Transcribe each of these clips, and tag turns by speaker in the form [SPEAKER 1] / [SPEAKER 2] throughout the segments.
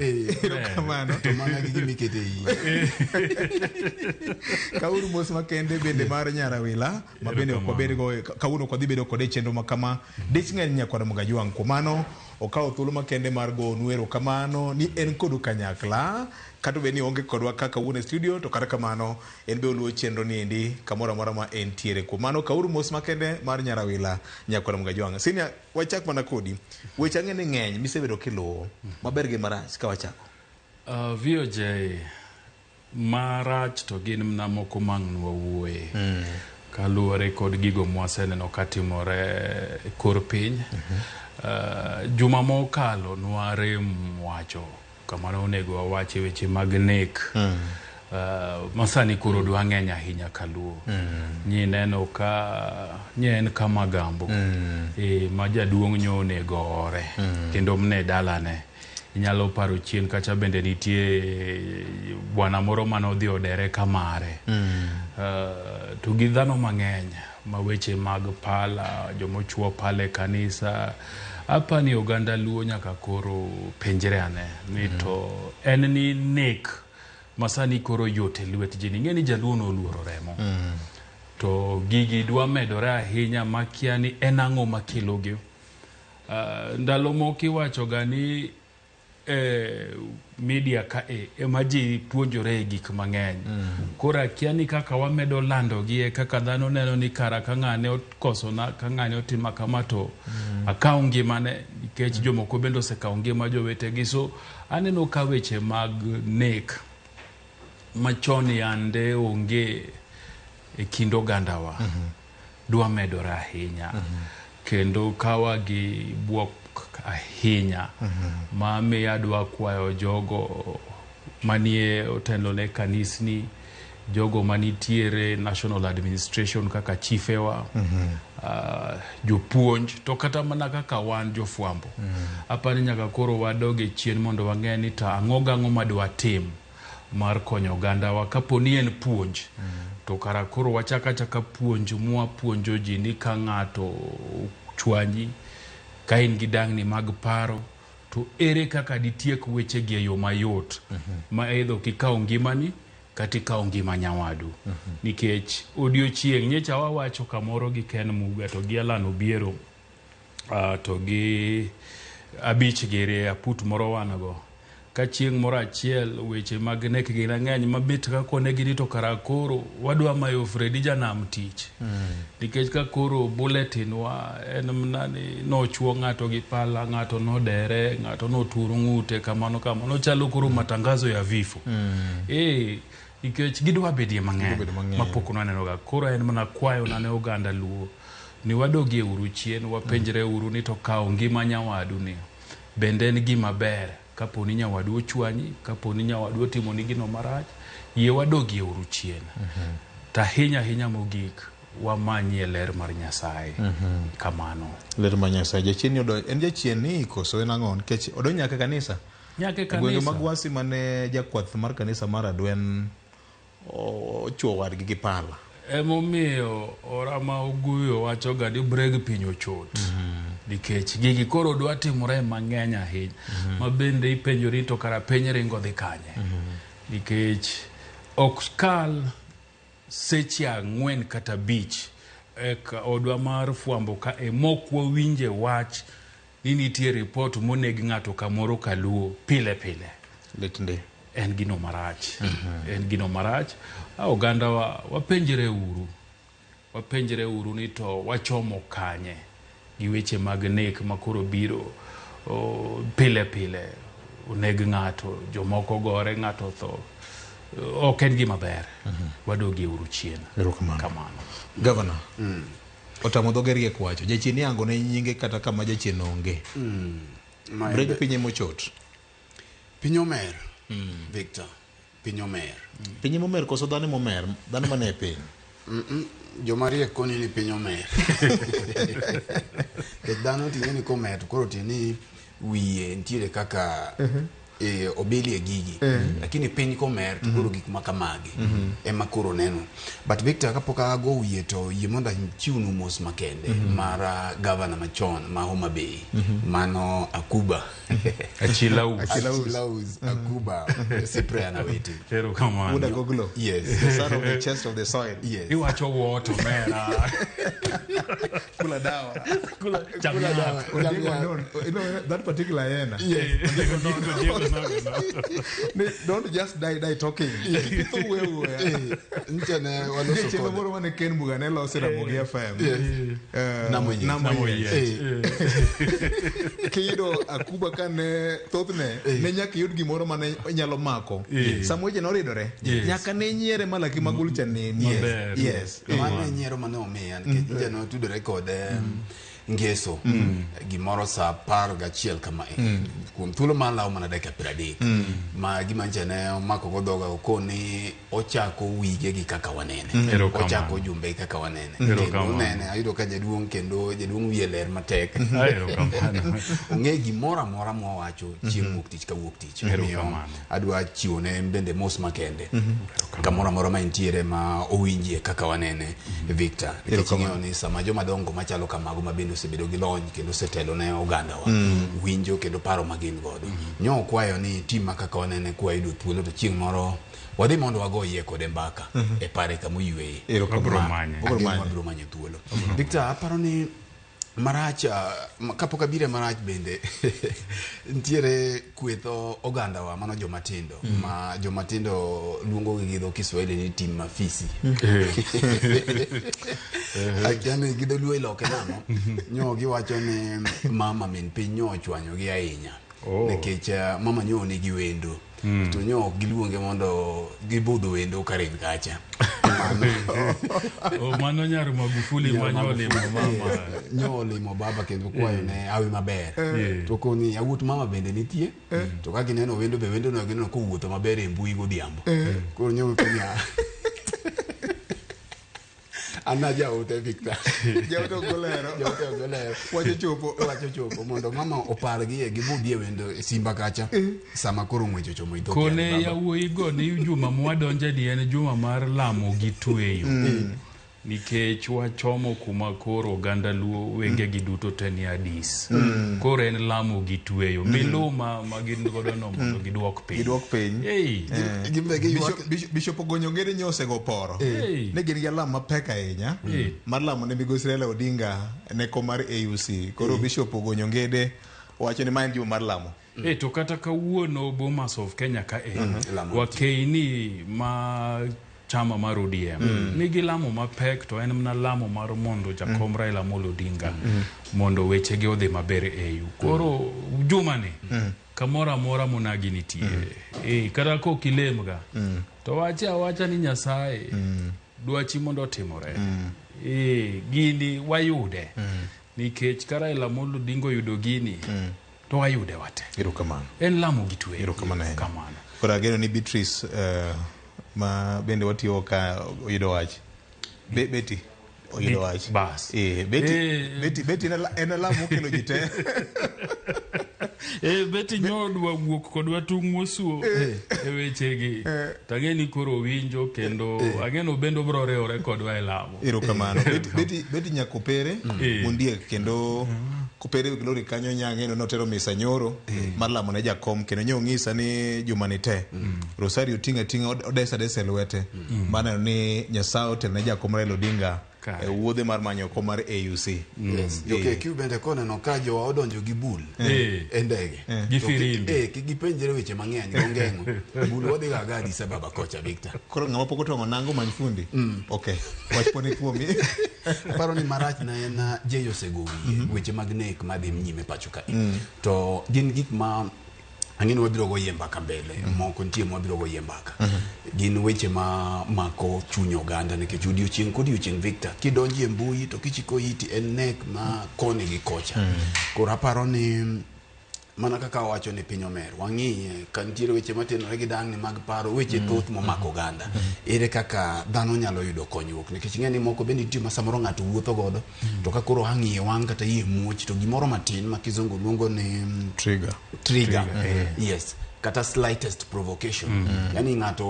[SPEAKER 1] Erokamano.
[SPEAKER 2] To mana gi gima ikete iye.
[SPEAKER 1] Kauru mos makende bende mar Nyarawila ma bende ok wabed go kawuono ok wadhi bedo kode e chenro ma kama. Dich ng'eny nyakwar Mgajwang'. Kuom mano okawo thuolo makende mar gonu erokamano ni en kodu kanyakla kata obed ni oonge kodwa ka kawuono e studio to kata kamano en be oluwo chenro ni endi kamoro amora ma entiere. Kuom mano kauru mos makende mar Nyarawila nyakwar Mgajwang'. Senior, wachak mana kodi. Weche ang'e ni ng'eny misebedo kiluwo maber gi marach ka wachako.
[SPEAKER 3] VOJ marach to gin mna moko mang' nwawuoye kaluwore kod gigo mwaseneno katimore e kor piny. Juma mokalo nwarem wacho kamano onego wawache weche mag nek masani koro dwa ng'eny ahinya kaluo. Nyineno ka nye en kama gambo ma jaduong' nyo onego ore kendo mne dalane. Inyalo paro chien kacha bende nitie bwana moro mane odhi odere kamare. To gi dhano mang'eny ma weche mag pala, jomochuo pala e kanisa. Apani oganda Luo nyaka koro penjre ane ni to en ni nek masani koro yot e lwet ji. Ing'e ni jaluo noluoro remo. To gigi dwa medore ahinya makia ni en ang'o makelogi. Ndalo moko iwacho ga ni media ka e ema ji puonjore e gik mang'eny. Koro akia ni kaka wamedo landogi e kaka dhano neno ni kara ka ng'ane okosona, ka ng'ane otima kama to akaw ngimane nikech jomoko bende osekawo ngima jowetegi. So aneno ka weche mag nek machon yande onge e kind ogandawa dwa medore ahinya. Kendo kawa gi buok ahinya ma miyo adwa kwayo jogo manie otelo ne kanisni, jogo manitiere national administration kaka chifewa, jopuonj to kata mana kaka wan jofwambo. Apani nyaka koro wadog e chien mondo wang'e ni to ang'o gang'o madwa tim mar konyo ogandawa kapo ni en puonj to kara koro wachak achaka puonj mwapuonjo ji ni ka ng'ato ochwanyi ka in gi dangni mag paro to ere kaka ditiek wechegi e yo mayot ma either ok ikaw ngimani kata ikaw ngima nyawadu. Nikech odiochieng' nyecha wawacho kamoro gi Ken Muga to gi Alan Obiero to gi abich giri aput moro wan go. Ka chieng' moro achiel weche mag nek gin ng'eny mabet ka konegi ni to kara koro wadwa mayo Fredi janam tich. Nikech ka koro bulletin wa en mana ni nochuo ng'ato gi pala, ng'ato nodere, ng'ato notur ng'ute kamano kamano chalo koro matangazo ya vifo. Nikech gidwa bedie mang'eny mapok nwaneno ga. Koro en mana kwayo na ne oganda Luo ni wadogie uru chien, wapenjre uru ni to kawo ngima nyawadu ni bende en gima ber. Kapo ni nyawadu ochwanyi, kapo ni nyawadu otimoni gino marach, yie wadogie uru chien. To ahinya ahinya mogik, wamanyie ler mar Nyasaye. Kamano.
[SPEAKER 1] Ler mar Nyasaye. Jachien ni odonjo, en jachien ni koso en ang'o? Nikech odonjo nyaka e kanisa.
[SPEAKER 3] Nyaka e
[SPEAKER 1] E gwenge
[SPEAKER 3] kanisa.
[SPEAKER 1] mag Wasi mane jakwath mar kanisa mar Adwen ochuo wadgi gi pala.
[SPEAKER 3] Emomiyo Orama Oguyo wacho ga ni breg piny ochot. Nikech gigi koro dwa timore mang'eny ahinya. Ma bende ipenjori to kara piny ringo dhi kanye. Nikech ok kal seche 4 kata 5 eka odwa mar fwambo ka e mok wawinje wach ni nitie report moneg ng'ato kamoro kaluo pile pile.
[SPEAKER 1] Lit ndi.
[SPEAKER 3] En gino marach. En gino marach. Oganda wa wapenjre uru. Wapenjre uru ni to wachomo kanye gi weche mag nek makoro biro pile pile. Oneg ng'ato, jomoko gore, ng'ato otho. Ok en gima ber. Wadogie uru chien. Kamano.
[SPEAKER 1] Governor. Otamo dhoge riek wacho. Jachien iyango ne nyinge kata kama jachien onge. Breg piny emochot.
[SPEAKER 2] Piny omer, Victor. Piny omer.
[SPEAKER 1] Piny emomer koso dhano emomer? Dhano mane e piny?
[SPEAKER 2] Joma riek koni ni piny omer. Nikech dhano ting'e ni komer to koro tiende ni wiye nitiere kaka obilie gigi lakini piny komer to koro gik ma kamagi ema koro neno. But Victor, kapok ago wiye to yie mondo achiwnu mos makende mar gavana machon ma Homa Bay, mano Akuba.
[SPEAKER 3] Achilaus.
[SPEAKER 2] Achilaus Akuba Cyprian Awiti.
[SPEAKER 3] Erokamano.
[SPEAKER 1] Wuod Agoglo.
[SPEAKER 2] Yes.
[SPEAKER 1] The son of the chest of the soil.
[SPEAKER 2] Yes.
[SPEAKER 3] Iwacho woto mera.
[SPEAKER 1] Kula dawa.
[SPEAKER 3] Kula cham yath.
[SPEAKER 1] Ondiego non. You know, that particular hyena.
[SPEAKER 3] Diego, Diego, no, no.
[SPEAKER 1] Don't just die talking. Kitho wuoyo wuoya.
[SPEAKER 2] Ncha ne waloso
[SPEAKER 1] Nitie chenro
[SPEAKER 2] kode.
[SPEAKER 1] moro mane Ken Muga ne loso e Ramogi FM.
[SPEAKER 2] Namo Yiech.
[SPEAKER 1] Namo
[SPEAKER 3] Namo
[SPEAKER 1] Yiech.
[SPEAKER 3] Yiech.
[SPEAKER 1] Kiyudo Akuba kane thothne ne nyaka iyud gimoro mane inyalo mako. Sama weche noridore, nyaka ne nyiere malaki magul cha neni.
[SPEAKER 3] Maber.
[SPEAKER 1] Yes.
[SPEAKER 2] Mano e nyiero mane omiya nikech nja ne otudore kod ngeso gimoro saa 11 kama kuom thuolo mar lawo mana dakika 30 ma gima ncha ne omako go dhoga okoni ochako wige gi kaka wanene,
[SPEAKER 3] Erokamano.
[SPEAKER 2] ochako jumbe gi kaka wanene, kendo
[SPEAKER 3] Erokamano.
[SPEAKER 2] nene ayudo ka jaduong' kendo jaduong' wiye ler matek.
[SPEAKER 3] Erokamano.
[SPEAKER 2] Ong'e gimoro amora mwawacho chieng' wuok tich ka wuok tich. Omiyo
[SPEAKER 3] Erokamano.
[SPEAKER 2] adwa chiwone bende mos makende kamoro amora ma entiere ma owinjie kaka wanene, Victor, nikech ing'eyo ni sama joma dongo machalo kamago ma bende osebedo gi lony kendo osetelo ne ogandawa winjo kendo paro ma gin godo, nyo okwayo ni tim ma kaka wanene kwayudo thuolo to chieng' moro wadhi mondo wago iye kode mbaka e pare kama oyweye.
[SPEAKER 3] Wabro manye.
[SPEAKER 1] Wabro manye.
[SPEAKER 2] Wabro manyo thuolo. Victor, aparo ni marach kapok abiro e marach bende nitiere kweth ogandawa mano jomatindo ma jomatindo luongo gi dho Kiswahili ni tim mafisi. Akia ni gi dholuo iloke nang'o. Nyo giwacho ni mama min piny nyo ochwanyogi ahinya nikech mama nyo nigi wendo to nyo ok giluonge mondo gibudh wendo karin kacha.
[SPEAKER 3] Mano nyar Magufuli ma nyo olimo mama.
[SPEAKER 2] Nyo olimo baba kendo kwayo ne hawi maber. To koni yawuot mama bende nitie to ka gineno wendo be wendo no gineno kowuotho maber e mbui godhiambo. Koro nyo koni an ajaote Victor.
[SPEAKER 1] Jaote ok olero.
[SPEAKER 2] Jaote ok olero.
[SPEAKER 1] Wacho chopo.
[SPEAKER 2] Wacho chopo mondo mama opargie gibudhie wendo e Simba kacha sama koro ng'wech ochomo Ethiopia.
[SPEAKER 3] Kone yawuoyi go ni juma mwadonje ni en juma mar lamo gi tweyo. Nikech wachomo kuma koro oganda Luo wengegi duto te ni Addis. Koro en lamo gi tweyo. Miluma ma gin godo no mondo giduok piny.
[SPEAKER 1] Giduok piny.
[SPEAKER 3] Ei.
[SPEAKER 2] Gimbe giywak.
[SPEAKER 1] Bishop Ogonyo ngere nyo osego poro.
[SPEAKER 3] Ei.
[SPEAKER 1] Ne gin gi alam mapek ahinya mar lamo ne migosi Raila Odinga ne kom mar AUC. Koro Bishop Ogonyo Ngede wacho ni ma en juma mar lamo.
[SPEAKER 3] To kata kawuono Bomas of Kenya ka
[SPEAKER 2] Lamo.
[SPEAKER 3] wakeini ma chama mar ODM nigi lamo mapek to en mana lamo mar mondo jakom Raila Amolo Odinga mondo wechege odhi maber e AU. Koro juma ni kamoro amora monagi nitie. Kata kok ilemga to wache awacha ni Nyasaye dwachi mondo otimore. Gini wayude nikech ka Raila Amolo Odinga oyudo gini to wayude wate.
[SPEAKER 1] Erokamano.
[SPEAKER 3] En lamo gi tweyo.
[SPEAKER 1] Erokamano ahinya.
[SPEAKER 3] Kamano.
[SPEAKER 1] Koro ageno ni Beatrice ma bende watiyo ka oyudo wach. Betty oyudo wach.
[SPEAKER 3] Bas.
[SPEAKER 1] Betty, Betty en alam mokelo ji te.
[SPEAKER 3] Betty nyo dwa wuok kodwa tung' mosuo e wechegi. To ang'e ni koro winjo kendo ang'e bende obiro riwore kodwa e lamo.
[SPEAKER 1] Erokamano. Betty nyakopere Mondiek kendo Kopere Glory kanyo nyang'e notero misa nyoro mar lamo ne jakom kendo nyo ong'isa ni juma ni te. Rosario tinga tinga odesa desa e lwete. Maneno ni Nyasaye otelo ne jakom Raila Odinga e wuodhe mar manyo kom mar AUC.
[SPEAKER 2] Yes. Jo-KQ bende koneno ka jowa odonjo gi bul e ndege
[SPEAKER 3] Gi firimbi.
[SPEAKER 2] Kik gipenjre weche mang'eny gongeng'o. Bul wadhi ga ga Addis Ababa kocha Victor.
[SPEAKER 1] Koro ng'ama pok otwang'o nango many fundi. Okay. Wach poni kuomi.
[SPEAKER 2] Aparo ni marach na en Jay osego wiye weche mag nek madhi nyime pacho kae. To gin gik ma ang'e ni wabiro goyie mbaka mbele moko nitie mwabiro goyie mbaka. Gin weche ma mako chuny oganda nikech odiochieng' kodiochieng' Victor kidonji e mbui to kichiko iti en nek ma koni gi kocha. Koro aparo ni mana kaka wawacho ni piny omer wang'iye ka nitiere weche matenore gi dang'ni mag paro weche thoth momako oganda. Ere kaka dhano nyalo yudo konyruok nikech ing'e ni moko bende nitie ma samoro ng'ato wuotho godo to ka koro ang' iye wang' kata iye muoch to gimoro matin ma kizungu luongo ni
[SPEAKER 1] Trigger.
[SPEAKER 2] Trigger. Yes. Kata slightest provocation. Yani ng'ato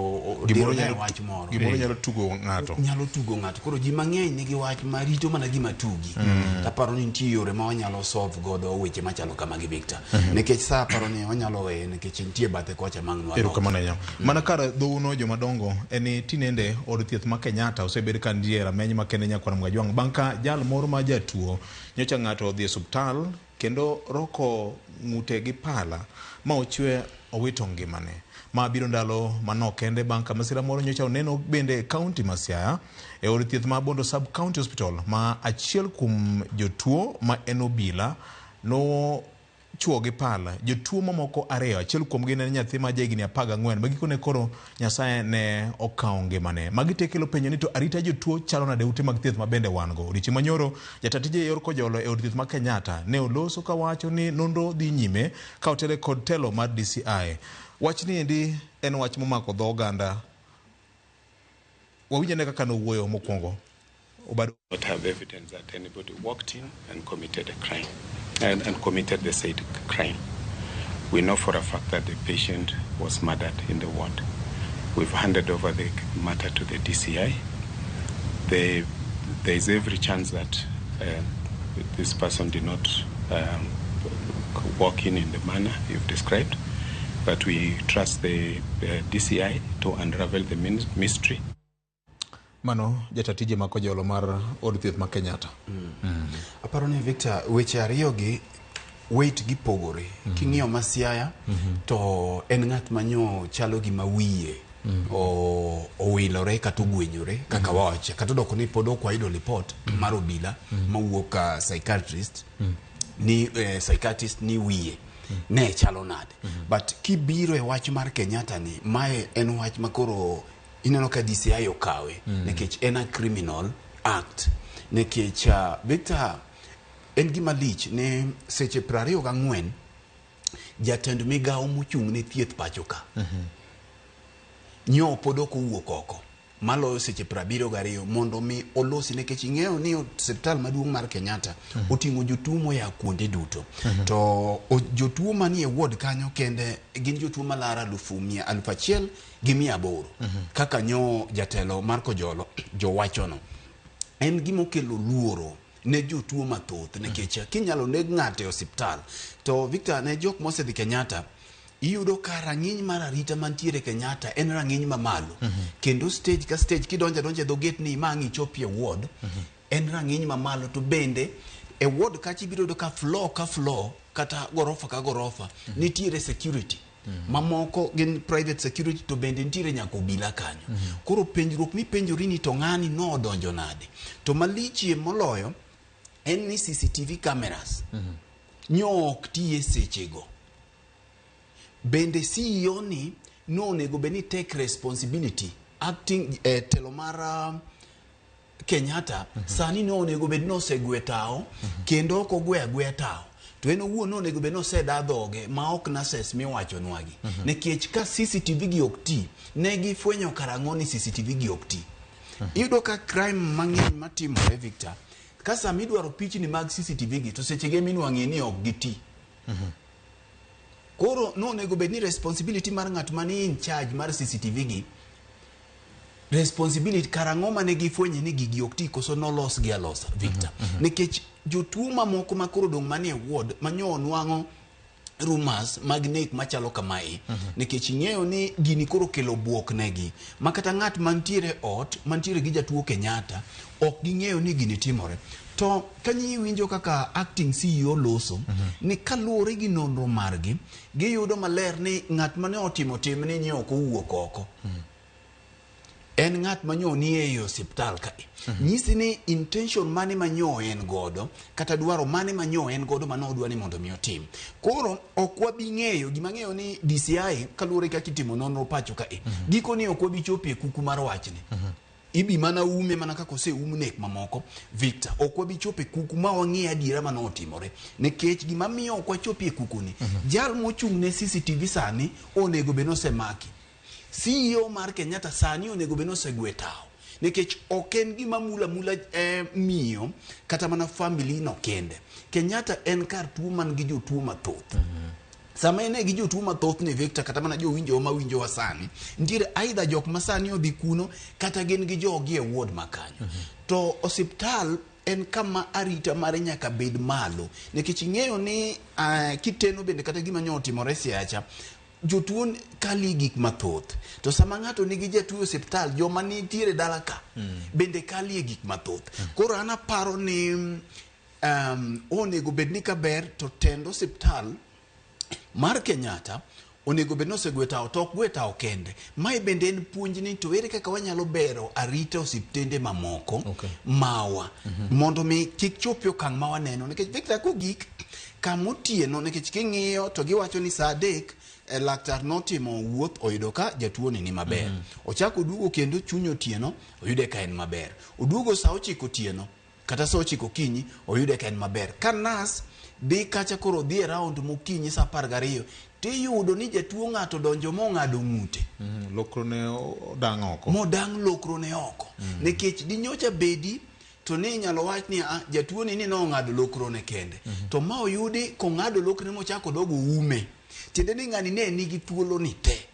[SPEAKER 1] Gimoro
[SPEAKER 2] diro ne
[SPEAKER 1] nyalo
[SPEAKER 2] wach moro.
[SPEAKER 1] Gimoro nyalo tugo ng'ato.
[SPEAKER 2] Nyalo tugo ng'ato. Koro ji mang'eny nigi wach ma rito mana gima tugi. Taparo ni nitie yore ma wanyalo solve godo weche machalo kamagi, Victor. Nikech sa aparo ni wanyalo weye nikech nitie bathe kocha mang' nwadok.
[SPEAKER 1] Erokamano ahinya. Mana kar dhouno jomadongo en ni tinende od thieth ma Kenyatta osebed ka nitie rameny makende nyakwar Mgajwang' bang' ka jal moro ma jatuo nyocha ng'ato odhi e osiptal kendo roko ng'ute gi pala ma ochwe owito ngimane. Ma biro ndalo manok kende bang' ka masira moro nyocha oneno bende e kaunti ma Siaya e od thieth ma Bondo Sub County Hospital ma achiel kuom jotuo ma en obila no chuo gi pala jotuo mamoko ariyo, achiel kuomgi ne en nyathi ma jahigni 14 ma gikone koro Nyasaye ne okawo ngimane. Magi te kelo penjo ni to arita jotuo chalo nade ute mag thieth ma bende wan go. Odiochieng' manyoro jata tije e yor kojolo e od thieth ma Kenyatta ne oloso kawacho ni nonro dhi nyime ka otele kod telo mar DCI. Wachni endi en wach momako dho oganda. Wawinj ane kaka nowuoyo mokwongo. Obado
[SPEAKER 4] Not have evidence that anybody walked in and committed a crime and committed the said crime. We know for a fact that the patient was murdered in the ward. We've handed over the matter to the DCI. There is every chance that this person did not walk in the manner you've described, but we trust the DCI to unravel the mystery.
[SPEAKER 1] Mano jata tije ma kojolo mar od thieth ma Kenyatta.
[SPEAKER 2] Aparo ni, Victor, weche ariyo gi weight gi pogore. King'iyo ma Siaya to en ng'at manyo chalo gima wiye owilore kata ogwenyore kaka wawacho, kata odoko ni pod ok wayudo ripot mar obila mawuok ka psychiatrist ni psychiatrist ni wiye ne chalo nade. But kibiro e wach mar Kenyatta ni, mae en wach ma koro ineno ka DCI okawe nikech en a criminal act. Nikech Victor, en gima lich ni seche 24 jatend migawo mochung' ne thieth pacho ka nyo pod ok owuok oko maloyo seche 72 mondo mi olosi, nikech ing'eyo ni osiptal maduong' mar Kenyatta oting'o jotuo moya kuonde duto, to jotuo manie ward kanyo kende gin jotuo malaro alufu mia 1800 kaka nyo jatelo mar Kojolo jowachono. En gima okelo luoro ne jotuo mathoth nikech kinyalo neg ng'ato e osiptal to, Victor, ne jok mosedhi Kenyatta, iyudo ka rang'iny mar arita mantiere Kenyatta en rang'iny mamalo, kendo stage ka stage kidonjo adonja e dho gate ni ma ang' ichopi e ward en rang'iny mamalo. To bende e ward kacha ibiro yudo ka floor ka floor kata gorofa ka gorofa nitiere security mamoko gin private security, to bende nitiere nyaka obila kanyo. Koro penjruok mipenjori ni to ng'ani nodonjo nade? To malichie moloyo en ni CCTV cameras nyo ok tiye sechego. Bende CEO ni nonego bed ni take responsibility, acting telo mar Kenyatta sani nonego bed ni osegwe tao, kendo ok ogwe agweya tao, to en owuon nonego bed ni oseda dhoge ma ok nurses miwachonwagi, nikech ka CCTV gi ok ti, ne gifwenyo karang'o ni CCTV gi ok ti? Iyudo ka crime mang'eny matimore, Victor, ka sama idwaro pichni mag CCTV gi to sechege minwang'e ni ok giti. Koro nonego bed ni responsibility mar ng'at mani in charge mar CCTV gi, responsibility karang'o mane gifwenye ni gigi ok ti, koso nolos gi alosa, Victor? Nikech jotuo mamoko ma koro odong' manie ward manyo nwang'o rumors mag nek machalo kamae, nikech ing'eyo ni gini koro kelo buok negi ma kata ng'at mantiere ot mantiere gi jatuo Kenyatta ok ging'eyo ni gini timore. To kanyo iwinjo kaka acting CEO loso ni kaluwore gi nonro margi, giyudo maler ni ng'at mane otimo timni ni ok owuok oko, en ng'at manyo ni ei osiptal kae. Nyisi ni intention mane manyo en godo kata dwaro mane manyo en godo mane odwa ni mondo mi otim. Koro ok wabi ng'eyo gima ng'eyo ni DCI kaluwore kaka itimo nonro pacho kae, giko ni ok wabi chopo e kuku mar wachni, ibi mana ume mana kaka oseum nek mamoko, Victor. Ok wabi chopo e kuku ma wang'e adiera mane otimore, nikech gima miyo ok wachopi e kuku ni jal mochung' ne CCTV sani onego bed ni osemaki. CEO mar Kenyatta sani onego bed ni osegwe tao, nikech ok en gima mula mula miyo kata mana family no kende. Kenyatta en kar tuo man gi jotuo mathoth. Sama ine gi jotuo mathoth ni Victor, kata mana jowinjo ma winjowa sani, nitiere either jok ma sani odhi kuno kata gin gi jogi e ward ma kanyo. To osiptal en kama arita mare nyaka bed malo, nikech ing'eyo ni kiteno bende kata gima nyo otimore Siaya cha, jotuo kali gik mathoth. To sama ng'ato nigi jatuo e osiptal, joma nitiere dala ka bende kalie gik mathoth. Koro an aparo ni onego bed ni kaber to tend osiptal mar Kenyatta onego bed ni osegwe tawo, to ok gwe tawo kende. Mae bende en puonj ni to ere kaka wanyalo bero arita osiptende mamoko mawa mondo mi kik chopi okang' ma waneno. Nikech Victor, kogik kama otieno, nikech king'iyo to giwacho ni saa 3 laktar notimo wuoth, oyudo ka jatuo ni maber. Ochako oduogo kendo chuny otieno, oyude ka en maber. Oduogo saa 9 otieno kata saa 9 okinyi, oyude ka en maber. Ka nas dhi kacha koro dhi e round mokinyi saa 12, tiyudo ni jatuo ng'ato donjo mong'ado ng'ute.
[SPEAKER 1] Lokro ne odang' oko.
[SPEAKER 2] Modang' lokro ne oko. Nikech dinyocha bedi to ni inyalo wach ni jatuo ni nong'ado lokro ne kende. To ma oyudi kong'ado lokro ne mochako dogo ume. Tiende ni ng'ani ne nigi thuolo ni te.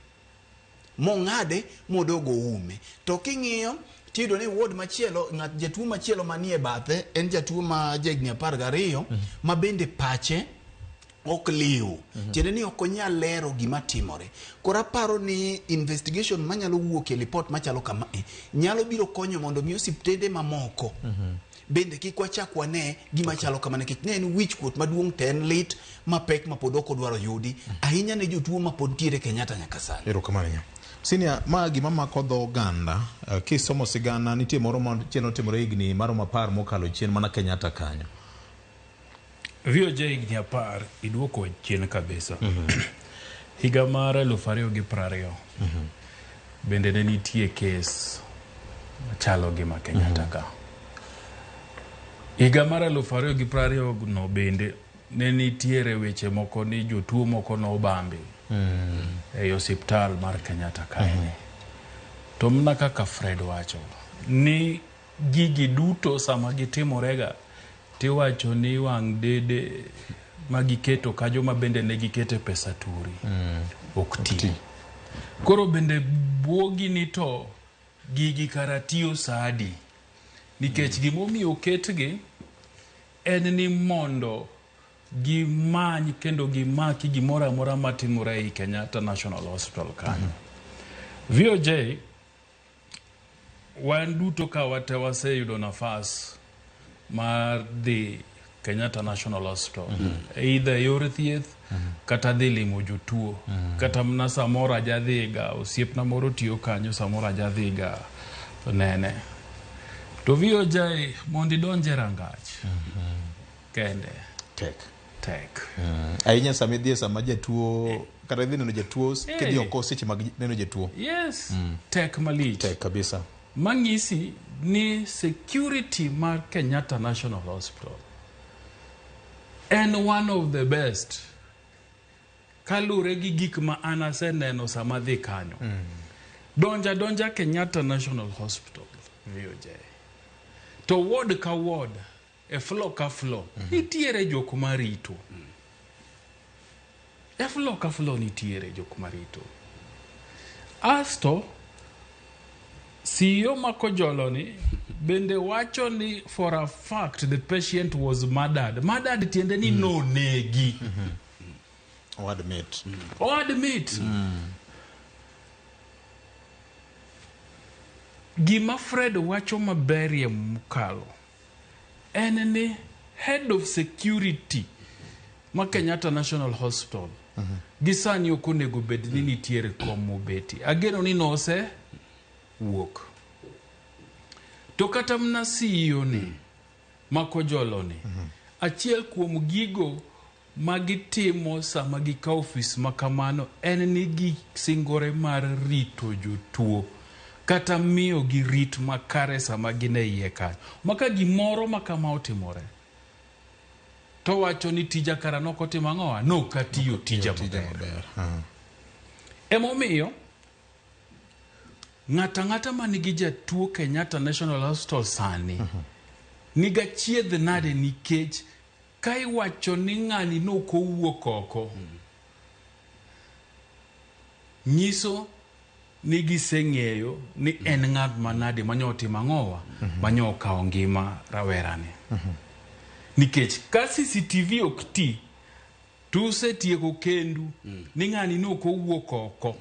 [SPEAKER 2] Mong'ade modogo ume. To king'iyo tiyudo ni ward machielo, ng'at jatuo machielo manie bathe en jatuo ma jahigni 12 ma bende pache ok liw. Tiende ni ok onyal lero gima timore. Koro aparo ni investigation manyalo wuok e report machalo kama nyalo biro konyo mondo mi osiptende mamoko bende kik wachak wane gima chalo kama, nikech ne en wich kuot maduong' to en lit mapek ma pod ok odwaro yudi ahinya ne jotuo ma pod ntiere Kenyatta nyaka sani.
[SPEAKER 1] Erokamano ahinya. Senior, ma gima mako dho oganda, kisomo sigana nitie moro machielo notimore higni maromo 10 mokalo chien mana Kenyatta kanyo.
[SPEAKER 3] VOJ higni 10 iduoko chien kabisa. Higa mar 2020 bende ne nitie kes machalo gi ma Kenyatta ka. Higa mar 2020 no bende ne nitiere weche moko ni jotuo moko nobambi e osiptal mar Kenyatta kae. To mana kaka Fred wacho ni gigi duto sama gitimorega tiwacho ni wang' dede magiketo ka joma bende ne gikete pesa turi ok ti. Koro bende buogi ni to gigi kara tiyo sadi, nikech gimomiyo oketgi en ni mondo gimany kendo gimaki gimoro amora matimore ei Kenyatta National Hospital kanyo. VOJ wan duto ka wate waseyudo nafas mar dhi Kenyatta National Hospital, either yor thieth kata dhi limo jotuo, kata mana samoro ajadhiga, osiepna moro tiyo kanyo, samoro ajadhiga nene. To VOJ mondo idonj e rangach kende
[SPEAKER 1] tek
[SPEAKER 3] tek.
[SPEAKER 1] Ahinya sama idhi e sama jatuo, kata idhi neno jatuo, kidhi oko seche mag neno jatuo.
[SPEAKER 3] Yes, tek malich.
[SPEAKER 1] Tek kabisa.
[SPEAKER 3] Mang'isi ni security mar Kenyatta National Hospital en one of the best kalure gi gik ma an aseneno sama dhi kanyo. Donja donja Kenyatta National Hospital, VOJ. To ward ka ward, e floor ka floor, nitiere jok marito. E floor ka floor nitiere jok marito. Asto, CEO Makojolo ni bende wacho ni for a fact the patient was murdered. Murdered tiende ni nonegi.
[SPEAKER 1] O admit.
[SPEAKER 3] O admit. Gima Fred wacho maberie mokalo en ni head of security ma Kenyatta National Hospital gi sani ok onego bed ni nitiere kom mobeti. Ageno ni nose wuok. To kata mana CEO ni Makojolo ni achiel kuom gigo magitimo sama gikawo ofis ma kamano en ni gisingore mar rito jotuo kata miyo gi rit makare sama gin e iye kanyo. Ma ka gimoro ma kama otimore to wacho ni tija kara nokotimo ang'owa nokatiyo tija maber. Emomiyo ng'ato ang'ata manigi jatuo Kenyatta National Hospital sani niga chiedh nade, nikech ka iwacho ni ng'ani nokowuok oko. Nyiso ni giseng'eyo ni en ng'at manade manyo otimo ang'owa manyo okawo ngima rawerani. Nikech ka CCTV ok ti, to usetieko kendu ni ng'ani nok owuok oko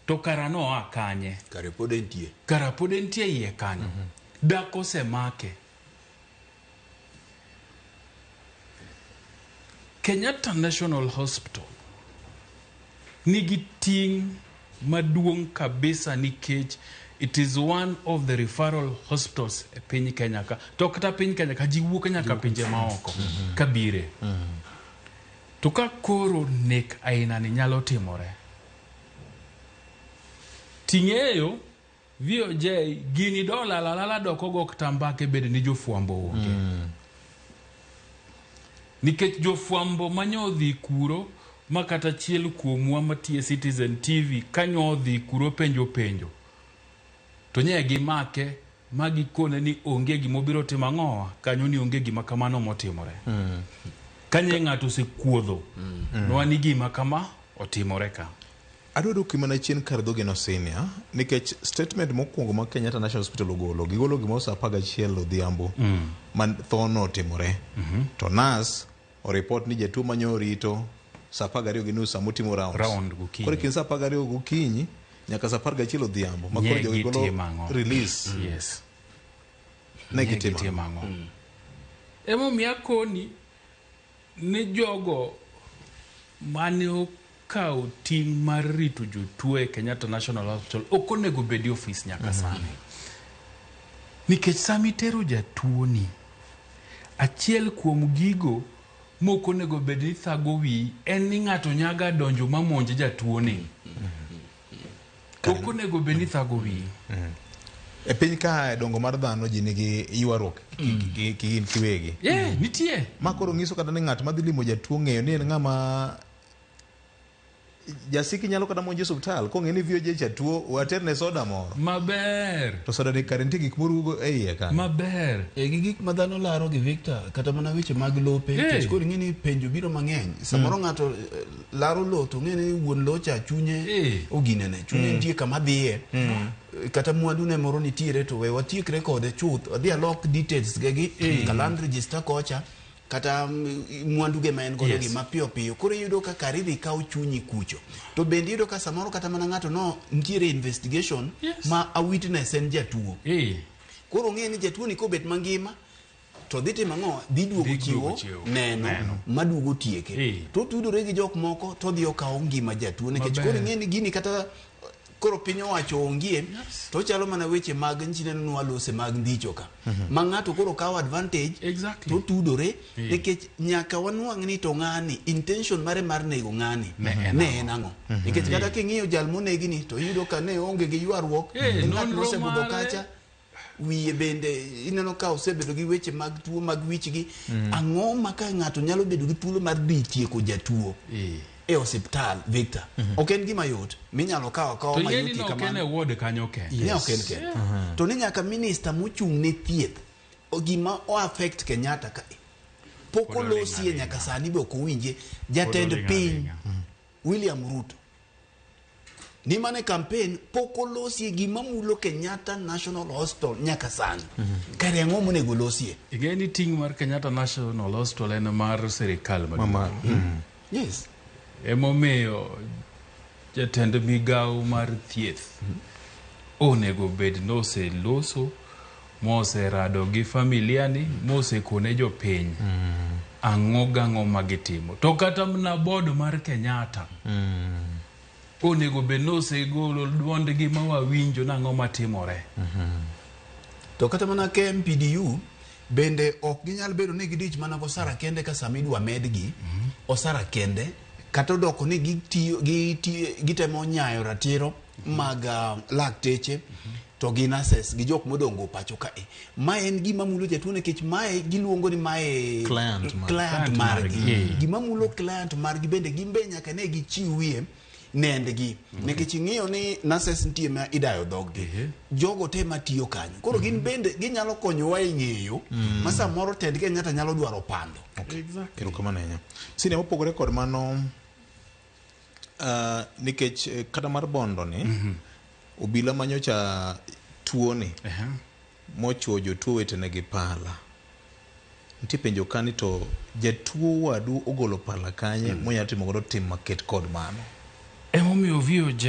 [SPEAKER 3] to kara noa kanye?
[SPEAKER 2] Kare pod entie.
[SPEAKER 3] Kara pod entie iye kanyo. Dak osemake. Kenyatta National Hospital nigi ting' maduong' kabisa nikech it is one of the referral hospitals e piny Kenya ka. To kata piny Kenya ka ji wuok nyaka pinje maoko kabire. To ka koro nek aina ni nyalo timore, ting'eyo VOJ gini dolal alala dok ogo kata mbaka bed ni jofwambo onge. Nikech jofwambo manyo dhi kuro ma kata achiel kuomwa matiyo e Citizen TV kanyo odhi kuro penjo penjo to nye gimake ma gikone ni onge gimobiro timo ang'owa kanyo ni onge gima kamano motimore. Kanye ng'ato osekuodho nwa ni gima kama otimore ka.
[SPEAKER 1] Adwa duoki mana chien kar dhogi no senior nikech statement mokwongo ma Kenyatta National Hospital ogolo gigolo gimoro saa 11 odhiambo ma tho notimore to nurse oripot ni jatuo manyo rito saa 12:30 sama otimo rounds.
[SPEAKER 3] Round gokinyi.
[SPEAKER 1] Koro e kind saa 12 gokinyi nyaka saa 11 odhiambo ma koro
[SPEAKER 3] Nye
[SPEAKER 1] jogi golo
[SPEAKER 3] gitimo ang'o?
[SPEAKER 1] release
[SPEAKER 3] Yes.
[SPEAKER 1] ne
[SPEAKER 3] Ne
[SPEAKER 1] gitimo
[SPEAKER 3] gitimo ang'o? Emomiyo akoni ni jogo mane okawo ting' mar rito jotuo e Kenyatta National Hospital ok onego bed e ofis nyaka sani. Nikech sama itero jatuo ni, achiel kuom gigo mok onego bed ni thago wiyi en ni ng'ato nyaga donjo ma monj jatuo ni. Ok onego bed ni thago wiyi.
[SPEAKER 1] E piny ka dongo mar dhano ji nigi ywaruok gin kiwegi.
[SPEAKER 3] Yeah, nitie.
[SPEAKER 1] Ma koro nyiso kata ni ng'at madhi limo jatuo ng'eyo ni en ng'ama jasiki nyalo kata monjo e osiptal kong'e ni VOJ cha tuo waterne soda moro
[SPEAKER 3] Maber.
[SPEAKER 1] to soda ni kare nitie gik morugo e iye kanyo.
[SPEAKER 3] Maber.
[SPEAKER 2] E gi gik ma dhano laro gi Victor kata mana weche mag lope nikech koro ing'e ni penjo biro mang'eny samoro ng'ato laro lo to ng'e ni wuon lo cha chunye oginene chunye nitie kama dhiye kata mwandu ne moro nitiere to we watiekre kode chuth adhi alok details ge gi ka land register kocha kata mwandu ge ma en godo gi mapiyo piyo koro iyudo ka kar idhi kaw chunyi kucho to bende iyudo ka samoro kata mana ng'ato no nitiere investigation ma a witness en jatuo koro ng'e ni jatuo ni kobet mangima to dhi timo ang'o dhi duogo chiwo neno maduogo tieke to tudore gi jok moko to dhi okawo ngima jatuo nikech koro ing'e ni gini kata koro piny owacho ongie to chalo mana weche mag nchineno nwalose mag ndicho ka ma ng'ato koro kawo advantage to tudore nikech nyaka wanwang' ni to ng'ani intention mare mar nego ng'ani ne en ang'o nikech kata king'iyo jal monegi ni to iyudo ka ne onge gi ywaruok en ng'at mosebudho kacha wiye bende ineno ka osebedo gi weche mag tuo mag wichgi ang'o ma ka ng'ato nyalo bedo gi thuolo mar dhi tieko jatuo e osiptal Victor ok en gima yot minyalo kawo akawa mayot
[SPEAKER 3] kamano e ward kanyo kende
[SPEAKER 2] ne ok en kende to ni nyaka minista mochung' ne thieth gima o affect Kenyatta ka pok olosie nyaka sani be ok owinje jatend piny William Ruto ni mane campaign pok olosie gima mulo Kenyatta National Hospital nyaka sani kare ang'o monego olosie
[SPEAKER 3] ing'e ni ting' mar Kenyatta National Hospital en mar sirikal maduong'
[SPEAKER 2] yes
[SPEAKER 3] emomiyo jatend migawo mar thieth onego bed noseloso moserado gi familia ni mosekone jopiny ang'o gang'o magitimo to kata mana board mar Kenyatta onego bed nosegolo duondgi ma wawinjo nang'o matimore
[SPEAKER 2] to kata mana KMPDU bende ok ginyal bedo ni gidich mana gosara kende ka sama idwa medgi osara kende kata odoko ni gitiyo gitemo nyayo ratiro mag lakteche to gi nurses gi jok modongo pacho kae mae en gima mulo jatuo nikech mae giluongo ni mae
[SPEAKER 1] Client mar-
[SPEAKER 2] client margi
[SPEAKER 3] margi.
[SPEAKER 2] gima mulo client margi bende gin be nyaka ne gichiwie nendgi nikech ing'iyo ni nurses nitie ma idayo dhoggi jogo te matiyo kanyo koro gin bende ginyalo konyowa e ng'eyo ma samoro tend Kenyatta nyalo dwaro pando
[SPEAKER 1] Erokamano ahinya. Sine mopogore kod mano Nikech kata mar Bondo ni, obila manyocha tuo ni mochuo jotuo wetene gi pala. Nitie penjo ka ni to jatuo wadu ogolo pala kanye monyalo timo godo tim maket kod mano?
[SPEAKER 3] Emomiyo VOJ,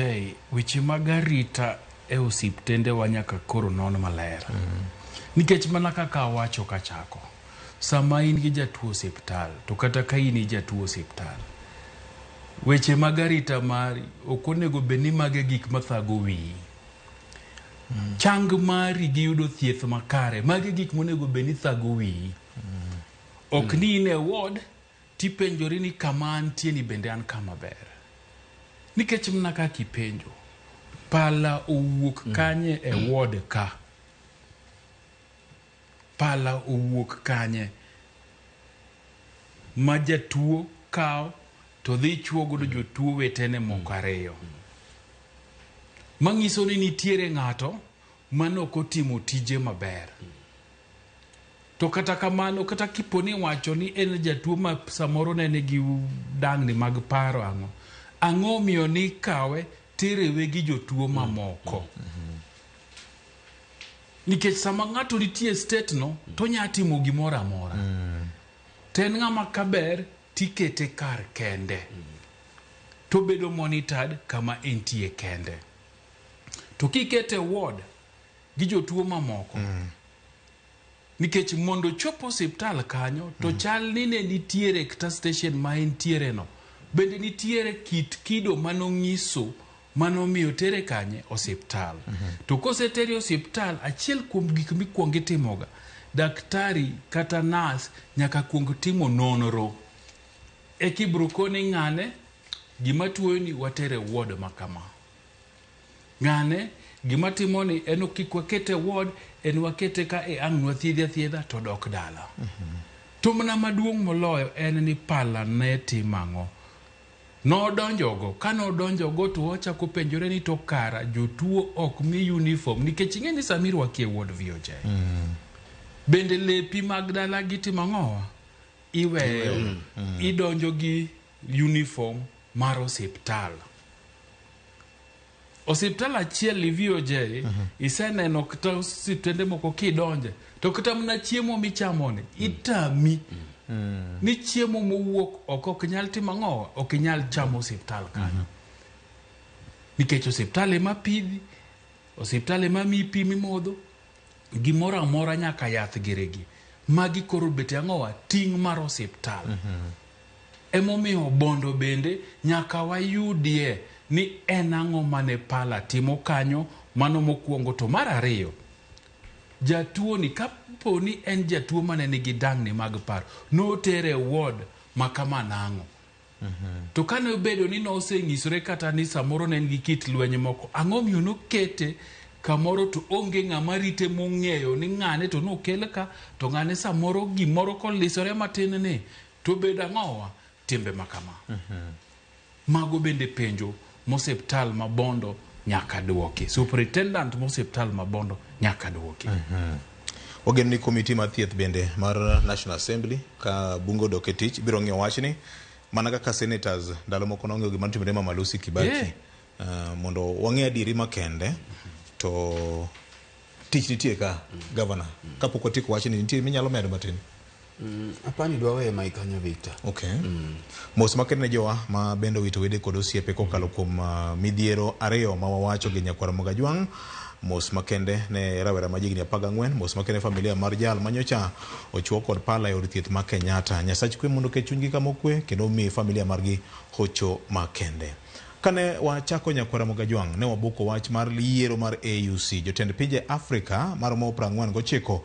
[SPEAKER 3] weche mag arita e osiptende wa nyaka koro non maler. Nikech mana kaka awacho kachako, sama in gi jatuo osiptal, to kata ka in jatuo osiptal, weche mag arita mari ok onego bed ni mago e gik mathago wiyi. Chang mari gi yudo thieth makare, magi e gik monego bed ni thago wiyi. Ok ni in e ward tipenjori ni kama antie ni bende an kama ber. Nikech mana kaka ipenjo, pala owuok kanye e ward ka? Pala owuok kanye? Ma jatuo kawo to dhi chuo godo jotuo wetene moko ariyo. Manyiso ni nitiere ng'ato mane ok otimo tije maber. To kata kamano, kata kipo ni wacho ni en jatuo ma samoro ne nigi dangni mag paro ang'o? Ang'o miyo ni kawe tiriwe gi jotuo mamoko? Nikech sama ng'ato nitie e state no, to onya timo gimoro amora. To en ng'ama kaber tikete kar kende. To bedo monitored kama entie kende. To kikete e ward gi jotuo mamoko, nikech mondo ochop osiptal kanyo to chal ni ne nitiere kata station ma entiere no bende nitiere kit kido manong'iso manomiyo tere kanye osiptal. To kosetere osiptal, achiel kuom gik mikwongo itimoga, daktari kata nurse nyaka kuong timo nonro eka ibiro koni ng'ane gima tuoyo ni watere e ward ma kama. Ng'ane gima timo ni en kik wakete e ward, en wakete ka e ang' nwathiedhe athiedha to dok dala. To mana maduong' moloyo en ni pala ne timo ang'o? Nodonjogo, ka nodonjogo to wachako penjore ni to kara jotuo ok mi uniform nikech ing'e ni sama irwaki e ward VOJ. Bende lepi mag dala gitimo ang'owa? Iweyo, idonjo gi uniform mar osiptal. Osiptal achiel i VOJ, iseneno kata osiptende moko kidonje, to kata mana chiemo michamoni, itami. Ni chiemo mowuok oko ok nyal timo ang'owa? Ok inyal chamo osiptal kanyo. Nikech osiptal ema pidhi, osiptal ema miyi pi mimodho, gimoro amora nyaka yath giregi. Magi koro bet ang'owa? Ting' mar osiptal. Emomiyo Bondo bende nyaka wayudie ni en ang'o mane pala timo kanyo, mano mokwongo. To mar ariyo, jatuo ni kapo ni en jatuo mane nigi dangni mag paro, notere e ward ma kama nang'o? To kane obedo ni nosenyisore kata ni samoro ne en gi kit lweny moko, ang'o miyo nokete kamoro to onge ng'ama rite mong'eyo ni ng'ane to nokel ka, to ng'ane samoro gimoro kolisore matin ni to bedo ang'owa timbe ma kama. Mago bende penjo mosiptal ma Bondo nyaka duoki. Superintendent mosiptal ma Bondo nyaka duoki.
[SPEAKER 1] Wageno ni komiti mar thieth bende mar National Assembly ka bunge odok e tich biro ng'iyo wachni mana kaka senators ndalo moko nong'iyo gima notimore Mama Lucy Kibaki. Mondo wang'e adieri makende to tich nitie ka governor kapok watieko wachni nitie minyalo medo matin.
[SPEAKER 2] Apani dwa weye mai kanyo, Victor.
[SPEAKER 1] Okay. Mos makende ne jowa ma bende owito wede kod osiepe kokalo kuom midhiero ariyo ma wawacho gi nyakwar Mogajwang'. Mos makende ne rawera ma jahigni 14, mos makende ne familia mar jal manyocha ochuo kod pala e od thieth ma Kenyatta. Nyasach kwe mondo oket chunygi kama okwe kendo omi familia margi hocho makende. Kane wachako nyakwar Mogajwang' ne wabuko wach mar yiero mar AUC. Jotend pinje Afrika maromo 49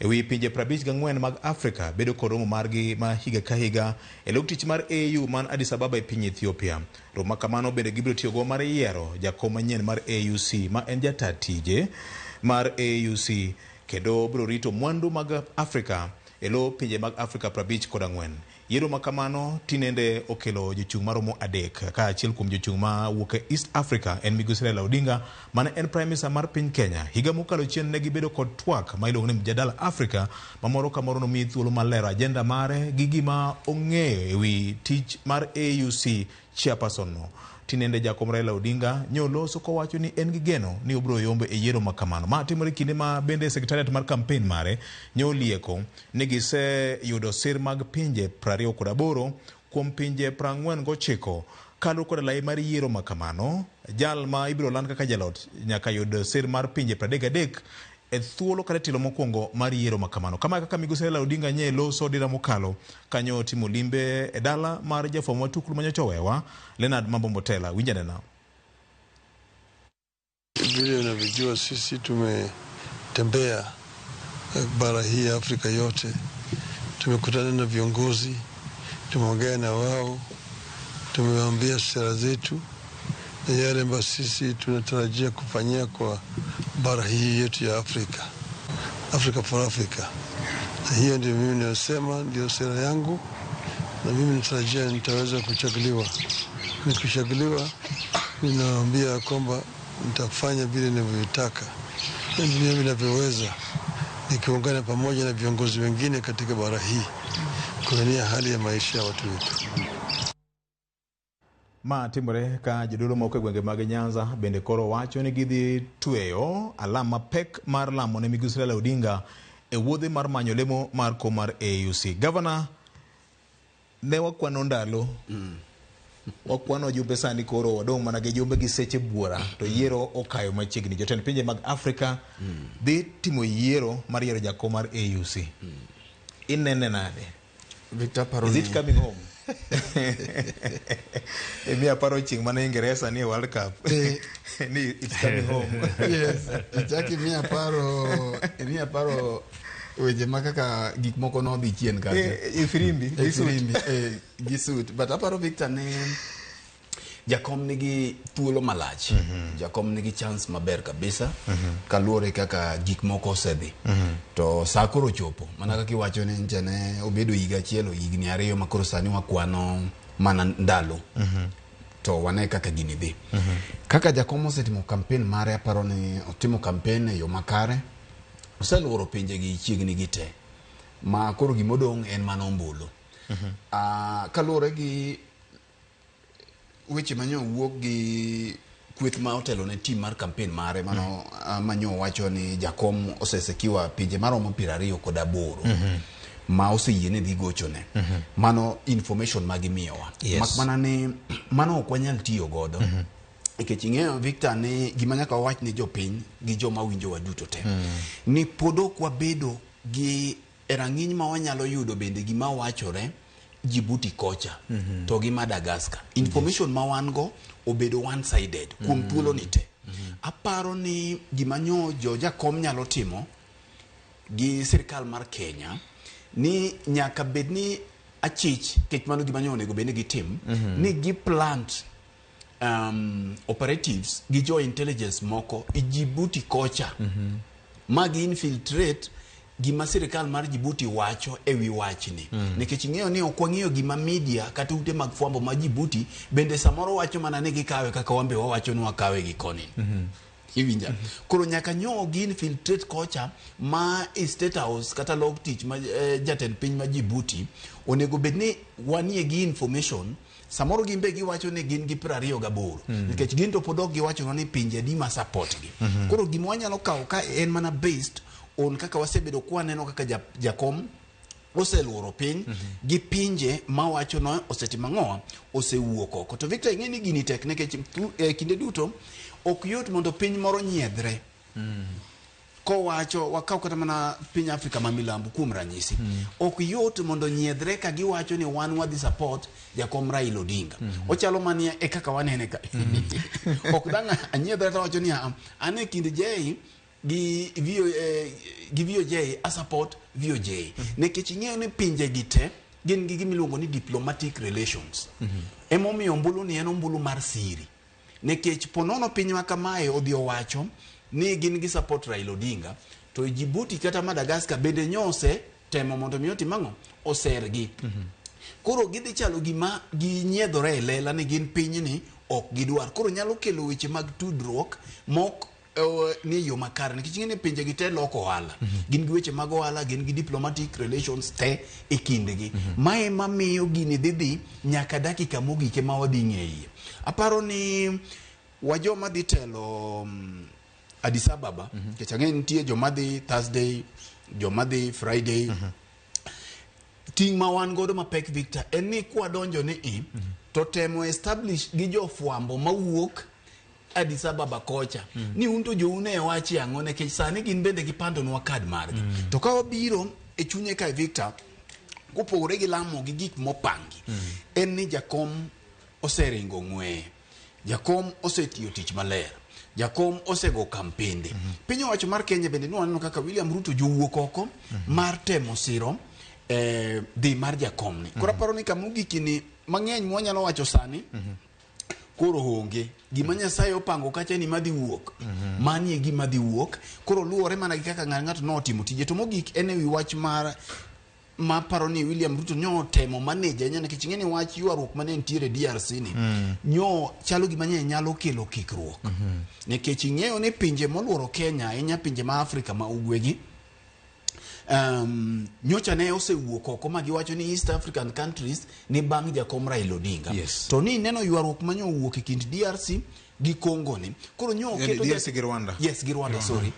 [SPEAKER 1] e wi pinje 54 mag Afrika bedo kod romo margi ma higa ka higa e log tich mar AU man Addis Ababa e piny Ethiopia. Romo ma kamano bende gibiro tiyogo mar yiero jakom manyien mar AUC ma en jata tije mar AUC kendo biro rito mwandu mag Afrika e lo pinje mag Afrika 54. Yiero ma kamano tinende okelo jochung' maromo 3 ka achiel kuom jochung' ma wuok e East Africa en Migosi Raila Odinga mane en Prime Minister mar piny Kenya. Higa mokalo chien ne gibedo kod twak ma iluongo ni Mjadala Africa ma moro ka moro nomiyi thuolo mar lero agenda mare gi gima ong'eyo e wi tich mar AUC. chairperson no. Tinende jakom Raila Odinga nyoloso kowacho ni en gi geno ni obiro yombo e yiero ma kamano. Ma timore kinde ma bende secretariat mar campaign mare nyolieko ni giseyudo sir mag pinje 28 kuom pinje 49 kaluwore kod lai mar yiero ma kamano. Jal ma ibiro land kaka jalot nyaka yud sir mar pinje 33 e thuolo kata tielo mokwongo mar yiero ma kamano. Kama kaka migosi Raila Odinga nye loso dira mokalo kanyo timo limbe e dala mar jafwambo matuklu manyocha owewa Leonard Mambo Mbotela. Winj anena.
[SPEAKER 5] Vile unavyojua sisi tumetembea bara hii ya Afrika yote, tumekutana na viongozi, tumeongea na wao, tumewaambia sera zetu na yale ambayo sisi tunatarajia kufanyia kwa bara hii yetu ya Afrika, Africa for Africa. Na hiyo ndio mimi ninasema, ndio sera yangu, na mimi natarajia nitaweza kuchaguliwa. Nikichaguliwa, ninawaambia kwamba nitafanya vile ninavyotaka na vile ninavyoweza, nikiungana pamoja na viongozi wengine katika bara hii kuwania hali ya maisha ya watu wetu.
[SPEAKER 1] Ma timore ka jodolo moko e gwenge mag Nyanza bende koro wacho ni gidhi tweyo alama pek mar lamo ne migosi Raila Odinga e wuodhe mar manyo lemo mar kom mar AUC. Governor, ne wakwano ndalo wakwano jumbe sani koro wadong' mana gi jumbe gi seche buora to yiero okayo machiegni. Jotend pinje mag Afrika dhi timo yiero mar yiero jakom mar AUC. Inene nade?
[SPEAKER 2] Victor paro
[SPEAKER 1] Is it coming home? Emiya paro chieng' mane Ingeresa ni e World Cup. Ni it's coming home.
[SPEAKER 2] Yes, ichaki imiya paro weche ma kaka gik moko nodhi chien kacha.
[SPEAKER 1] E firimbi,
[SPEAKER 2] E
[SPEAKER 1] gi suit.
[SPEAKER 2] firimbi, gi suit. But aparo Victor ni jakom nigi thuolo malach. Jakom nigi chance maber kabisa kaluwore kaka gik moko osedhi. To saa koro chopo mana kaka iwacho ni ncha ne obedo higa achiel o higni ariyo ma koro sani wakwano mana ndalo. To wane kaka gini dhi. Kaka jakom osetimo campaign mare, aparo ni otimo campaign e yo makare. Oseluoro pinje gi chiegni gi te. Ma koro gimodong' en mana ombulu. Kaluwore gi weche manyo wuok gi kweth ma otelo ne team mar campaign mare mano manyo wacho ni jakom osesekiwa pinje maromo 28 ma oseyie ni dhi gochone. Mano information ma gimiyowa. Mak mana ni mano ok wanyal tiyo godo. Nikech ing'eyo Victor ni gima nyaka wawach ni jopiny gi joma winjowa duto te ni pod ok wabedo gi e rang'iny ma wanyalo yudo bende gima wachore Djibouti kocha to gi Madagascar. Information ma wan go obedo one sided kuom thuolo ni te. Aparo ni gima nyo jo jakom nyalo timo gi sirikal mar Kenya ni nyaka bed ni achich kech mano gima nyo onego bed ni gitim ni gi plant operatives gi jo intelligence moko e Djibouti kocha ma gi infiltrate gima sirikal mar Djibouti wacho e wi wachni. Nikech ing'eyo ni ok wang'eyo gima media kata ute mag fwambo ma Djibouti bende samoro wacho mana ni gikawe kaka wan be wawacho ni wakawe gi koni. Iwinja? Koro nyaka nyo gi infiltrate kocha ma e State House kata log tich ma jatend piny ma Djibouti onego bed ni wanie gi information. Samoro gin be giwacho ni gin gi 28 nikech gin to pod ok giwacho ni pinje adi ma support gi. Koro gima wanyalo kawo ka en mana based on kaka wasebedo kwaneno kaka jakom oseluoro piny gi pinje mawacho no osetimo ang'o, osewuok oko. To Victor ing'e ni gini tek nikech kinde duto ok yot mondo piny moro nyiedhre. Kowacho wakaw kata mana piny Afrika ma milambo kuom ranyisi. Ok yot mondo nyiedhre ka giwacho ni wan wadhi support jakom Raila Odinga. Ochalo mani e kaka wanene ka. Ok dang' anyiedhra to awacho ni an e kind J gi gi VOJ a support VOJ. Nikech ing'eyo ni pinje gi te gin gi gima iluongo ni diplomatic relations. Emomiyo ombulu ni en ombulu mar siri. Nikech ponono piny ma kamae odhi owacho ni gin gi support Raila Odinga, to Djibouti kata Madagascar bende nyose temo mondo mi otim ang'o? Osergi. Koro gidhi chalo gima ginyiedhore e lela ni gin pinyni ok gidwar. Koro nyalo kelo weche mag tudruok mok ni e yo makare nikech ing'e ni pinje gi te loko ohala. Gin gi weche mag ohala, gin gi diplomatic relations te e kindgi. Mae mamiyo gini dhi dhi nyaka dakika mogik ema wadhi ng'eye. Aparo ni wa joma dhi telo Addis Ababa, nikech ang'e nitie joma dhi Thursday, joma dhi Friday. Ting' ma wan godo mapek Victor en ni kwadonjo ni i to temo establish gi jofwambo mawuok Addis Ababa kocha ni un to jou ne wachi ang'o nikech sani gin bende gipandonwa kad margi. To ka wabiro e chunye kae Victor, kopogore gi lamo gi gik mopangi, en ni jakom oseringo ng'weye. Jakom osetiyo tich maler. Jakom osego kampende. Piny owacho mar Kenya bende nwaneno kaka William Ruto jowuok oko mar temo siro dhi mar jakom ni. Koro aparo ni kamogik ni mang'eny mwanyalo wacho sani koro onge. Gima Nyasaye opango kacha ni madhi wuok. Mani e gima dhi wuok. Koro luwore mana gi kaka ng'ato notimo tije. To mogik en ewi wach mar maparo ni William Ruto nyo temo manage ahinya nikech ing'e ni wach ywaruok mane nitiere DRC ni nyo chalo gima nye nyalo kelo kikruok. Nikech ing'eyo ni pinje moluoro Kenya ahinya pinje ma Afrika ma ugwe gi nyocha ne osewuok oko ma giwacho ni East African countries ni bang' jakom Raila Odinga.
[SPEAKER 1] Yes.
[SPEAKER 2] To ni neno ywaruok manyo owuok e kind DRC gi Congo ni. Koro nyo oketo
[SPEAKER 1] DRC gi Rwanda.
[SPEAKER 2] Yes, gi Rwanda, sorry.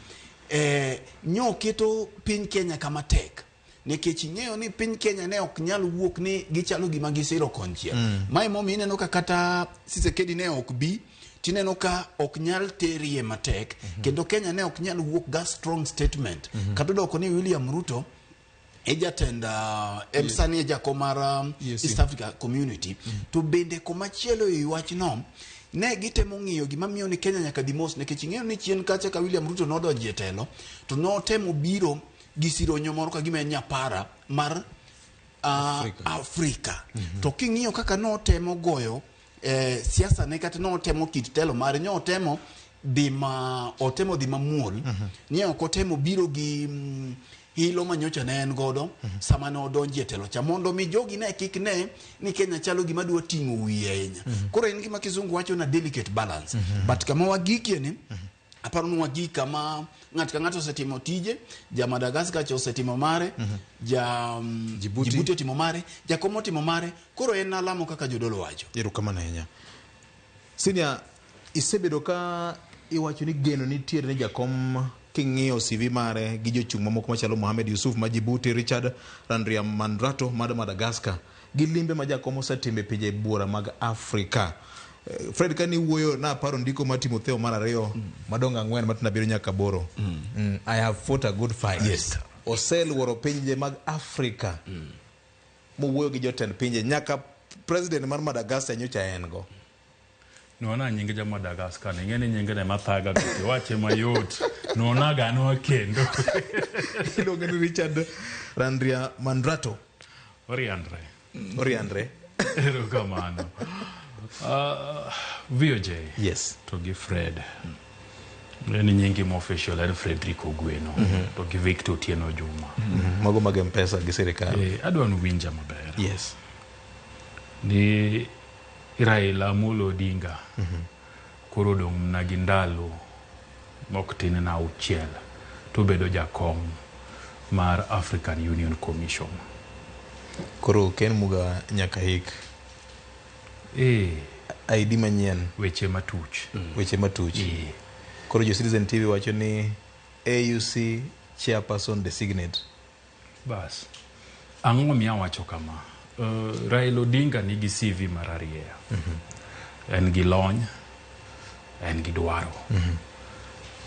[SPEAKER 2] Nyo oketo piny Kenya kama tek. Nikech ing'eyo ni piny Kenya ne ok nyal wuok ni gichalo gima gisiro konchiel. Mae momiyo ineno ka kata Tshisekedi ne ok bi, tineno ka ok nyal terie matek, kendo Kenya ne ok nyal wuok ga strong statement. Kata odoko ni William Ruto e jatend em sani e jakom mar East Africa Community. To bende komachielo e wachno, ne gitemo ng'iyo gima miyo ni Kenya nyaka dhi mos, nikech ing'eyo ni chien kacha ka William Ruto nodonjo e telo, to notemo biro gi sironyo moro ka gima en nyapara mar
[SPEAKER 1] Afrika.
[SPEAKER 2] Afrika. To king'iyo kaka notemo goyo siasa ne kata notemo kit telo mare, notemo dhi ma otemo dhi mamuol, ni ok otemo biro gi hilo manyocha ne en godo sama ne odonjo e telo cha, mondo mi jogi ne kik ne ni Kenya chalo gima dwa ting'o wiye ahinya. Koro en gima kizungu wacho na delicate balance. But kama wagikie ni aparo ni wagik kama ng'ato ka ng'ato osetimo tije, ja Madagascar cha osetimo mare, ja
[SPEAKER 1] Djibouti.
[SPEAKER 2] Djibouti otimo mare, jakom otimo mare, koro en alamo kaka jodolo wacho.
[SPEAKER 1] Erokamano ahinya. Senior, isebedo ka iwacho ni geno nitiere ni jakom king'iyo CV mare gi jochung' mamoko machalo Mohamed Yusuf ma Djibouti, Richard Randriamandrato mar Madagascar, gi limbe ma jakom osetimo e pinje buora mag Afrika. Fred, kane iwuoyo naparo ndiko mar Timotheo mar 2 madongo 4 matindo 7 nyaka 8. I have fought a good fight.
[SPEAKER 2] Yes.
[SPEAKER 1] Oseluoro pinje mag Afrika. Mowuoyo gi jotend pinje nyaka president mar Madagascar nyocha en go.
[SPEAKER 3] Nona nying ja Madagascar ni, ing'e ni nyinge ne mathaga go, iwache mayot. Nona ganwa kendo.
[SPEAKER 1] Iluonge ni Richard Randriamandrato.
[SPEAKER 3] Oriandre.
[SPEAKER 1] Oriandre.
[SPEAKER 3] Erokamano. VOJ.
[SPEAKER 1] Yes.
[SPEAKER 3] To gi Fred. En nyingi ma official en Frederick Ogweno. To gi Victor Otieno Juma.
[SPEAKER 1] Mago mag M-Pesa gi sirikal.
[SPEAKER 3] Adwa ni uwinja maber.
[SPEAKER 1] Yes.
[SPEAKER 3] Ni Raila Amolo Odinga koro odong' mana gi ndalo mok tin na 6 to bedo jakom mar African Union Commission.
[SPEAKER 1] Koro Ken Muga nyaka hik. ID manyien.
[SPEAKER 3] Weche matuch.
[SPEAKER 1] Weche matuch. Koro jo Citizen TV wacho ni AUC chairperson designate.
[SPEAKER 3] Bas. Ang'o miyo awacho kama? Raila Odinga nigi CV mar arieya. En gi lony, en gi dwaro.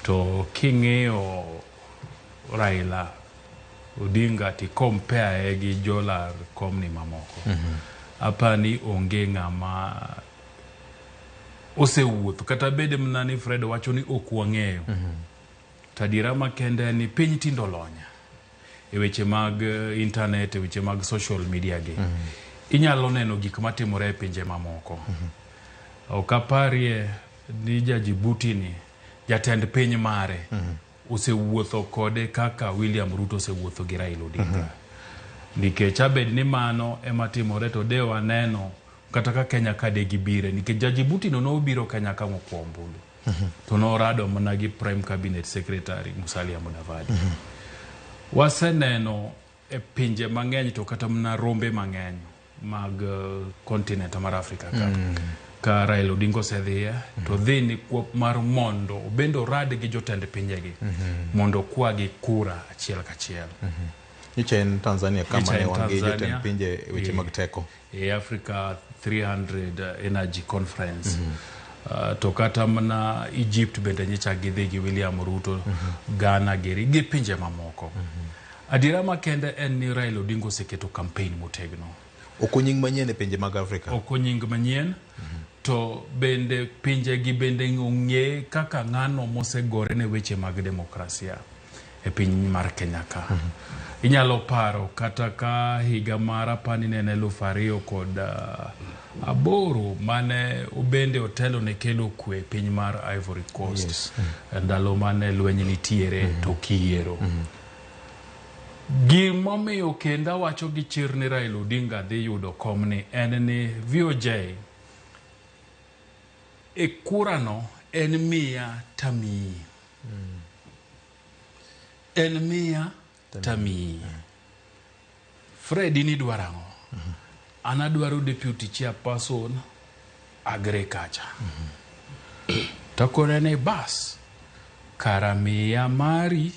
[SPEAKER 3] To king'iyo Raila Odinga ti compare gi jolar komni mamoko. Apani onge ng'ama osewuotho kata bed mana ni Fred wacho ni ok wang'eyo. To adiera makende en ni piny tindo lony e weche mag internet, e weche mag social media gi. Inyalo neno gik matimore e pinje mamoko. Ok aparie ni ja Djibouti ni jatend piny mare osewuotho kode kaka William Ruto osewuotho gi Raila Odinga. Nikech abed ni mano ema timore to de waneno Kata ka Kenya ka de gibire nikech ja Djibouti no nobiro Kenya ka mokuo ombulu. To norado mana gi Prime Cabinet Secretary Musalia Mudavadi. Waseneno e pinje mang'eny to kata mana rombe mang'eny mag continent mar Africa ka. Ka Raila Odinga osedhiye to dhi ni kuop mar mondo obende orad gi jotend pinjegi mondo okwagi kura achiel kachiel.
[SPEAKER 1] Nyocha en Tanzania kama
[SPEAKER 3] Nyocha
[SPEAKER 1] ne
[SPEAKER 3] en
[SPEAKER 1] wan gi
[SPEAKER 3] Tanzania.
[SPEAKER 1] jotend pinje e weche mag teko.
[SPEAKER 3] E Africa 300 Energy Conference. To kata mana Egypt bende nyocha gidhi gi William Ruto, Ghana giri gi pinje mamoko. Adiera makende en ni Raila Odinga oseketo campaign motegno.
[SPEAKER 1] Ok onying manyien e pinje mag Afrika.
[SPEAKER 3] Ok onying manyien. To bende pinje gi bende ong'e kaka ng'ano mosegore ne weche mag demokrasia e piny mar Kenya ka. Inyalo paro kata ka higa mar apani ne en 2008 mane obende otelo ne kelo kwe e piny mar Ivory Coast. Ndalo mane lweny nitiere to kiyiero. Gimomiyo kendo awacho gi chir ni Raila Odinga dhi yudo komni en ni VOJ e kurano en miya tamiyi. En miya tamiyi. Fred in idwaro ang'o? An adwaro deputy chairperson agriculture. Takone ni bas, kara miya mari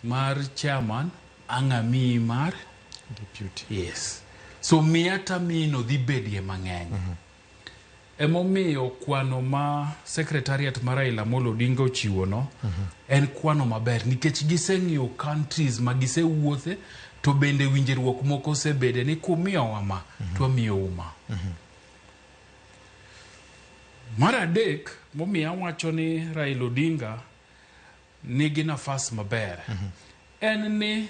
[SPEAKER 3] mar chairman ang' amiyi mar
[SPEAKER 1] Deputy.
[SPEAKER 3] Yes. So miya tamiyi no dhi bedie mang'eny. Emomiyo kwano ma secretariat mar Raila Amolo Odinga ochiwo no en kwano maber nikech giseng'iyo countries ma gisewuothe to bende winjruok moko osebede ni kumiyowa ma to wamiyou ma. Mar adek momiyo awacho ni Raila Odinga nigi nafas maber en ni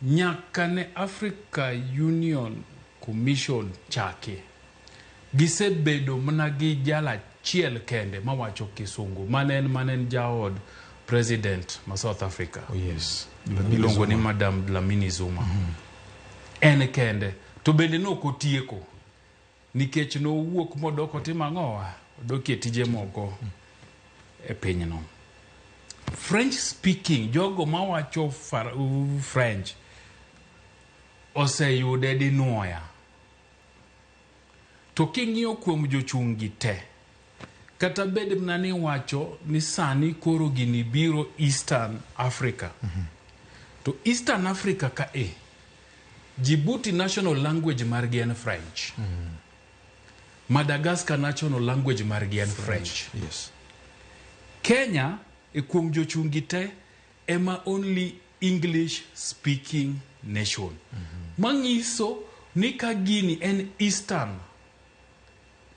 [SPEAKER 3] nyaka ne Africa Union Commission chaki gisebedo mana gi jal achiel kende mawacho kisungu mane en jaod president ma South Africa.
[SPEAKER 1] Oh, yes.
[SPEAKER 3] Iluongo ni Madam Dlamini Zuma. En kende to bende ne ok otieko nikech nowuok modok otimo ang'owa odok e tije moko e pinyno. French speaking jogo mawacho French oseyude dinuoya. To king'iyo kuom jochung' gi te, kata bed mana ni wacho ni sani koro gini biro Eastern Africa. To Eastern Africa ka e, Djibouti national language margi en French. Madagascar national language margi en French.
[SPEAKER 1] Yes.
[SPEAKER 3] Kenya e kuom jochung' gi te ema only English speaking nation. Manyiso ni ka gini en Eastern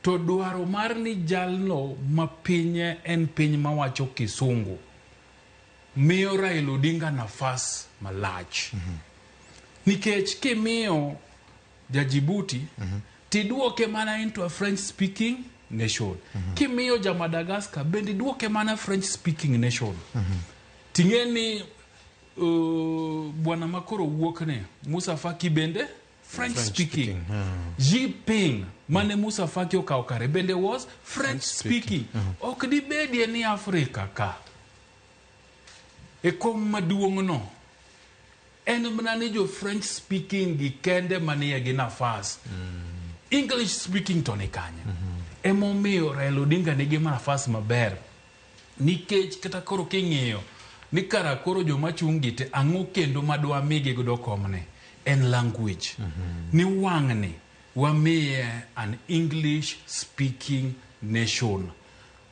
[SPEAKER 3] to dwaro mar ni jalno ma pinye en piny mawacho kisungu miyo Raila Odinga nafas malach. Nikech kimiyo ja Djibouti tiduoke mana into a French speaking nation. Kimiyo ja Madagascar bende iduoke mana French speaking nation. Ting'e ni bwana makoro wuok ni Musa Faki bende French speaking. Xi Jinping mane Musa Faki okawo kare bende was French speaking. Ok dibedie ni Afrika ka e kom maduong' no en mana ni jo French speaking gi kende manie gi nafas. English speaking to ni kanye? Emomiyo Raila Odinga nigi nafas maber nikech kata koro king'iyo ni kara koro joma chung' gi te ang'o kendo madwa migi godo komni en language. Ni wang'ni wamiye an English speaking nation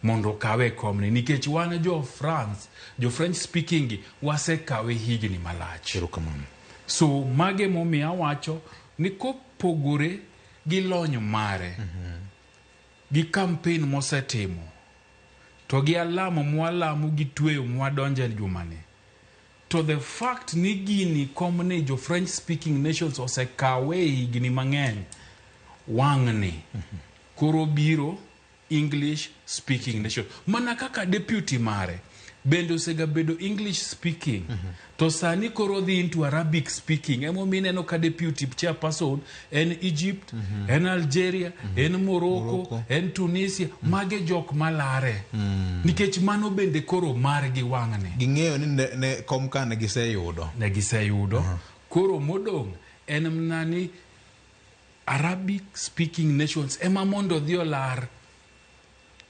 [SPEAKER 3] mondo okawe komni nikech wan jo France, jo French speaking gi wasekawe higni malach.
[SPEAKER 1] Erokamano.
[SPEAKER 3] So mage momiyo awacho ni kopogore gi lony mare gi campaign mosetimo to gi alamo mwalamo gi tweyo mwadonje jumani to the fact ni gini komni jo French speaking nations osekawe e higni mang'eny wang'ni koro biro English speaking nation mana kaka deputy mare. Bende osegabedo English speaking. To sani koro dhi into Arabic speaking. Emomiyo ineno ka deputy chairperson en Egypt, en Algeria, en Morocco, en Tunisia. Mage jok malare. Nikech mano bende koro margi wang'ni.
[SPEAKER 1] Ging'eyo ni ne kom ka ne giseyudo.
[SPEAKER 3] Ne giseyudo. Koro modong' en mana ni Arabic speaking nations ema mondo odhi olar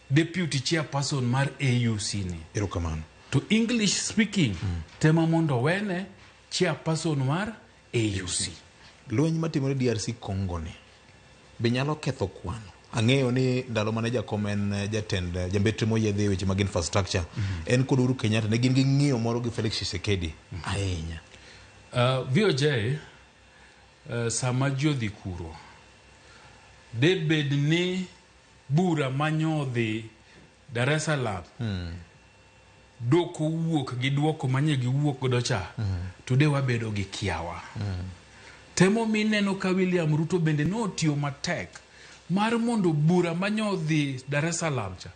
[SPEAKER 3] deputy chairperson mar AUC ni.
[SPEAKER 1] Erokamano.
[SPEAKER 3] To English speaking tema mondo wene chairperson mar AUC.
[SPEAKER 1] Lweny matimore DRC Congo ni be nyalo ketho kwano. Ang'eyo ni ndalo mane jakom en jatend jambetre moyiedhi e weche mag infrastructure en kod Uhuru Kenyatta ne gin gi ng'iyo moro gi Felix Tshisekedi ahinya.
[SPEAKER 3] VOJ sama ji odhi kuro de bed ni bura manyodhi Dar es Salaam dok owuok gi duoko manye giwuok godo cha to de wabedo gi kiawa. Temo mineno ka William Ruto bende notiyo matek mar mondo bura manyodhi Dar es Salaam cha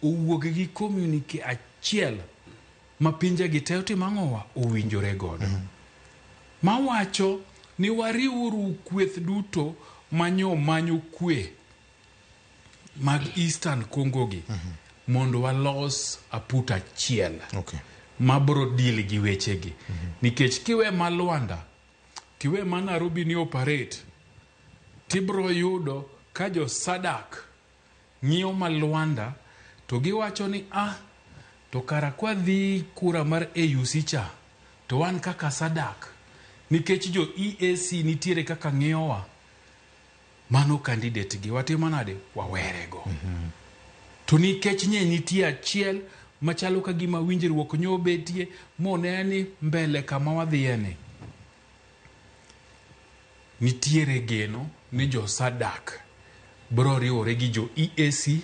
[SPEAKER 3] owuok gi communique achiel ma pinje gi te otimo ang'owa owinjore godo. Mawacho ni wariwuru kweth duto manyo manyo kwe mag Eastern Congo gi mondo walos aput achiel mabro deal gi wechegi. Nikech kiwe ma Luanda, tiwe ma Nairobi ni operate, tibro yudo ka jo SADC ng'iyo ma Luanda to giwacho ni to kara kwadhi kura mar AUC cha to wan kaka SADC nikech jo EAC nitiere kaka ng'iyowa mano candidate gi watimo nade wawerego. To nikech nye nitie achiel machalo ka gima winjruok nyobetie mone ni mbele kama wadhiye ni nitiere geno ni jo SADC bro riwore gi jo EAC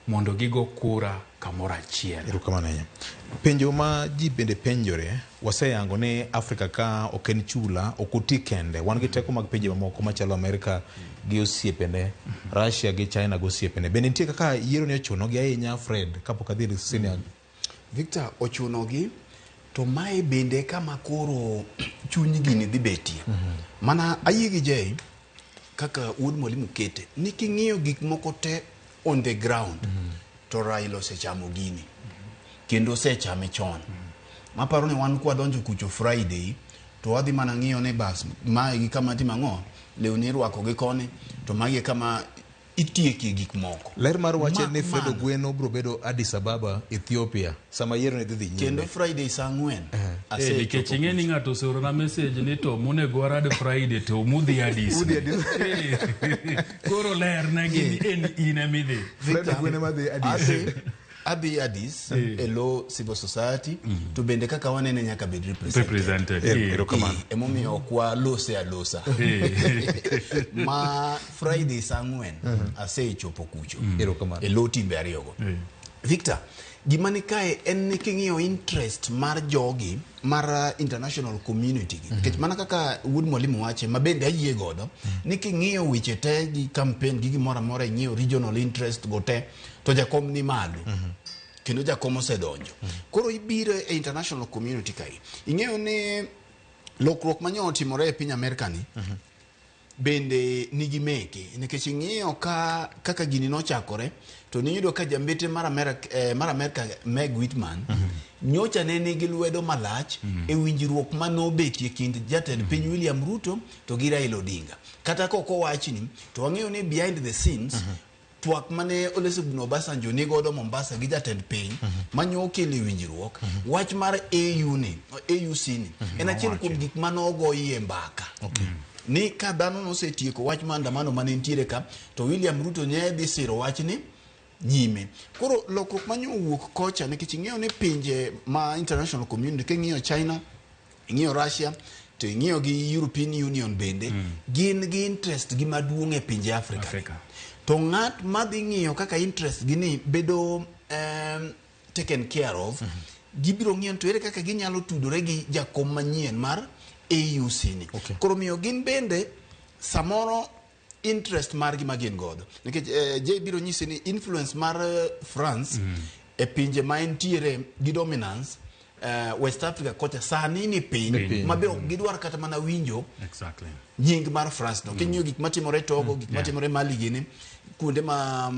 [SPEAKER 3] mondo gigo kura kamoro achiel.
[SPEAKER 1] Erokamano ahinya. Penjo ma ji bende penjore, waseyango ni Afrika ka ok en chula, ok oti kende. Wan gi teko mag pinje mamoko machalo Amerika gi osiepene, Russia gi China gi osiepene. Bende nitie kaka yiero ni ochuno gi ahinya, Fred, kapok adhi ir senior.
[SPEAKER 2] Victor, ochuno gi to mae bende kama koro chuny gini dhi betie. Mana ayie gi Jay kaka wuod mwalimu kete ni king'iyo gik moko te on the ground to Raila osechamo gini kendo osechame chon. Maparo ni wan kwadonjo kucho Friday to wadhi mana ng'iyo ni bas mae gi kama timo ang'o lewni irwako gi koni to magi e kama itiekie gik moko.
[SPEAKER 1] Ler mar wache
[SPEAKER 2] Mak
[SPEAKER 1] ni Fred
[SPEAKER 2] mana.
[SPEAKER 1] Ogweno biro bedo Addis Ababa, Ethiopia, sama yiero ni dhi dhi nyime.
[SPEAKER 2] Kendo Friday saa 4
[SPEAKER 3] Nikech ing'e ni ng'ato oseorona message ni to monego warad Friday to mudhi Addis. Koro ler negi ni en in emidhi.
[SPEAKER 1] Fred Ogweno ema dhi Addis.
[SPEAKER 2] Adhi Addis e lo civil society to bende kaka wanene nyaka bed represented.
[SPEAKER 3] Represented.
[SPEAKER 1] Erokamano.
[SPEAKER 2] Emomiyo ok walose alosa. Ma Friday saa 4 asechopo kucho.
[SPEAKER 1] Erokamano.
[SPEAKER 2] E lo timbe ariyogo. Victor, gima ni kae en ni king'iyo interest mar jogi mar international community gi. Nikech mana kaka wuod mwalimu wache ma bende ayie godo ni king'iyo weche te gi campaign gi gimoro amora ing'iyo regional interest go te to jakom ni malo. Kendo jakom osedonjo. Koro ibiro e international community kae. Ing'eyo ni lokruok manyo otimore e piny Amerika ni bende nigi meke nikech ing'iyo ka kaka gini nochakore to niyudo ka jambete mar Amerika, mar Amerika Meg Whitman nyocha ne nigi lwedo malach e winjruok manobetie kind jatend piny William Ruto to gi Raila Odinga. Kata kok owachni to wang'eyo ni behind the scenes twak mane Olusegun Obasanjo ni godo Mombasa gi jatend piny manyo okelo e winjruok wach mar AU ni AUC ni en achiel kuom gik manogoyie mbaka. Ni ka dhano nosetieko wach maandamano mane nitiere ka to William Ruto ne dhi siro wachni nyime. Koro lokruok manyo owuok kocha nikech ing'eyo ni pinje ma international community king'iyo China, ing'iyo Russia to ing'iyo gi European Union bende gin gi interest gi maduong' e pinje Afrika.
[SPEAKER 3] Afrika.
[SPEAKER 2] To ng'at madhi ng'iyo kaka interest gi ni bedo taken care of gibiro ng'iyo to ere kaka ginyalo tudore gi jakom manyien mar AUC ni. Koro miyo gin bende samoro interest margi ma gin godo nikech Jay biro nyisi ni influence mar France E pinje ma entiere gi dominance, West Africa kocha sani ni piny ma be ok gidwar kata mana winjo nying mar France no. King'iyo gik matimore Togo, gik matimore Mali gini, kuonde ma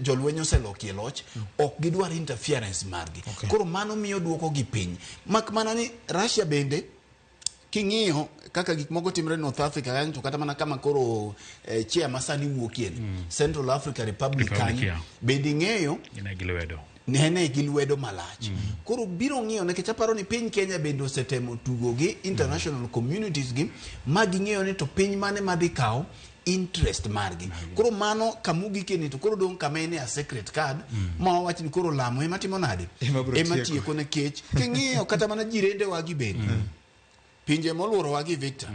[SPEAKER 2] jolweny oselokie loch, ok gidwar interference margi. Koro mano miyo duoko gi piny. Mak mana ni Russia bende king'iyo kaka gik moko timore North Africa kanyo, to kata mana kama koro chair ma sani wuokie ni, Central Africa Republic kanyo, bende ing'eyo nene gi lwedo malach. Koro biro ng'iyo nikech aparo ni piny Kenya bende osetemo tugo gi international communities gi ma ging'eyo ni to piny mane madhi kawo interest margi. Koro mano kamugike ni to koro dong' kama en a secret card ma wawach ni koro lamo ema timo nade, ema tieko, nikech king'iyo kata mana jirende wa gi bende pinje moluorowa gi Victor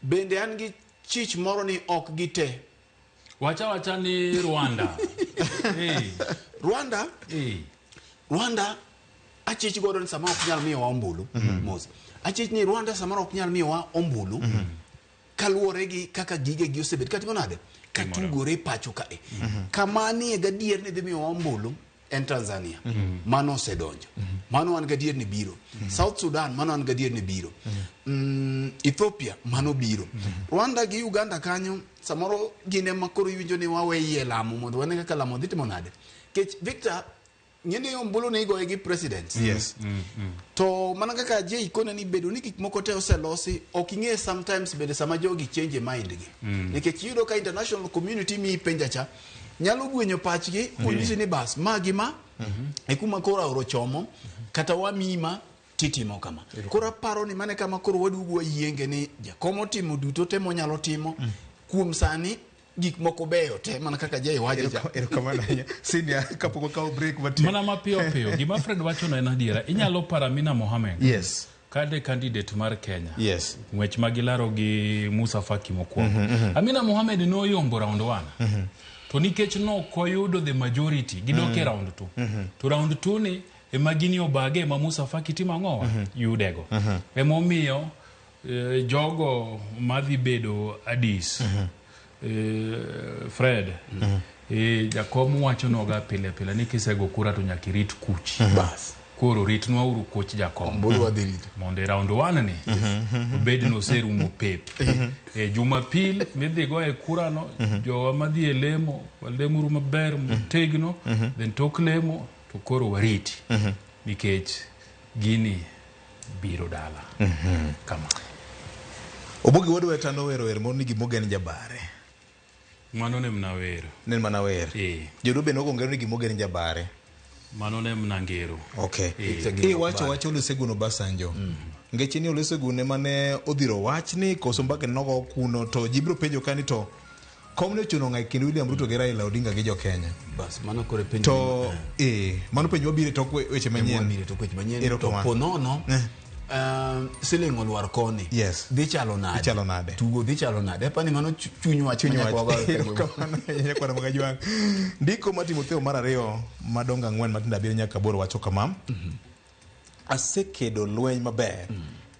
[SPEAKER 2] bende an gi chich moro ni ok gite.
[SPEAKER 3] Wacha ni Rwanda. Hey.
[SPEAKER 2] Rwanda.
[SPEAKER 3] Hey.
[SPEAKER 2] Rwanda achich godo ni samoro ok nyal miyowa ombulu. Mos. Achich ni Rwanda samoro ok nyal miyowa ombulu. Kaluwore gi kaka gige gi osebet katimo nade, katugore pacho kae. Kama nie gadier ni dhi miyowa ombulu en Tanzania. Mano osedonjo. Mano wan gadier ni biro. South Sudan mano wan gadier ni biro. Ethiopia mano biro. Rwanda gi Uganda kanyo samoro gin ema koro iwinjo ni wawe yie lamo mondo wane kaka lamo dhi timo nade. Kech Victor ng'eni ombulu ni igoye gi president.
[SPEAKER 1] Yes.
[SPEAKER 2] To mana kaka Jay kone ni bedo ni gik moko te oselosi, ok ing'e sometimes bende sama jogi change mind gi. Nikech iyudo ka international community mi penja cha nyalo gwenyo pachgi onyisi ni bas ma gi ma e kuma koro aoro chomo kata wamima titimo kama. Koro aparo ni mane kama koro waduogo wayienge ni jakom otimo duto te monyalo timo kuom sani gik moko beyo te mana kaka Jay wacho cha.
[SPEAKER 1] Erokamano ahinya. Senior, kapok wakawo break matin.
[SPEAKER 3] Mana mapiyo piyo, gima Fred wacho no en adiera. Inyalo paro Amina Mohamed.
[SPEAKER 1] Yes.
[SPEAKER 3] Kade candidate mar Kenya.
[SPEAKER 1] Yes.
[SPEAKER 3] Ng'wech ma gilaro gi Musa Faki mokwongo. Amina Mohamed noyombo round 1. To nikech nokoyudo the majority, gidok e round 2. To round 2 ni ema gini obage ma Musa Faki timo ang'owa? Yudego. Emomiyo jogo madhi bedo Addis. Fred, jakom wacho noga pile pile ni kisego kura to nyaka irit kuch.
[SPEAKER 2] Bas.
[SPEAKER 3] Koro ritnwa uru kuch jakom.
[SPEAKER 2] Ombulu wadhi rito.
[SPEAKER 3] Mondo e round 1 ni obed ni oserumo pep. Jumapil midhi goye kura no, jowa madhi e lemo, walemuru maber motegno, then tok lemo to koro wariti. Nikech gini biro dala. Kama.
[SPEAKER 1] Obogi wuod Weta nowero wer moro ni gimogen jabare.
[SPEAKER 3] Mano ne mna wero.
[SPEAKER 1] Ne mana wer. Joluo be nogo ngero ni gimogen jabare.
[SPEAKER 3] Mano ne mna ngero.
[SPEAKER 1] Okay. Iwacho wacho Olusegun Obasanjo. Ngeche ni Olusegun ema ne odhiro wachni koso mbaka nogo kuno to ji biro penjo kani to kom ne ochuno ng'a e kind William Ruto gi Raila Odinga gi jo Kenya.
[SPEAKER 2] Bas mano kore penjo.
[SPEAKER 1] To mano penjo wabiro tok weche manyien.
[SPEAKER 2] Wabiro tok weche manyien. To ponono siling olwar koni.
[SPEAKER 1] Yes.
[SPEAKER 2] Dhi chalo nade?
[SPEAKER 1] Dhi chalo nade?
[SPEAKER 2] Tugo dhi chalo nade? Apani mano chuny wach
[SPEAKER 1] manyaka wago. Ndiko ma Timotheo mar 2 madongo 4 matindo 7 nyaka 8 wacho kama. Asekedo lweny maber.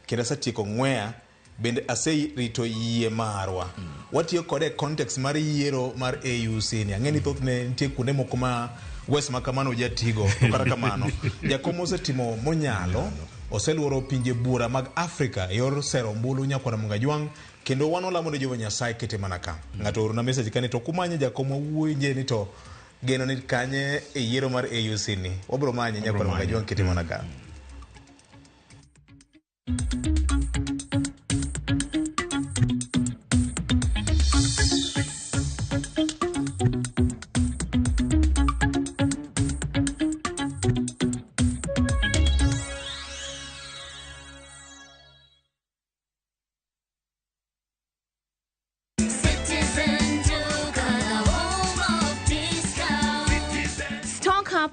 [SPEAKER 1] Kendo asetieko ng'weya bende aserito yie marwa. Watiyo kode e context mar yiero mar AUC ni. Ang'e ni thothne nitie kuonde moko ma wes ma kamano jatigo to kata kamano jakom osetimo monyalo, oseluoro pinje buora mag Afrika e yor sero ombulu nyakwara Mungajwang', kendo wan walamo ne Jehova Nyasaye kete mana ka. Ng'ato oorona message kani to kumanye jakom wawuoye ni to geno ni kanye e yiero mar AUC ni. Wabro manye nyakwara Mungajwang' kete mana ka.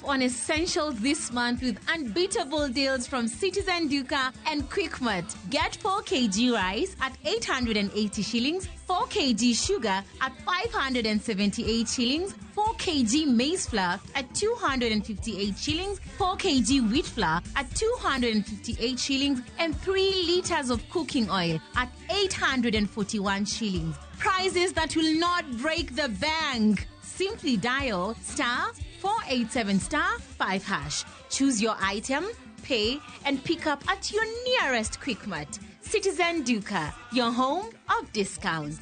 [SPEAKER 6] On essentials this month with unbeatable deals from Citizen Duka and Quickmart. Get 4 kg rice at 880 shillings, 4 kg sugar at 578 shillings, 4 kg maize flour at 258 shillings, 4 kg wheat flour at 258 shillings, and 3 liters of cooking oil at 841 shillings. Prices that will not break the bank. Simply dial star 487 star 5 hash. Choose your item, pay, and pick up at your nearest Quickmart. Citizen Duka, your home of discounts.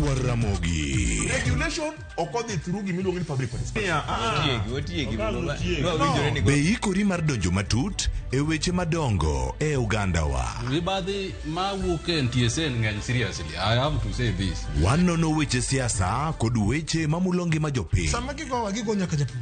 [SPEAKER 7] Ramogi.
[SPEAKER 8] Regulation okodhi through gimiluongo ni public participation.
[SPEAKER 7] Be ikori mar donjo matut e weche madongo e ugandawa.
[SPEAKER 9] Mibadhi mawuok e NTSA ng'eny seriously. I have to say this.
[SPEAKER 7] Wanono weche siasa kod weche mamulo ngima jopiny.
[SPEAKER 10] Sama gigowa gigo nyaka japur.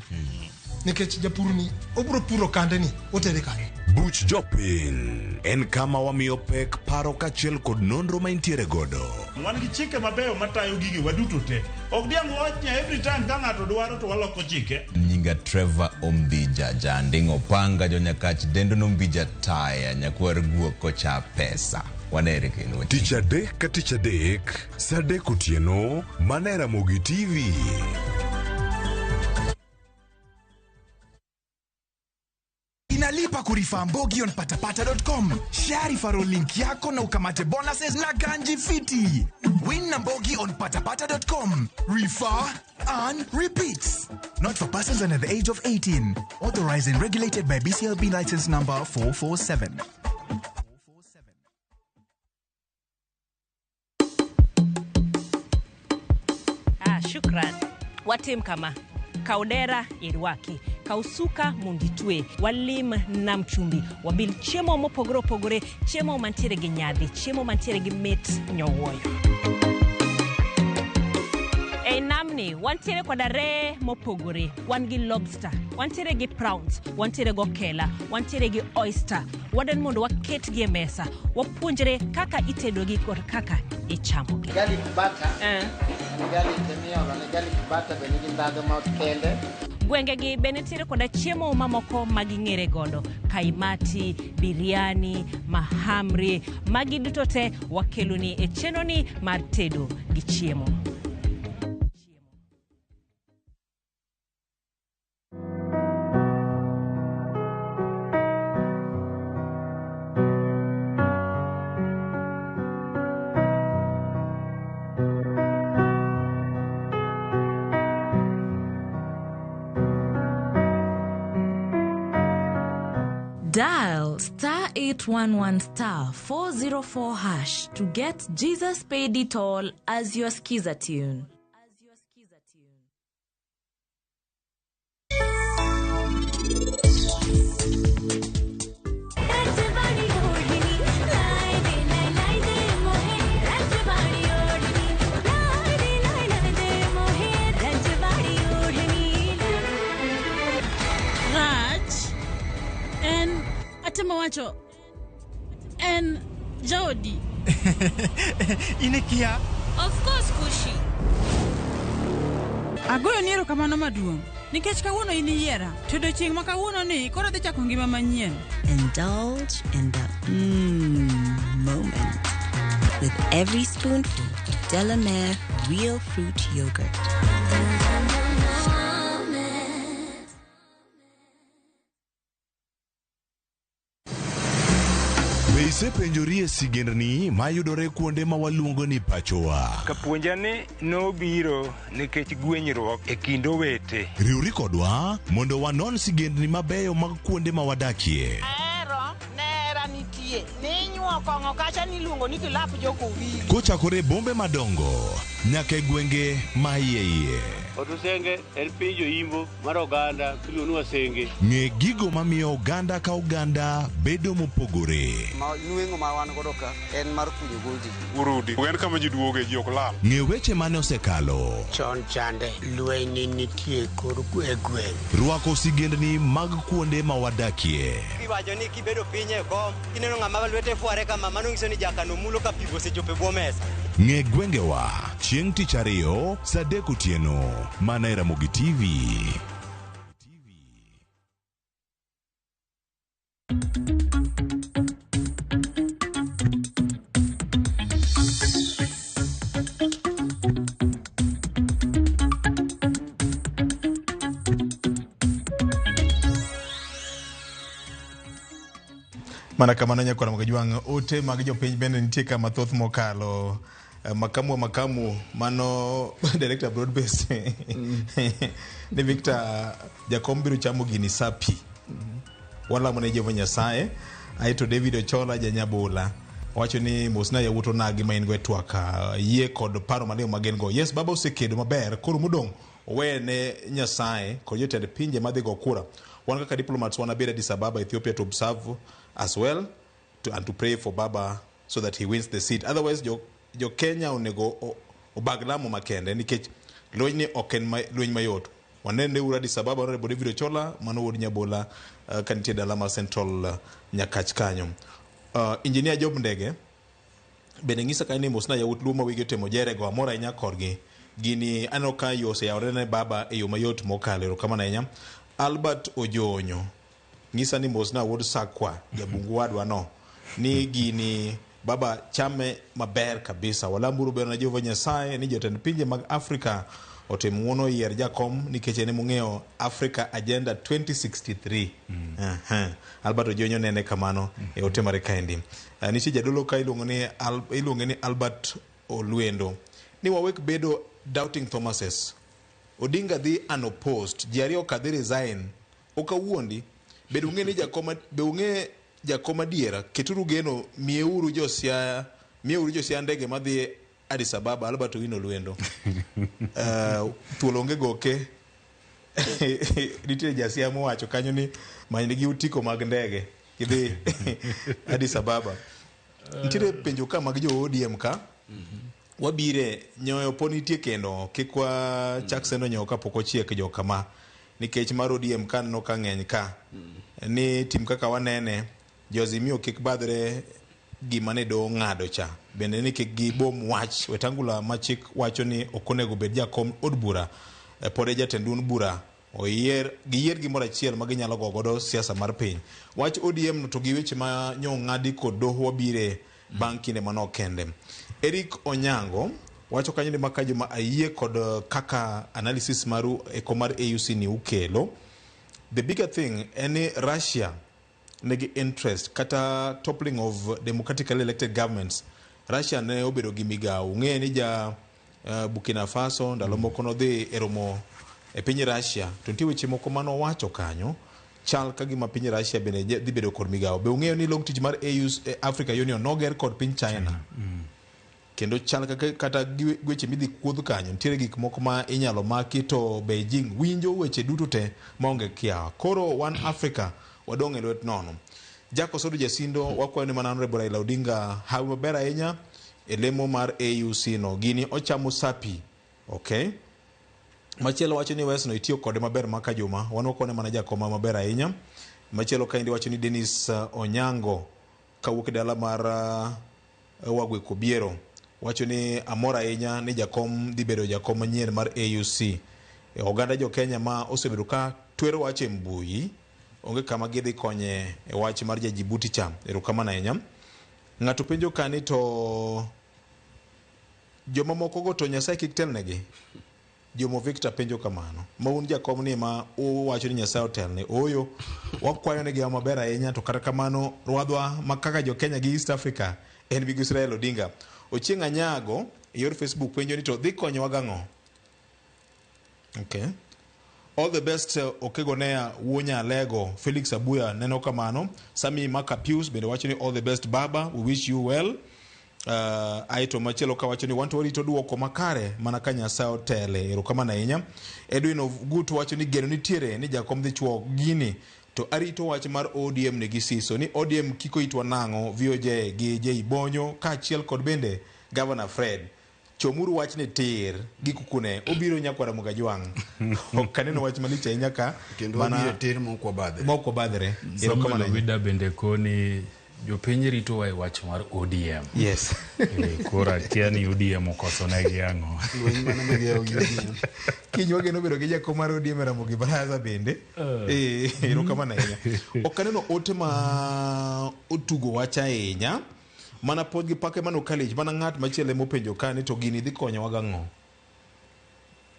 [SPEAKER 10] Nikech japur ni obiro puro kande ni otere kanye.
[SPEAKER 7] Buch jopiny en kama wamiyo pek paro kaachiel kod nonro ma intiere godo.
[SPEAKER 11] Wan gi chike mabeyo matayo gigi waduto te. Ok diang' wach ni every time ka ng'ato dwaro to waloko chike.
[SPEAKER 12] Nyinga Trevor Ombija Janding Opanga jonyakach dendo nombija taya nyakwar guok kocha pesa. Wanere kendo.
[SPEAKER 7] Tich adek ka tich adek, saa adek otieno, mana e Ramogi TV.
[SPEAKER 13] Inalipa kurifa Mbogi on patapata.com. Share referral link yako na ukamate bonuses na ganji fiti. Win na Mbogi on patapata.com. Refer, earn, repeat. Not for persons under the age of 18. Authorized and regulated by BCLB license number 447.
[SPEAKER 14] Shukran. Watim kama. Kaudera irwaki, kausuka munditwe, walim nam chumbi, wabil chiemo mopogore opogore, chiemo mantiere gi nyadhi, chiemo mantiere gi mit nyowuoyo. E namni, wantiere koda ree mopogore, wan gi lobster, wantiere gi prawns, wantiere gi okela, wantiere gi oyster. Wadwaro mondo waketgi e mesa, wapuonjre kaka itedogi kod kaka ichamogi.
[SPEAKER 15] Garlic butter. Garlic miolo ne garlic butter be nigi ndhadhu ma kende.
[SPEAKER 14] Gwengegi be nitiere koda chiemo mamoko ma ging'ere godo, kaimati, biryani, mahamri, magi duto te wakeloni e chenroni mar tedo gi chiemo.
[SPEAKER 16] Dial star 811 star 404 hash to get Jesus Paid It All as your skiza tune.
[SPEAKER 17] Atema wacho en jaodi.
[SPEAKER 18] Inekia.
[SPEAKER 17] Of course, Kushi.
[SPEAKER 18] Agoyo ni erokamano maduong' nikech kawuono in iyiera to odiochieng' ma kawuono ni koro adhi chako ngima manyien.
[SPEAKER 19] Indulge in the moment with every spoonful of Delamere real fruit yogurt.
[SPEAKER 7] Be isepenjori e sigendni mayudore kuonde ma waluongo ni pachowa?
[SPEAKER 20] Kapuonja ni nobiro nikech gwenyruok e kind owete.
[SPEAKER 7] Riwri kodwa mondo wanon sigendni mabeyo mag kuonde ma wadakie.
[SPEAKER 21] Ahero nera nitie ninyuo kong'o kacha niluongo ni kilap jokowili.
[SPEAKER 7] Kochakore e bombe madongo nyaka e gwenge ma iye iye.
[SPEAKER 22] Otusenge en piny joimbo mar oganda miluongo ni Wasenge.
[SPEAKER 7] Ng'e gigo mamiyo oganda ka oganda bedo mopogore.
[SPEAKER 23] Ma nweng'o ma wan godo ka en mar kunyo goldi.
[SPEAKER 8] Urudi. En kama ji duoge ji ok lal.
[SPEAKER 7] Ng'e weche mane osekalo.
[SPEAKER 24] Chon chande lweny nitie kor e gweng'.
[SPEAKER 7] Rwako sigendni mag kuonde ma wadakie.
[SPEAKER 25] Iwacho ni kibedo piny e kom, kineno ng'ama lwete fware kama, mano nyiso ni jakano mulo ka pi osechopo e bwo mesa.
[SPEAKER 7] Ng'e gwengewa chieng' tich ariyo saa adek otieno mana e Ramogi TV.
[SPEAKER 1] Mana kamano nyakwara Magajwang', ote mag jopiny bende nitie ka mathoth mokalo. Makamu wa makamu mano director broad base ni Victor Jakom biro chamo gini sapi. Walamo ne Jehova Nyasaye. Aeto David Ochola Janyabula wacho ni mosna yawuot onagi ma in go e twak yie kod paro maliw ma gin go. Yes, baba osekedo maber, koro modong' owe ne Nyasaye kod jotend pinje madhi go kura. Wan kaka diplomats wanabed Addis Ababa, Ethiopia to observe as well and to pray for Baba so that he wins the seat. Otherwise, jo Kenya onego obag lamo makende nikech lweny ni ok en lweny mayot. Wanene uru Addis Ababa, Honorable David Ochola, mano wuod Nyabola ka nitie dala mar Central Nyakach kanyo. Engineer Job Ndege bende ng'isa kanyo ni mosna yawuot Luo ma wigi otemo jerego, amor ahinya korgi. Gini aneno ka yo oseyawore ne baba e yo mayot mokalo, erokamano ahinya. Albert Ojonyo ng'isa ni mosna wuod Sakwa, jabungu wadwa no, ni gini baba chame maber kabisa. Walamburu ber na Jehova Nyasaye ni jotend pinje mag Afrika otim ng'uono yier jakom nikech en emong'eyo Africa Agenda 2063. Albert Ojonyo nene kamano e ote mare kaendi. Nitie jadolo ka iluonge ni Albert Olwendo ni wawek bedo doubting Thomases. Odinga dhi unopposed, ji ariyo ka dhi resign. Ok awuondi, bed ung'e ni jakom, be ung'e jakom adiera, keturu geno, miyeuru Josiaya, miyeuru Josiaya ndege madhi Addis Ababa. Albert Owino Lwendo. Thuol onge goke. Nitie Jasiaya mowacho kanyo ni manynegi otiko mag ndege gidhi Addis Ababa. Nitiere penjo ka mag jo ODM ka. Wabire nyoyo po nitie kendo kik wachak sendo nyoyo kapok ochiek jo kama nikech mar ODM ka aneno ka ng'eny ka ni tim kaka wanene jo Azimio kik badhre gima ne doho ng'ado cha bende ni kik gibom wach Wetangula ma chik wacho ni ok onego bed jakom od bura pod e jatend duond bura oyier giyier gimoro achiel ma ginyalo go godo siasa mar piny. Wach ODM no to gi weche ma nyo ng'adi kod doho wabire bang' kinde manok kende. Eric Onyango wacho kanyo ni maka joma ayie kod kaka analysis maru eko mar AUC ni ukelo. The bigger thing en ni Russia nigi interest kata toppling of democratically elected governments. Russia ne obedo gi migawo. Ung'eyo ni ja Burkina Faso ndalo moko nodhi e romo e piny Russia to nitie weche moko manowacho kanyo chal ka gima piny Russia bende dhi bedo kod migawo. Be ung'eyo ni log tich mar AU Africa Union noger kod piny China? Kendo chal kaka kata weche midhi kuodh kanyo nitiere gik moko ma inyalo maki to Beijing winjo weche duto te maonge kiawa. Koro wan Africa wadong' e lwet nono. Jack Osodo Jasindo wakwayo ni mana Honorable Raila Odinga hawi maber ahinya e lemo mar AUC no. Gini ochamo sapi. Okay. Machielo wacho ni Wes no itiyo kode maber maka juma. Wan wakone mana jakoma maber ahinya. Machielo kaendi wacho ni Dennis Onyango kawuok e dala mar Wagwe Kobiero wacho ni amor ahinya ni jakom dhi bedo jakom manyien mar AUC. Oganda jo Kenya ma osebedo ka twero wach e mbui onge kama gidhi konye e wach mar ja Djibouti cha. Erokamano ahinya. Ng'ato penjo ka ni to joma moko go to Nyasaye kik telnegi. Jomo Victor penjo kamano. Ma un jakom ni ma uwacho ni Nyasaye otelne. Ooyo, wakwayo negi maber ahinya to kata kamano rwadhwa ma kaka jo Kenya gi East Africa en Migosi Raila Odinga. Ochieng' Anyago e yor Facebook penjo ni to dhi konyowa gang'o? Okay. All the best Okegonea wuo Nyalego. Felix Abuya neno kamano. Sami Makapius bende wacho ni all the best baba, we wish you well. Aeto machielo kawacho ni wanto warito duoko makare mana ka Nyasaye otele. Erokamano ahinya. Edwin Ogutu wacho ni geno nitiere ni jakom dhi chuo gini to arito wach mar ODM nigi siso ni ODM kiko itwa nang'o VOJ gi J Bonyo kaachiel kod bende Governor Fred. Chomuru wach ni tir gi kukune obiro nyakwara Mugajwang'. Ok aneno wach malich ahinya ka
[SPEAKER 2] kendo wabiro tir mok wabadhre.
[SPEAKER 1] Mok wabadhre.
[SPEAKER 9] Samuel
[SPEAKER 1] Erokamano ahinya.
[SPEAKER 9] Owida bende koni jopiny ritowa e wach mar ODM.
[SPEAKER 1] Yes.
[SPEAKER 9] Koro akia ni ODM okoso negi ang'o.
[SPEAKER 2] Lweny mane ma giyawo gi ODM.
[SPEAKER 1] Kiny wageno bedo gi jakom mar ODM e Ramogi Baraza bende. Erokamano ahinya. Ok aneno ote ma otugo wach ahinya. Mana pod gi pake mano kalich mana ng'at machielo emopenjo ka ni to gini dhi konyowa gang'o.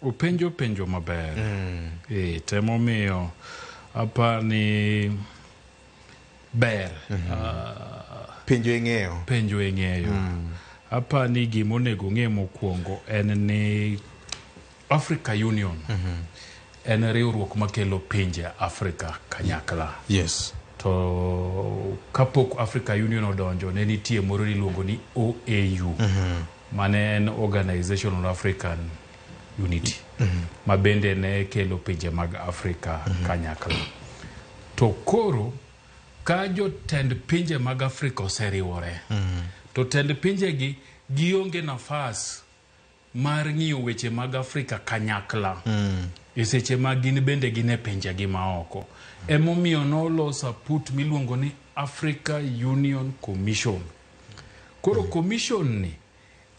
[SPEAKER 9] Openjo penjo maber. Temomiyo apa ni
[SPEAKER 3] Ber.
[SPEAKER 1] Penjo ing'eyo.
[SPEAKER 3] Penjo ing'eyo. Apa ni gima onego ng'e mokwongo en ni Africa Union en riwruok makelo pinje Afrika kanyakla.
[SPEAKER 1] Yes.
[SPEAKER 3] To kapok Africa Union odonjo ne nitie moro miluongo ni OAU. Mane en Organization of African Unity. Ma bende ne kelo pinje mag Afrika kanyakla. To koro ka jotend pinje mag Afrika oseriwore, to tend pinjegi gionge nafas mar ng'iyo weche mag Afrika kanyakla e seche ma gin bende gin e pinjegi maoko. Emomiyo nolos aput miluongo ni Africa Union Commission. Koro commission ni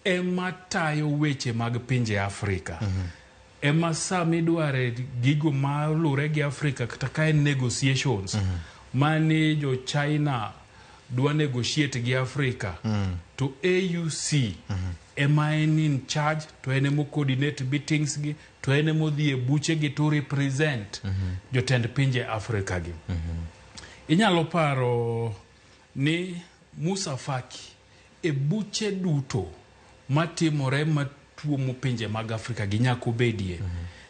[SPEAKER 3] ema tayo weche mag pinje Afrika. Ema sama idware gigo malure gi Afrika kata ka en negotiations mani jo China dwa negotiate gi Afrika to AUC ema en in charge to en emo coordinate meetings gi to en emo dhi e buche gi to represent jotend pinje Afrika gi. Inyalo paro ni Musa Faki e buche duto matimore matuomo pinje mag Afrika gi nyaka obedie.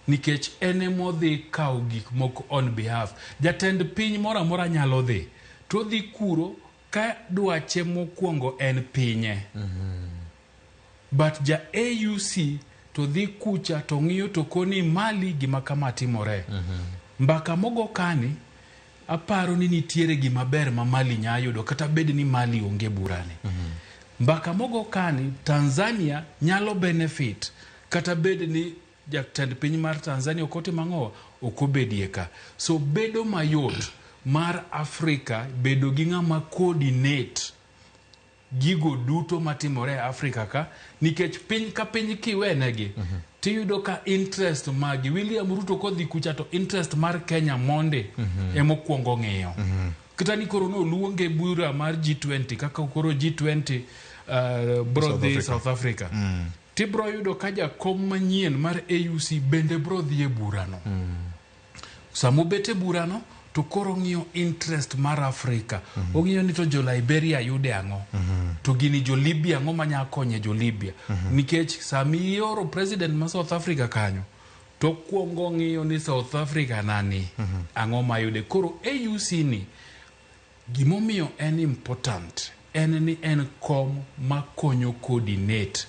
[SPEAKER 3] Nikech en emodhi kawo gik moko on behalf. Jatend piny moro amora nyalo dhi to odhi kuro ka dwache mokwongo en pinye. But ja AUC to dhi kucha to ng'iyo to koni Mali gima kama timore. Mbaka mogo kani aparo ni nitiere gima ber ma Mali nya yudo kata bed ni Mali onge burani. Mbaka mogo kani Tanzania nyalo benefit kata bed ni jatend piny mar Tanzania ok otimo ang'o ok obedie ka. So bedo mayot mar Afrika bedo gi ng'ama coordinate gigo duto matimore e Afrika ka nikech piny ka piny kiwenegi tiyudo ka interest magi William Ruto kodhi kucha to interest mar Kenya monde emokwongo ng'iyo. Kata ni koro noluonge bura mar G20 kaka koro G20 bro
[SPEAKER 1] South
[SPEAKER 3] dhi
[SPEAKER 1] Africa.
[SPEAKER 3] South Africa. Tibro yudo ka jakom manyien mar AUC bende bro dhi e burano. Sama obet e burano to koro ong'iyo interest mar Afrika. Ong'iyo ni to jo Liberia yude ang'o. To gini jo Libya ang'o manya konyo jo Libya. Nikech sami ioro president ma South Africa kanyo to kwongo ng'iyo ni South Africa nani ang'o mayude. Koro AUC ni gimomiyo en important en ni en kom makonyo coordinate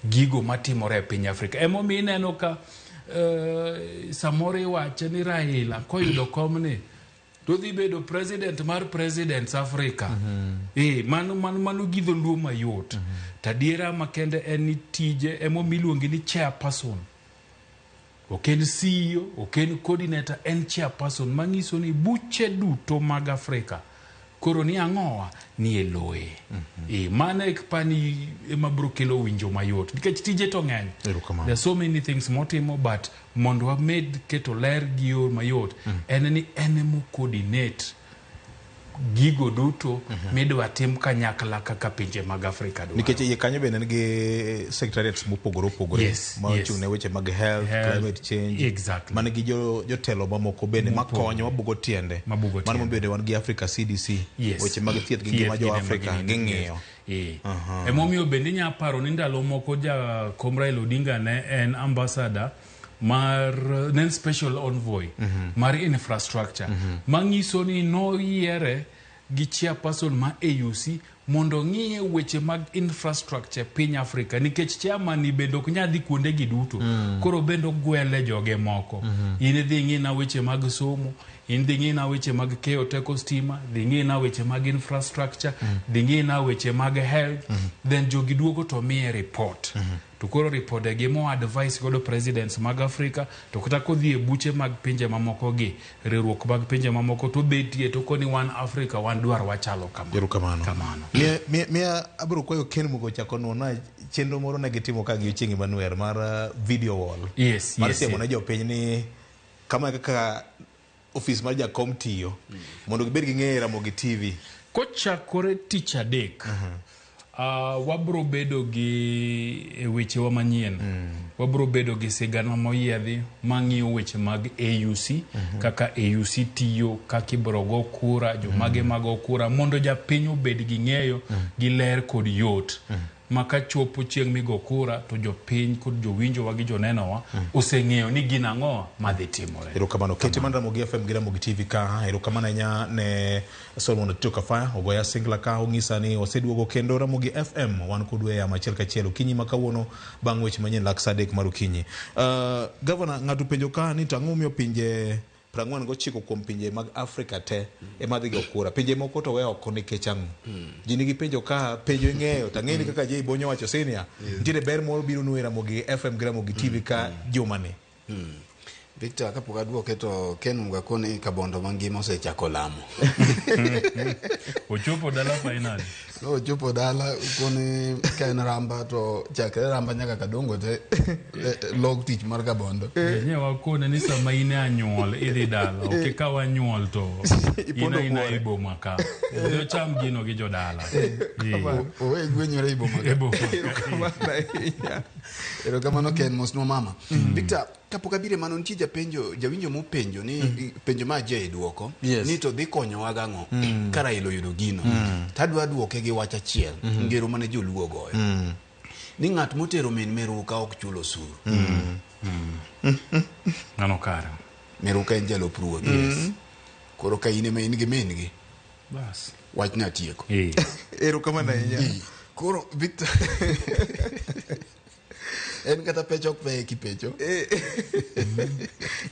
[SPEAKER 3] gigo matimore e piny Afrika. Emomiyo ineno ka samoro iwache ni Raila koyudo komni to dhi bedo president mar presidents Africa. Mano, mano, mano gi dholuo mayot. To adiera makende en ni tije emomiyo iluonge ni chairperson. Ok en CEO, ok en coordinator, en chairperson manyiso ni buche duto mag Afrika koro ni ang'owa ni e loye. Mano e pani ema biro kelo winjo mayot nikech tije to ng'eny. There are so many things motimo but mondo wamed keto ler gi yo mayot en ni en emo coordinate gigo duto midwa tim kanyakla kaka pinje mag Afrika dwaro.
[SPEAKER 1] Nikech iye kanyo bende nigi secretariats mopogore opogore ma ochung' ne weche mag health,
[SPEAKER 3] Health,
[SPEAKER 1] climate change, man gi jotelo mamoko bende
[SPEAKER 3] Mopogore.
[SPEAKER 1] makonyo mabugo tiende.
[SPEAKER 3] Mabugo
[SPEAKER 1] Mano bende wan gi Africa CDC, weche mag thieth gi
[SPEAKER 3] Thieth
[SPEAKER 1] ngima jo
[SPEAKER 3] gi
[SPEAKER 1] Afrika
[SPEAKER 3] gini,
[SPEAKER 1] ging'iyo.
[SPEAKER 3] yes. Emomiyo bende inya paro ni ndalo moko jakom Raila Odinga ne en ambassador mar ne en special envoy mar infrastructure manyiso ni noyiere gi chairperson ma AUC mondo ong'iye weche mag infrastructure piny Afrika nikech chairman ni bende ok nyal dhi kuonde gi duto. Koro bende ogwele joge moko. In idhi ing'ina weche mag somo, in dhi ing'ina weche mag keyo teko stima, dhi ing'ina weche mag infrastructure, dhi ing'ina weche mag health, then jogi duogo to miye report. To koro ripode gi mo advice godo presidents mag Afrika to kata kodhi e buche mag pinje mamoko gi riwruok mag pinje mamoko to betie to koni wan Afrika wan dwar wachalo kama.
[SPEAKER 1] Erokamano.
[SPEAKER 3] Kamano.
[SPEAKER 1] Miya abiro kwayo Ken Mugo ochako nwona chenro moro ne gitimo ka gi Ochieng' Emmanuel mar video wall. Mar siemo ne jopiny ni kama e kaka ofis mar jakom tiyo mondo gibed gi ng'eyo e Ramogi TV.
[SPEAKER 3] Kochakore tich adek. Wabro bedo gi e wechewa manyien. Wabro bedo gi sigana moyiedhi mang'iyo weche mag AUC, kaka AUC tiyo, kaka ibro go kura, jomage mago kura, mondo japiny obed gi ng'eyo gi ler kod yot. Ma kachopo chieng' migo kura to jopiny kod jowinjowa gi jonenowa oseng'eyo ni gin ang'o madhi timore.
[SPEAKER 1] Erokamano. Kete mar Ramogi FM gi Ramogi TV ka. Erokamano ahinya ne Solomon Otito Kafaya ogoya singla ka ong'isa ni oseduogo kendo Ramogi FM wan kodu e yamo achiel kachiel okinyi ma kawuono bang' weche manyien lak saa 3 mar okinyi. Gavana, ng'ato penjo ka ni to ang'o momiyo pinje 49 kuom pinje mag Afrika te ema dhi go kura. Pinje moko to we oko nikech ang'o? Ji nigi penjo ka, penjo ing'eyo, to ang'eyo ni kaka Jay Bonyo wacho senior, nitiere ber moro biro nu e Ramogi FM gi Ramogi TV ka jumani.
[SPEAKER 2] Victor, kapok aduoke to Ken Muga koni Kabondo mangima osechako lamo.
[SPEAKER 3] Ochopo dala finally.
[SPEAKER 2] No, ochopo dala koni ka en Ramba to chakre Ramba nyaka Kadongo te log tich mar Kabondo.
[SPEAKER 3] Nye wakone ni sama in e anyuol idhi dala, ok ikaw anyuol to in aina e boma ka. Odhi ocham gino gi jodala.
[SPEAKER 2] Owe gwenyore e boma ka.
[SPEAKER 3] E boma
[SPEAKER 2] ka. Erokamano Ken, mosnwa mama. Victor, kapok abire mano nitie japenjo, jawinjo mopenjo ni penjo ma Jay duoko ni to dhi konyowa gang'o ka Raila oyudo gino. Tadwa duoke gi wach achiel, ngero mane joluo goyo. Ni ng'at motero min miruka ok chul osuru.
[SPEAKER 3] Mano kare.
[SPEAKER 2] Miruka en jalup ruoth. Koro ka in ema in gi min gi.
[SPEAKER 3] Bas.
[SPEAKER 2] Wach ne atieko.
[SPEAKER 1] Erokamano ahinya.
[SPEAKER 2] Koro Victor en kata pecho ok peye kipecho.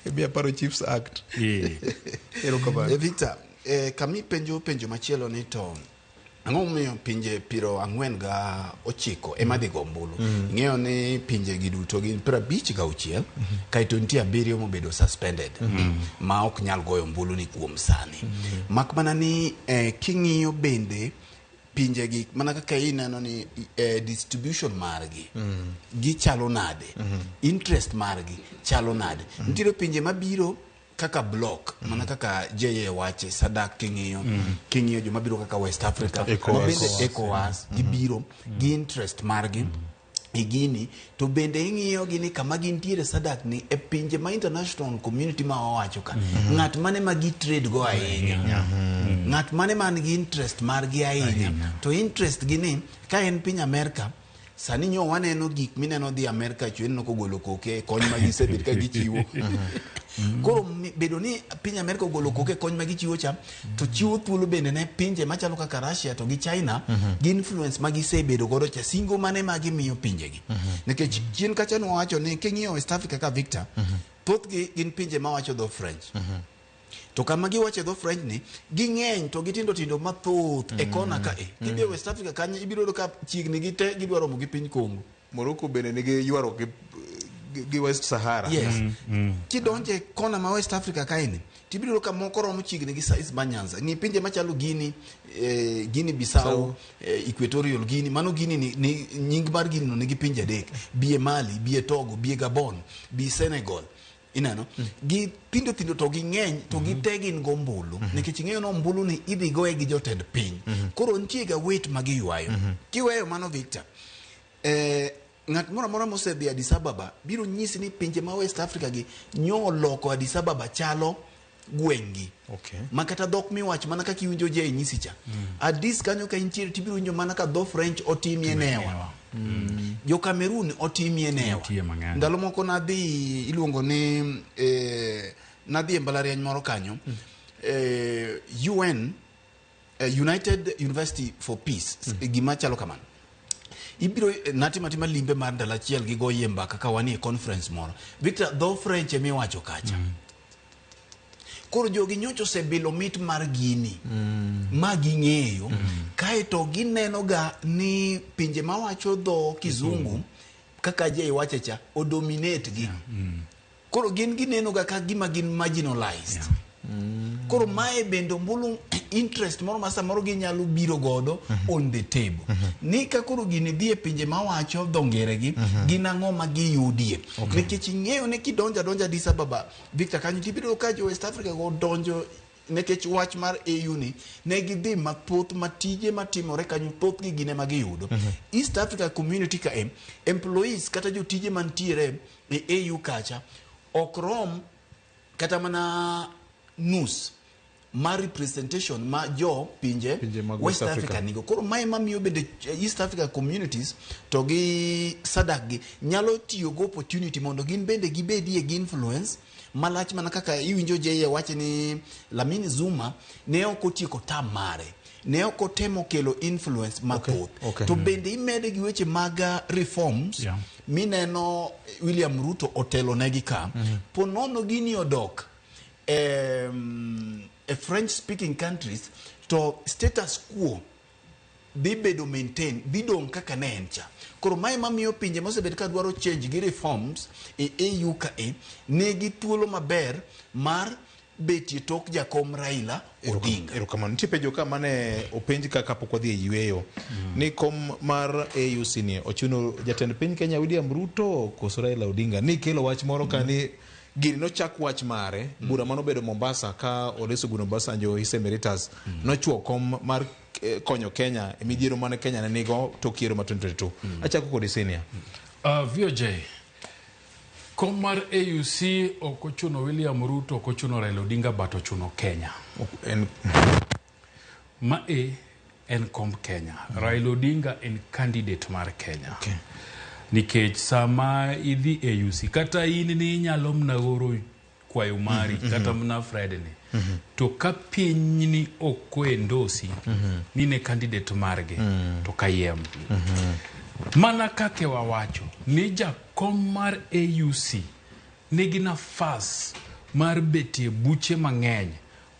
[SPEAKER 1] Emiya paro Chiefs Act. Erokamano.
[SPEAKER 2] Victor, kami penjo penjo machielo ni to ang'o momiyo pinje 49 ema dhi go ombulu? Ing'eyo ni pinje gi duto gin 56, kaeto nitie 7 mobedo suspended ma ok nyal goyo ombulu ni kuom sani. Mak mana ni king'iyo bende pinje gi mana kaka ineno ni distribution margi gichalo nade, interest margi chalo nade. Nitiere pinje mabiro kaka block, mana kaka JA wache SADC king'iyo, king'iyo joma biro kaka West Africa,
[SPEAKER 1] ECOWAS.
[SPEAKER 2] mabende ECOWAS gibiro gi interest margi e gini, to bende ing'iyo gi ni kama gintiere SADC ni e pinje ma international community ma wawacho ka, ng'at mane ma gi trade go ahinya, ng'at mane man gi interest margi ahinya, to interest gi ni ka en piny Amerika. Sani nyo waneno gik mineno dhi Amerika chwe ineno kogolo koke kony ma gisebet ka gichiwo. Koro bedo ni piny Amerika ogolo koke kony ma gichiwo cha, to chiwo thuolo bende ne pinje machalo kaka Russia to gi China, gi influence ma gisebedo godo cha, singo mane ma gimiyo pinjegi. Nikech chien kacha nwawacho ni king'iyo West Africa ka Victor, thothgi gin pinje mawacho dho French. To kama giwacho dho French ni, ging'eny to gitindo tindo mathoth e kona ka e. Kidhi e West Africa kanyo ibiro yudo ka chiegni gi te gidwa romo gi piny Congo.
[SPEAKER 1] Morocco bende nigi ywaruok gi West Sahara.
[SPEAKER 2] Yes. Kidonje kona ma West Africa kaeni, tibiro yudo ka moko romo chiegni gi size ma Nyanza. Ng'i pinje machalo Guinea, Guinea Bissau, Equatorial Guinea, mano Guinea ni nying mar Guinea no nigi pinje 3. Bie Mali, bie Togo, bie Gabon, bie Senegal. Ineno? Gi tindo tindo to ging'eny to gite gin go ombulu. Nikech ing'eyo ni ombulu ni idhi goye gi jotend piny. Koro nitie ga weight ma giywayo. Kiweyo mano Victor, ng'at moro amora mosedhi Addis Ababa biro nyisi ni pinje ma West Africa gi nyo oloko Addis Ababa chalo gweng'gi. Ma kata dhok miwacho mana kaka iwinjo je nyisi cha. Addis kanyo ka intiere tibiro winjo mana ka dho French otimie newa. Jo Cameroon otimie newa. Ndalo moko nadhi iluongo ni nadhi e mbalariany moro kanyo. UN United University for Peace, gima chalo kamano. Ibiro natimo atima limbe mar ndalo achiel gi goyie mbaka ka wanie conference moro. Victor, dho French emiwacho kacha. Koro jogi nyocha osebilo mit mar gini ma ging'eyo, kaeto gineno ga ni pinje mawacho dho Kizungu kaka je iwache cha odominate gi. Koro gin gineno ga ka gima gin marginalized. Koro mae bende ombulu interest moro ma samoro ginyalo biro godo on the table. Ni ka koro gini dhi e pinje mawacho dho ngere gi, gin ang'o ma giyudie. Nikech ing'eyo ni kidonjo adonja Addis Ababa, Victor kanyo tibiro ka jo West Africa go donjo Nikech wach mar AU ni ne gidhi mathoth ma tije matimore kanyo thothgi gin ema giyudo. East Africa Community ka e employees kata jotije mantiere e AU kacha ok rom kata mana nus mar representation ma jo pinje
[SPEAKER 1] mag
[SPEAKER 2] West
[SPEAKER 1] West Africa.
[SPEAKER 2] Africa nigo. Koro mae mamiyo bende East Africa communities to gi SADC gi nyalo tiyo go opportunity mondo gin bende gibedie gi influence malach mana kaka iwinjo JA wacho ni Lamini Zuma ne ok otieko term mare ne ok otemo kelo influence mathoth
[SPEAKER 1] okay.
[SPEAKER 2] to bende imede gi weche mag reforms
[SPEAKER 3] Yeah.
[SPEAKER 2] mineno William Ruto otelo negi ka po nono gini odok e French speaking countries to status quo dhi bedo maintain dhi dong' kaka ne en cha koro mae mamiyo pinje mosebet ka dwaro change gi reforms e AU ka e nigi thuolo maber mar betie tok jakom Raila Odinga
[SPEAKER 1] Erokamano. Nitie penjo ka mane openj ka kapok wadhi e yueyo ni kom mar AUC ni ochuno jatend piny Kenya William Ruto koso Raila Odinga ni kelo wach moro ka ni gini nochak wach mare bura manobedo Mombasa ka Olusegun Obasanjo His Emeritus nochuo kom mar konyo Kenya e midhiero mane Kenya ne nigo tok yiero ma 2022. Achako kodi senior.
[SPEAKER 3] VOJ, kom mar AUC ok ochuno William Ruto, ok ochuno Raila Odinga, but ochuno Kenya.
[SPEAKER 1] En,
[SPEAKER 3] Ma e en komb Kenya. Raila Odinga en candidate mar Kenya.
[SPEAKER 1] Okay.
[SPEAKER 3] Nikech sama idhi AUC, kata in ni inyalo mna oro kwayo mari, kata mna Fred ni. To ka pinyni ok endosi ni ne candidate margi, to kayiem. Mana kaka wawacho ni jakom mar AUC nigi nafas mar betie buche mang'eny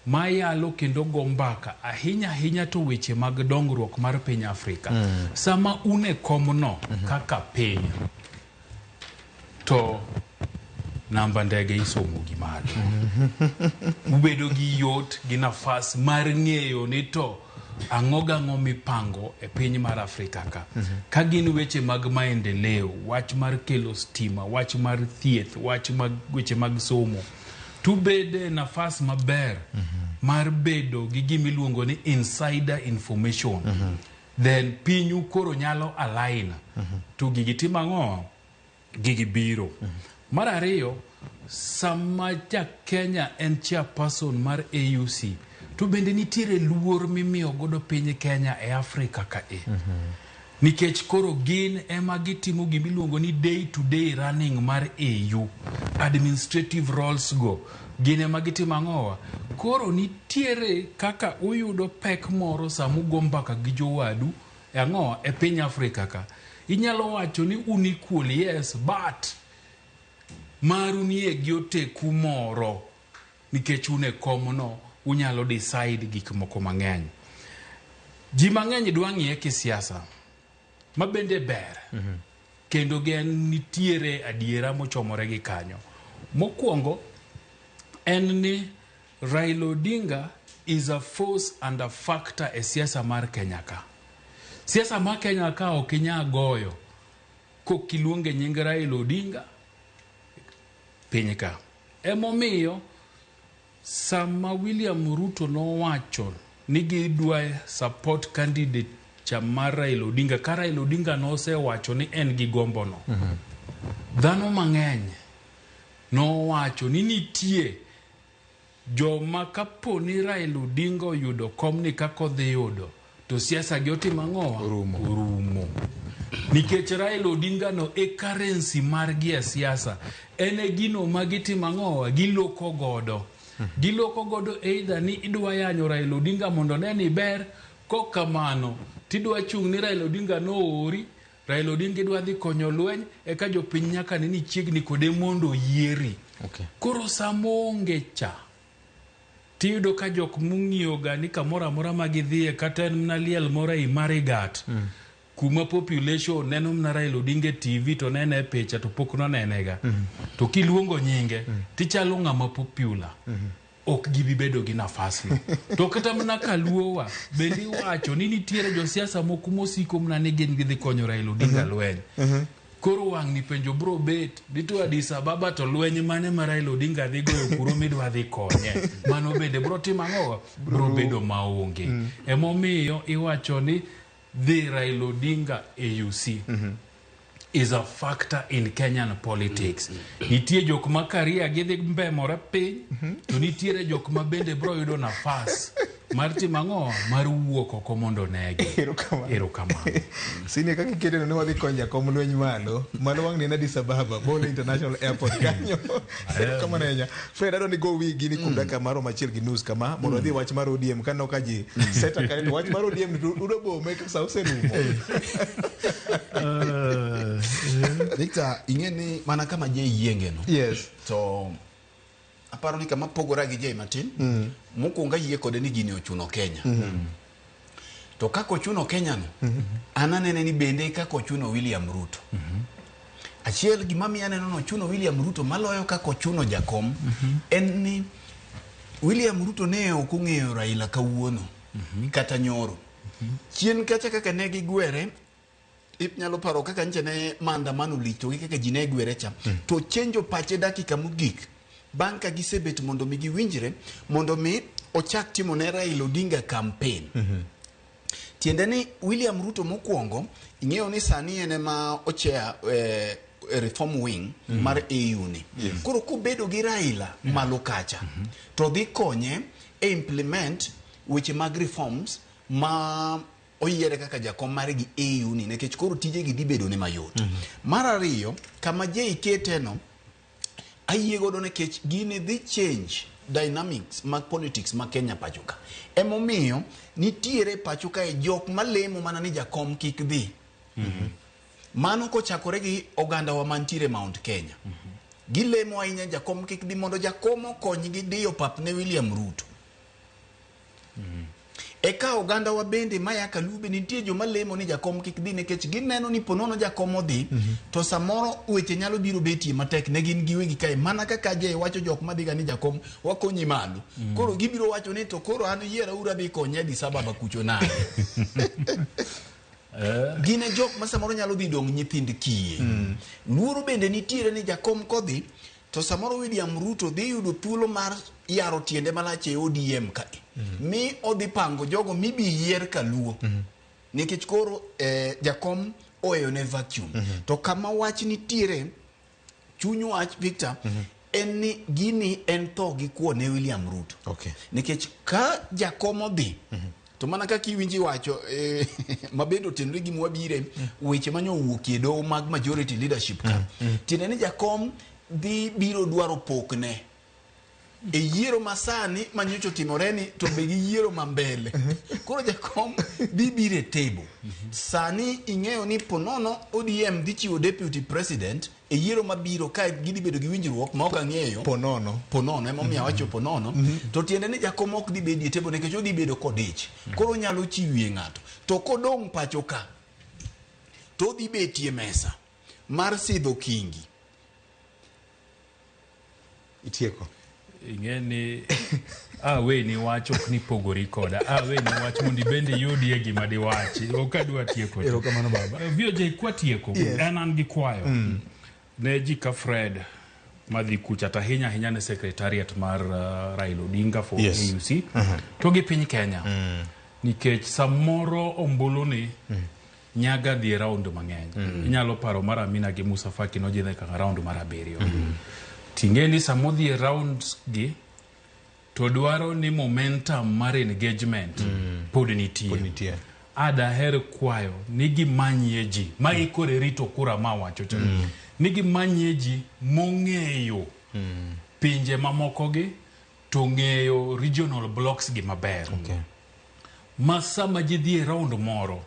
[SPEAKER 3] mayalo kendo go mbaka ahinya ahinya to weche mag dongruok mar piny Afrika. Sama un e komno kaka piny to namba ndege isomo gi malo. Ubedo gi yot gi nafas mar ng'eyo ni to ang'o gang'o mipango e piny mar Afrika ka. Ka gin weche mag maendeleo, wach mar kelo stima, wach mar thieth, wach mag weche mag somo, tubede nafas maber mar bedo gi gimiluongo ni insider information. Then pinyu koro nyalo align to gigi timo ang'o? Gigi biro. Mar ariyo, sama ja Kenya en chairperson mar AUC, to bende nitiere luor mimiyo godo piny Kenya e Afrika ka e. Nikech koro gin ema gitimo gimiluongo ni day to day running mar AU, administrative roles go, gin ema gitimo ang'owa. Koro nitiere kaka uyudo pek moro sama ugo mbaka gi jowadu e ang'owa e piny Afrika ka. Inyalo wacho ni un equal, yes, but maru nie gi oteku moro nikech un e komno unyalo decide gik moko mang'eny. Ji mang'eny dwa ng'iye kisiasa ma bende ber kendo gen nitiere adiera mochomore gi kanyo. Mokwongo en ni Raila Odinga is a force and a factor e siasa mar Kenya ka. Siasa mar Kenya ka ok inyal goyo kok iluonge nying Raila Odinga piny ka. Emomiyo sama William Ruto nowacho ni gidwa support candidate cha mar Raila Odinga, ka Raila Odinga nosewacho ni en gi gombo no. Dhano mang'eny nowacho ni nitie joma kapo ni Raila Odinga oyudo komni kaka odhi yudo to siasa gi otimo ang'owa? Orumo. Orumo. Nikech Raila Odinga no e currency margi e siasa. En e gino ma gitimo ang'owa? Giloko godo. Giloko godo either ni idwa yanyo Raila Odinga mondo ne ni ber, kok kamano tidwa chung' ni Raila Odinga noori, Raila Odinga idwa dhi konyo lweny, eka jopiny nyaka ne ni chiegni kode mondo oyieri.
[SPEAKER 1] Okay.
[SPEAKER 3] Koro sama oonge cha, tiyudo ka jok mong'iyo ga ni kamoro amora ma gidhiye kata en mana liel moro ei Marigat, kuma population neno mana Raila Odinga e TV to nene e picha to pok nonenega. To kiluongo nyinge, tichalo ng'ama popular. Ok gibi bedo gi nafas no. To kata mana kaluowa, bende iwacho ni nitiere josiasa moko mosiko mana ni gin gidhi konyo Raila Odinga lweny. Koro wang' ni penjo bro bet ni to Addis Ababa to lweny mane ma Raila Odinga dhi goyo kuro midwa dhi konye. Mano bende bro timo ang'o? Bro bedo maonge. Emomiyo iwacho ni dhi Raila Odinga AUC is a factor in Kenyan politics. Nitie jok ma career gidhi mbemore piny, to nitiere jok ma bende bro yudo nafas mar timo ang'o? Mar wuok oko mondo onegi. Erokamano.
[SPEAKER 1] Senior kaka iketeno ni wadhi konyo jakom lweny malo malo wang' ni en Addis Ababa Bole International Airport kanyo. Erokamano ahinya. Fred adwa ni go wi gini kuom dakika maromo achiel gi nus kama mondo wadhi e wach mar ODM kaneno ka ji seta kanyo to wach mar ODM ni to udo bome ka sa oserumo.
[SPEAKER 2] Victor, ing'e ni mana kama Jay yienge no.
[SPEAKER 1] Yes.
[SPEAKER 2] To aparo ni kama pogora gi Jay matin. Mokwongo ayie kode ni gini ochuno Kenya. To kaka ochuno Kenya no, an anene ni bende kaka ochuno William Ruto. Achiel gima miyo aneno ni ochuno William Ruto maloyo kaka ochuno Jakom en ni William Ruto ne ok ong'eyo Raila kawuono kata nyoro. Chien kacha kaka ne gigwere inyalo paro kaka nche ne maandamano lich to gi kaka ji ne gwere cha to chenjo pache dakika mogik bang' ka gisebet mondo mi giwinjre mondo mi ochak timo ne Raila Odinga campaign. Tiende ni William Ruto mokwongo ing'eyo ni sani en ema ochair reform wing mar AU ni. Koro kobedo gi Raila malo kacha to dhi konye e implement weche mag reforms ma oyiere kaka jakom mare gi AU ni nikech koro tijegi dhi bedo ne mayot. Mar ariyo, kama Jay keteno ayie godo nikech gini dhi change dynamics mag politics ma Kenya pacho ka. Emomiyo nitiere pacho kae jok malemo mana ni jakom kik dhi. Mano kochakore gi ogandawa mantiere Mount Kenya. Gilemo ahinya jakom kik dhi mondo jakom okonygi diyo pap ne William Ruto. Eka ogandawa bende maya Kalube nitie joma lemo ni jakom kik dhi nikech gineno ni ponono jakom odhi to samoro weche nyalo biro betie matek ne gin giwegi kae mana kaka Jay wacho jok madhiga ni jakom wakonyi malo. Koro gibiro wacho ni to koro an yiera uru adhi konye Addis Ababa kucho nade. Gin e jok ma samoro nyalo dhi dong' nyithind kiye. Luoro bende nitiere ni jakom kodhi to samoro William Ruto dhi yudo thuolo mar yaro tiende malach e ODM kae. Mi odhi pango jogo mibi yier kaluo. Nikech koro jakom oweyo ne vacuum. To kama wach nitiere chuny wach Victor en ni gini en tho gi kuo ne William Ruto. Nikech ka jakom odhi to mana kaka iwinji wacho mabende otenore gi mwabire weche manyo owuokie doho mag majority leadership ka. Tiende ni jakom dhi biro dwaro pokne e yiero masani manyocha otimore ni to be gi yiero ma mbele. Koro jakom dhi biro e table. Sani ing'eyo ni ponono ODM dhi chiwo deputy president e yiero mabiro ka gidhi bedo gi winjruok ma ok ang'eyo.
[SPEAKER 1] Ponono.
[SPEAKER 2] Ponono emomiyo awacho ponono. To tiende ni jakom ok dhi bedo e table nikech odhi bedo kodich. Koro onyalo chiwie ng'ato. To kodong' pacho ka to odhi betie mesa mar sidho kingi.
[SPEAKER 1] Itieko.
[SPEAKER 3] Ing'e ni aweni wach ok ni pogori koda. Aweni wach mondo ibende iyudie gima diwachi. Ok adwa tieko.
[SPEAKER 1] Erokamano baba.
[SPEAKER 3] VOJ kwatieko,
[SPEAKER 1] Yes.
[SPEAKER 3] en an gi kwayo ne ji ka Fred madhi kucha to ahinya ahinya ne secretariat mar Raila Odinga for AUC to gi piny Kenya. Nikech samoro ombulu ni nyaga dhi e round mang'eny. Inyalo paro mar Amina gi Musa Faki nodhi nyaka round mar 7. Ting'e ni samodhi e round gi to dwaro ni momentum mar engagement pod nitie. Adaher kwayo ni gimanyie ji ma ikore rito kura ma wacho cha. Ni gimanyie ji mong'eyo pinje mamoko gi to ng'eyo regional blocks gi maber. Ma sama ji dhi e round moro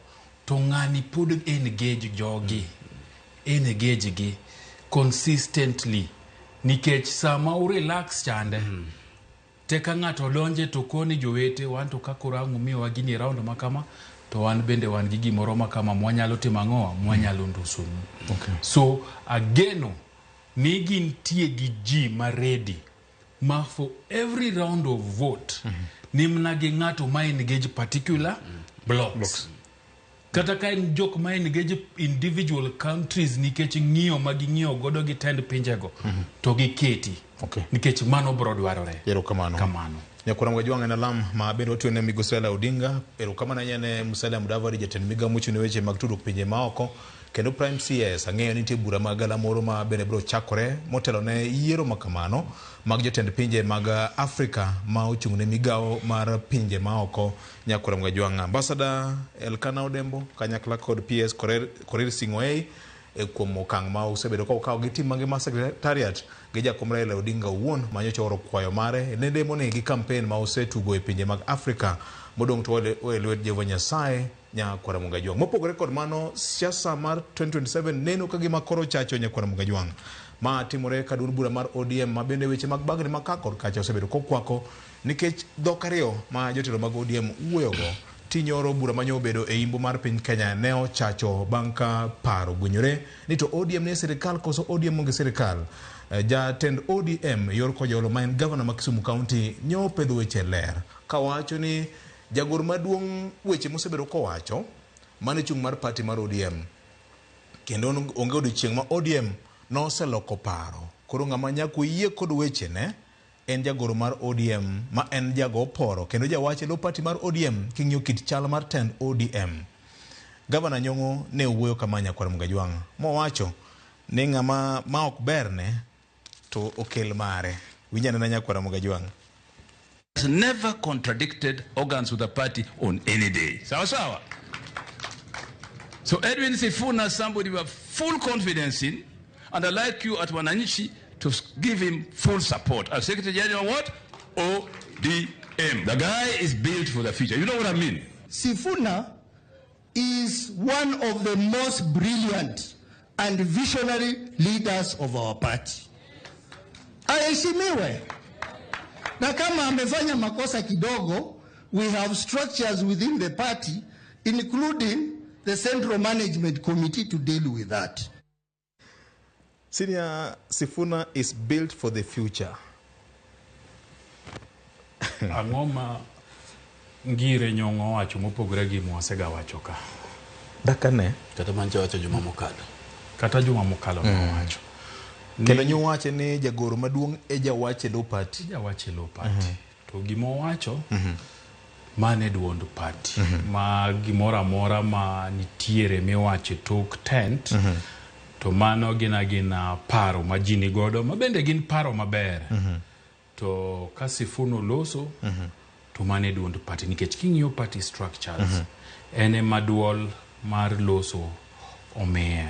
[SPEAKER 3] to ng'ani pod engage jogi. Engage gi consistently nikech sama u relax chande teka ng'ato donje to koni jowete wan to ka koro ang' umiyowa gini e round makama to wan bende wan gi gimoro makama mwanyalo timo ang'owa mwanyalo ndusonu. So ageno ni gintie gi ji ma ready ma for every round of vote ni mana gi ng'ato ma engage particular blocks. Kata ka en jok ma engage individual countries nikech ng'iyo ma ging'iyo godo gi tend pinjego to giketi. Nikech mano bro dwarore.
[SPEAKER 1] Erokamano.
[SPEAKER 3] Kamano.
[SPEAKER 1] Nyakwara Mgajwang' en alam ma bende watiyo ne Migosi Raila Odinga. Erokamano ahinya ne Musalia Mudavadi, jatend migawo mochung' ne weche mag tudruok pinje maoko. Kendo Prime CS, ang'eyo ni nitie bura mag galamoro ma bende biro chakore motelo ne yiero ma kamano mag jotend pinje mag Afrika ma ochung' ne migawo mar pinje maoko. Nyakwara Mgajwang', Ambassador Elkana Odembo kanyakla kod PS Korir, Korir Sing'oei e kuom okang' ma usebedo ka ukawo gi tim mangima secretariat gi jakom Raila Odinga owuon ma nyocha ooro kwayo mare ne demo ni gi kampen ma osetugo e pinje mag Afrika modong' to owe lwet Jehova Nyasaye Nyakwara Mugajwang'. Mopogore kod mano, siasa mar 2027 neno ka gima koro chacho Nyakwara Mugajwang'. Ma timore ka duond bura mar ODM ma bende weche mag bagni ma ka kod kacha osebedo kokwako nikech dhok ariyo ma jotelo mag ODM wuoyogo. Tinyoro bura manyo obedo e imbo mar piny Kenya ne ochacho bang' ka paro gwenyore ni to ODM ni e sirikal koso ODM onge sirikal. Jatend ODM yor Kojolo ma en gavana ma Kisumu County nyo opedho weche ler kawacho ni jagor maduong' weche mosebedo kowacho mane chung' mar party mar ODM kendo onge odiochieng' ma ODM noseloko paro. Koro ng'ama nyaka oyie kod wechene en jagoro mar ODM ma en jago oporo kendo jawach e lo party mar ODM king'iyo kit chal mar tend ODM. Gavana Nyong'o ne owuoyo kama Nyakwar Mugajwang' mowacho ni ng'ama ma ok berne to okel mare. Winj anena Nyakwar Mugajwang'.
[SPEAKER 4] Has never contradicted organs of the party on any day. Sawa sawa. So Edwin Sifuna, somebody we have full confidence in, and I'd like you at Wananchi to give him full support. As Secretary General, what? ODM. The guy is built for the future. You know what I mean?
[SPEAKER 5] Sifuna is one of the most brilliant and visionary leaders of our party. Aheshimiwe. Na kama amefanya makosa kidogo, we have structures within the party, including the Central Management Committee, to deal with that.
[SPEAKER 1] Senior Sifuna is built for the future.
[SPEAKER 3] Ang'o ma Ngire Nyong'o owacho mopogore gi mwasegawacho ka?
[SPEAKER 1] Dakane.
[SPEAKER 2] Kata manche wacho juma mokalo.
[SPEAKER 3] Kata juma mokalo nowacho.
[SPEAKER 1] Kendo nyowache ni jagoro maduong' e jawach e lo party.
[SPEAKER 3] Jawach e lo party. To gima owacho mane duond party. Ma gimoro amora ma nitiere miwacho e tok tent to mano gin agina paro ma ji ni godo ma bende gin paro maber. To ka Sifuna oloso to mano e duond party nikech king'iyo party structures en ema duol mar loso omiye.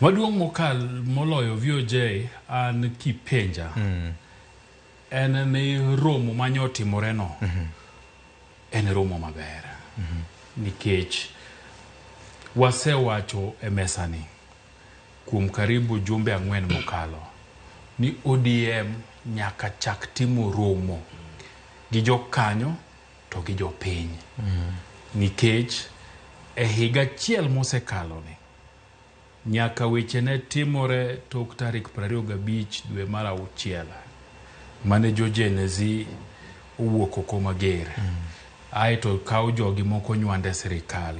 [SPEAKER 3] Maduong' mokal moloyo VOJ an kipenja en ni romo manyotimore no en romo maber nikech wasewacho e mesani kuom karibu jumbe 4 mokalo ni ODM nyaka chak timo romo gi jokanyo to gi jopiny nikech e higa achiel mosekalo ni nyaka weche ne timore tok tarik 25 dwe mar 6 mane jo Gen Z owuok oko mager aeto kaw jogi moko nywande sirikal.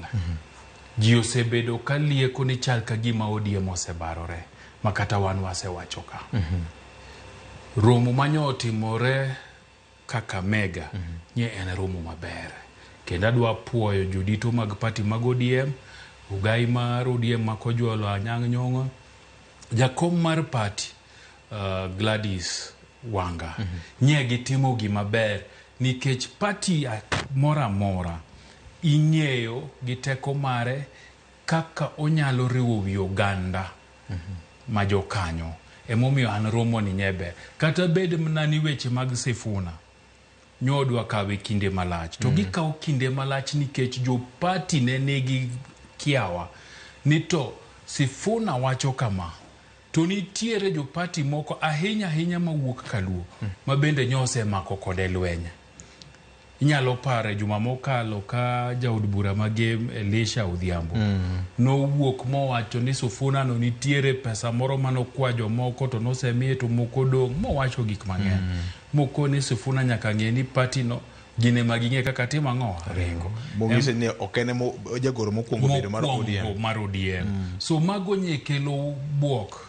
[SPEAKER 3] Ji osebedo ka lieko ni chal ka gima ODM osebarore ma kata wan wasewacho ka. Romo manyo otimore Kakamega nye en romo maber kendo adwa puoyo jodito mag party mag ODM, ogai mar ODM ma Kojolo Anyang' Nyong'o, jakom mar party Gladys Wanga nye gitimo gima ber nikech party moro amora ing'eyo gi teko mare kaka onyalo riwo wi oganda ma jokanyo. Emomiyo an romo ni nye ber. Kata bed mana ni weche mag Sifuna nyodwa kawe kinde malach to gikawo kinde malach nikech jopati ne nigi kiawa ni to Sifuna wacho kama to nitiere jopati moko ahinya ahinya mawuok Kaluo ma bende nyosemako kode lweny. Inyalo pare juma mokalo ka jaod bura Magem Elisha Odhiambo nowuok mowacho ni Sifuna no nitiere pesa moro manokwa jomoko to nosemiye to moko dong' mowacho gik mang'eny. Moko ni Sifuna nyaka ng'e ni party no Gin ema ging'e kaka timo ang'o ringo.
[SPEAKER 1] Monyiso ni ok en emo jagoro mokwongo bedo mar
[SPEAKER 3] Mokwongo
[SPEAKER 1] ODM.
[SPEAKER 3] mar ODM. So mago nye kelo buok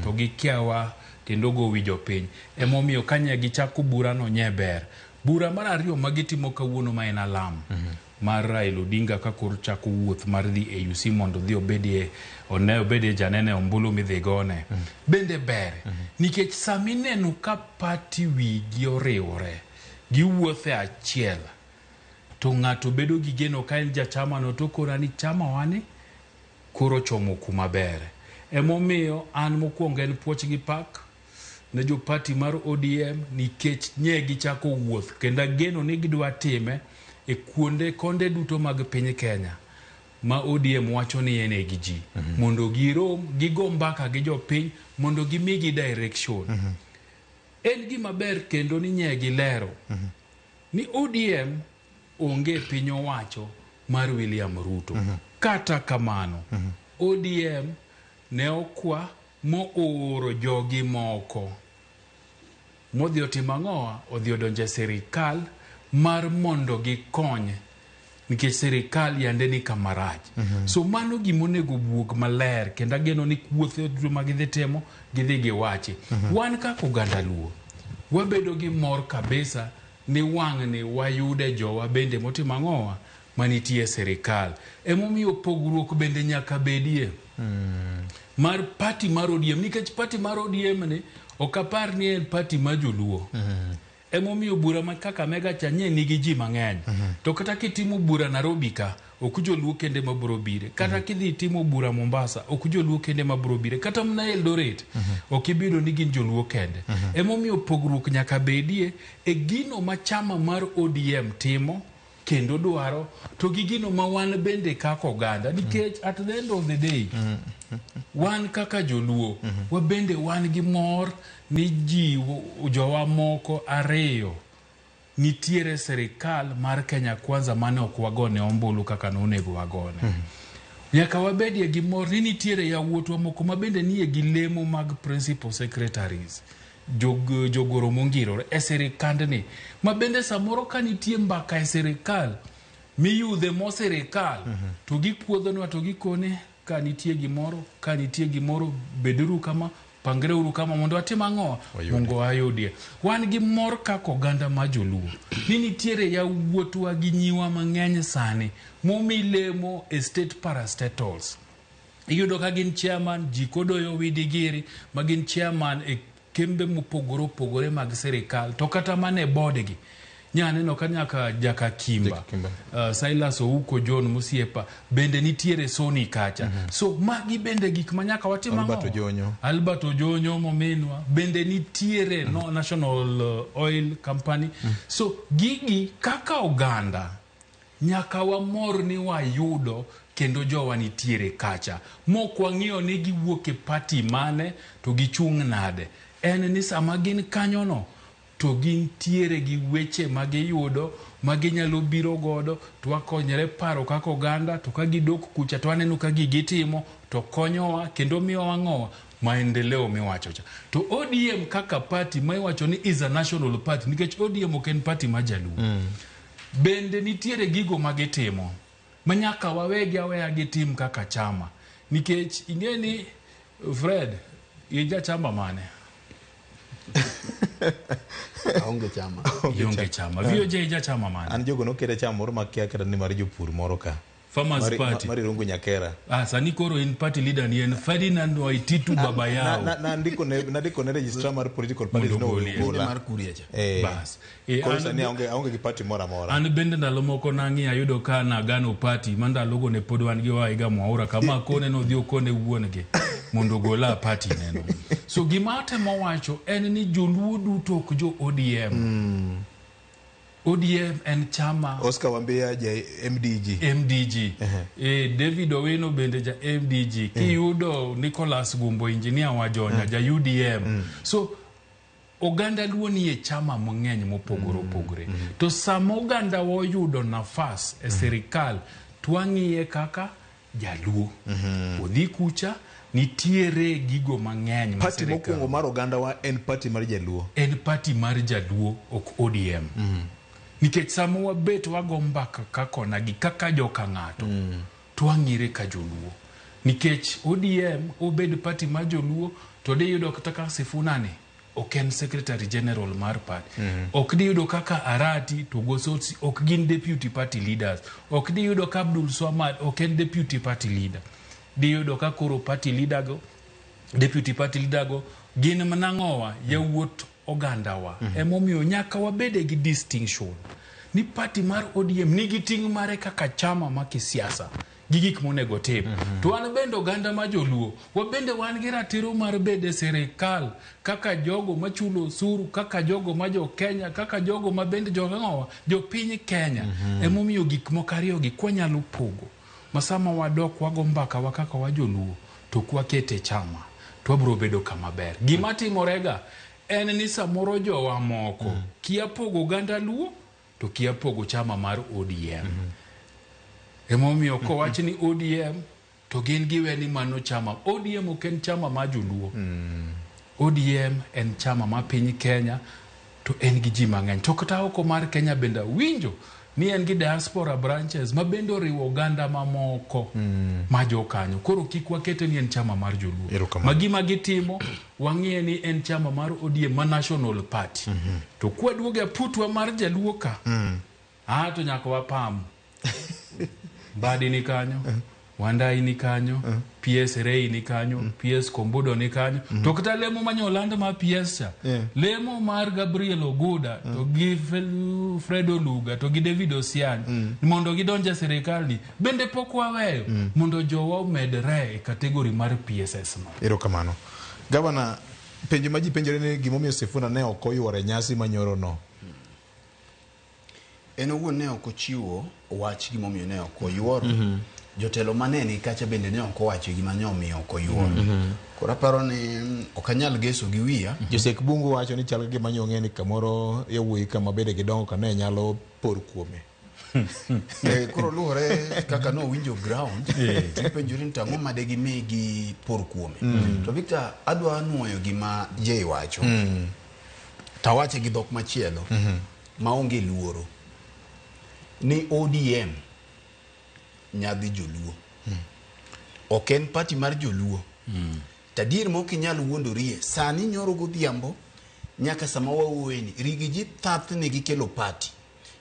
[SPEAKER 3] to gi kiawa kendo go wi jopiny. Emomiyo ka nye gichako burano nye ber. Bura mar ariyo ma gitimo kawuono ma en alam mar Raila Odinga ka koro chako wuoth mar dhi AUC mondo odhi obedie one obedie janene ombulu midhi gone. Bende ber nikech sama ineno ka party wigi oriwore giwuotho e achiel to ng'ato bedo gi geno ka en jachamano to okona ni chama wani koro chomo kuma ber. Emomiyo an mokwongo en puoch gi pak ne jo party mar ODM nikech nye gichako wuoth kendo ageno ni gidwa time e kuonde konde duto mag piny Kenya ma ODM wacho ni en e gi ji mondo girom gigo mbaka gi jopiny mondo gimigi direction. En gima ber kendo ni nye gilero ni ODM onge piny owacho mar William Ruto. Kata kamano, ODM ne okwa mooro jogi moko modhi otimo ang'owa odhi odonjo e sirikal mar mondo gikony nikech sirikal yande ni kama rach. So mano gimonego buog maler kendo ageno ni wuothe duto ma gidhi timo gidhi giwachi. Wan kaka oganda Luo wabedo gi mor kabisa ni wang'ni wayude jowa bende motimo ang'owa manitie e sirikal. Emomiyo pogruok bende nyaka bedie mar party mar ODM nikech party mar ODM ni ok apar ni en party mar joluo. Emomiyo bura ma Kakamega cha nye nigi ji mang'eny. To kata kitimo bura Nairobi ka, ok joluo kende ma biro bire. Kata kidhi timo bura Mombasa, ok joluo kende ma biro bire. Kata mana Eldoret, ok ibiro ni gin joluo kende. Emomiyo pogruok nyaka bedie e gino ma chama mar ODM timo kendo dwaro to gi gino ma wan bende kaka oganda nikech at the end of the day wan kaka joluo wabende wan gi mor ni ji jowa moko ariyo nitiere sirikal mar Kenya Kwanza mane ok wagone ombulu kaka nonego wagone. Nyaka wabedie gi mor ni nitiere yawuotwa moko ma bende nie gi lemo mag principal secretaries jogoro mongirore e sirikandni ma bende samoro ka nitie mbaka e sirikal miyudhe mo sirikal to gikuodhonwa to gikone ka nitie gimoro ka nitie gimoro beduru kama pangreuru kama mondo watim ang'o mondo wayudie. Wan gi mor kaka oganda ma joluo ni nitiere yawuotwa gi nyiwa mang'eny sani momi lemo e state parastatals. Iyudo ka gin chairman ji kodoyo widi giri ma gin chairman e kembe mopogore opogore mag sirikal to kata mana e board gi nya neno ka nyaka Jaka Kimba, Silas Ouko John Musiepa bende nitiere Sony kacha. So magi bende gik ma nyaka watim ang'o?
[SPEAKER 1] Albert Ojonyo.
[SPEAKER 3] Albert Ojonyo mominwa bende nitiere no National Oil Company. So gigi kaka oganda nyaka wamor ni wayudo kendo jowa nitiere kacha mok wang'iyo ni giwuok e party mane to gichung' nade. En ni sama gin kanyono to gintiere gi weche ma giyudo ma ginyalo biro godo to wakonyre paro kaka oganda to ka gidok kucha to waneno ka gigi timo to konyowa kendo miyowa ang'owa maendeleo miwacho cha. To ODM kaka party ma iwacho ni is a national party nikech ODM ok en party ma jaluo. Bende nitiere gigo ma gitimo ma nyaka wawegi aweya gitim kaka chama nikech ing'e ni Fred in jachama mane?
[SPEAKER 2] Aonge chama.
[SPEAKER 3] Ionge chama. VOJ jachama mane?
[SPEAKER 1] An jogo noketa chama moro makia kata ni mar jopur moro ka.
[SPEAKER 3] Farmers Party.
[SPEAKER 1] Mar Irungu Nyakera.
[SPEAKER 3] Sani koro in party leader ni en Ferdinand Waititu Baba Yao.
[SPEAKER 1] Nandiko ne registrar mar political parties
[SPEAKER 3] Mondo
[SPEAKER 1] no
[SPEAKER 3] ogolie.
[SPEAKER 1] ogola.
[SPEAKER 2] Mar Kuria cha.
[SPEAKER 3] Bas.
[SPEAKER 1] Koro sani aonge gi party moro amora.
[SPEAKER 3] An bende ndalo moko nang'iyo ayudo ka nagano party ma ndalogo ne pod wan gi Waiga Mwaura kama akone nodhi okone wuon gi mondo ogola party neno. So gima atemo wacho en ni joluo duto ok jo ODM. ODM en chama
[SPEAKER 1] Oscar Wambia ja MDG.
[SPEAKER 3] MDG. David Owino bende ja MDG. Kiyudo Nicholas Gumbo engineer wa Jonya ja UDM. So oganda Luo nie chama mang'eny mopogore opogore. To sama oganda oyudo nafas e sirikal to wang'iye kaka jaluo. Odhi kucha nitiere gigo mang'eny ma
[SPEAKER 1] Party
[SPEAKER 3] sirikal
[SPEAKER 1] mokwongo mar oganda wa en party mar jaluo.
[SPEAKER 3] En party mar jaluo ok ODM. Nikech sama wabet wago mbaka ka kona gi kaka joka ng'ato, to wang'ire ka joluo. Nikech ODM obed party mar joluo, to diyudo kata ka Sifuna ni ok en secretary general mar party. Ok diyudo kaka Arati to Gosotsi ok gin deputy party leaders. Ok diyudo ka Abdul Swamad ok en deputy party leader. Diyudo ka koro party leader go, deputy party leader go gin mana ng'owa yawuot ogandawa. Emomiyo nyaka wabede gi distinction ni party mar ODM nigi ting' mare kaka chama ma kisiasa gi gik monego tim. To wan bende oganda ma joluo, wabende wan gi ratiro mar bedo e sirikal kaka jogo machulo osuru, kaka jogo ma jo Kenya, kaka jogo ma bende jo jopiny Kenya. Emomiyo gik moko ariyo gi kwanyalo pogo ma sama wadok wago mbaka wa kaka wa joluo to kwakete chama to wabiro bedo kama ber. Gima timorega en ni samoro jowa moko kia pogo oganda luo to kia pogo chama mar ODM. Emomiyo kowach ni ODM to gin giwe ni mano chama. ODM ok en chama mar joluo. ODM en chama ma piny Kenya to en gi ji mang'eny. To kata oko mar Kenya bende awinjo ni en gi diaspora branches ma bende oriwo oganda mamoko ma jokanyo. Koro kik wakete ni en chama mar joluo. Ma gima gitimo wang'iye ni en chama mar ODM ma national party. To kwaduogo e putwa mar jaluo ka, to nyaka wapam. Mbadi ni kanyo, Wandai ni kanyo, PS Rei ni kanyo, PS Kombudo ni kanyo. To kata lemo manyoland ma PS cha, lemo mar Gabriel Oguda to gi Fred Oluga to gi David Osiany mondo gidonje sirikal ni bende pok waweyo mondo jowa omedre e kategori mar PSS no.
[SPEAKER 1] Erokamano. Gavana, penjo ma ji penjore ni gimomiyo Sifuna ne ok oyuore nyasi manyoro no.
[SPEAKER 2] En owuon ne ok ochiwo wach gimomiyo ne ok oyuoro. Jotelo mane ni kacha bende ne ok owacho gima ne omiyo ok oyuoro. Koro aparo ni ok anyal geso gi wiya.
[SPEAKER 1] Josek Bungu wacho ni chal gima nyong'e ni kamoro yawuoyi kama bede gidongo ka ne nyalo por kuome.
[SPEAKER 2] Koro luwore kaka nowinjo ground, tipenjori ni tang'o made gimi gi por kuome. To Victor, adwa nuoyo gima Jay wacho. Tawache gi dhok machielo maonge luoro. Ni ODM nyadhi joluo. Ok en party mar joluo. Tadier mok inyal wuondorie, sani nyoro godhiambo nyaka sama wawuoyeni, rigi ji thathne gikelo party.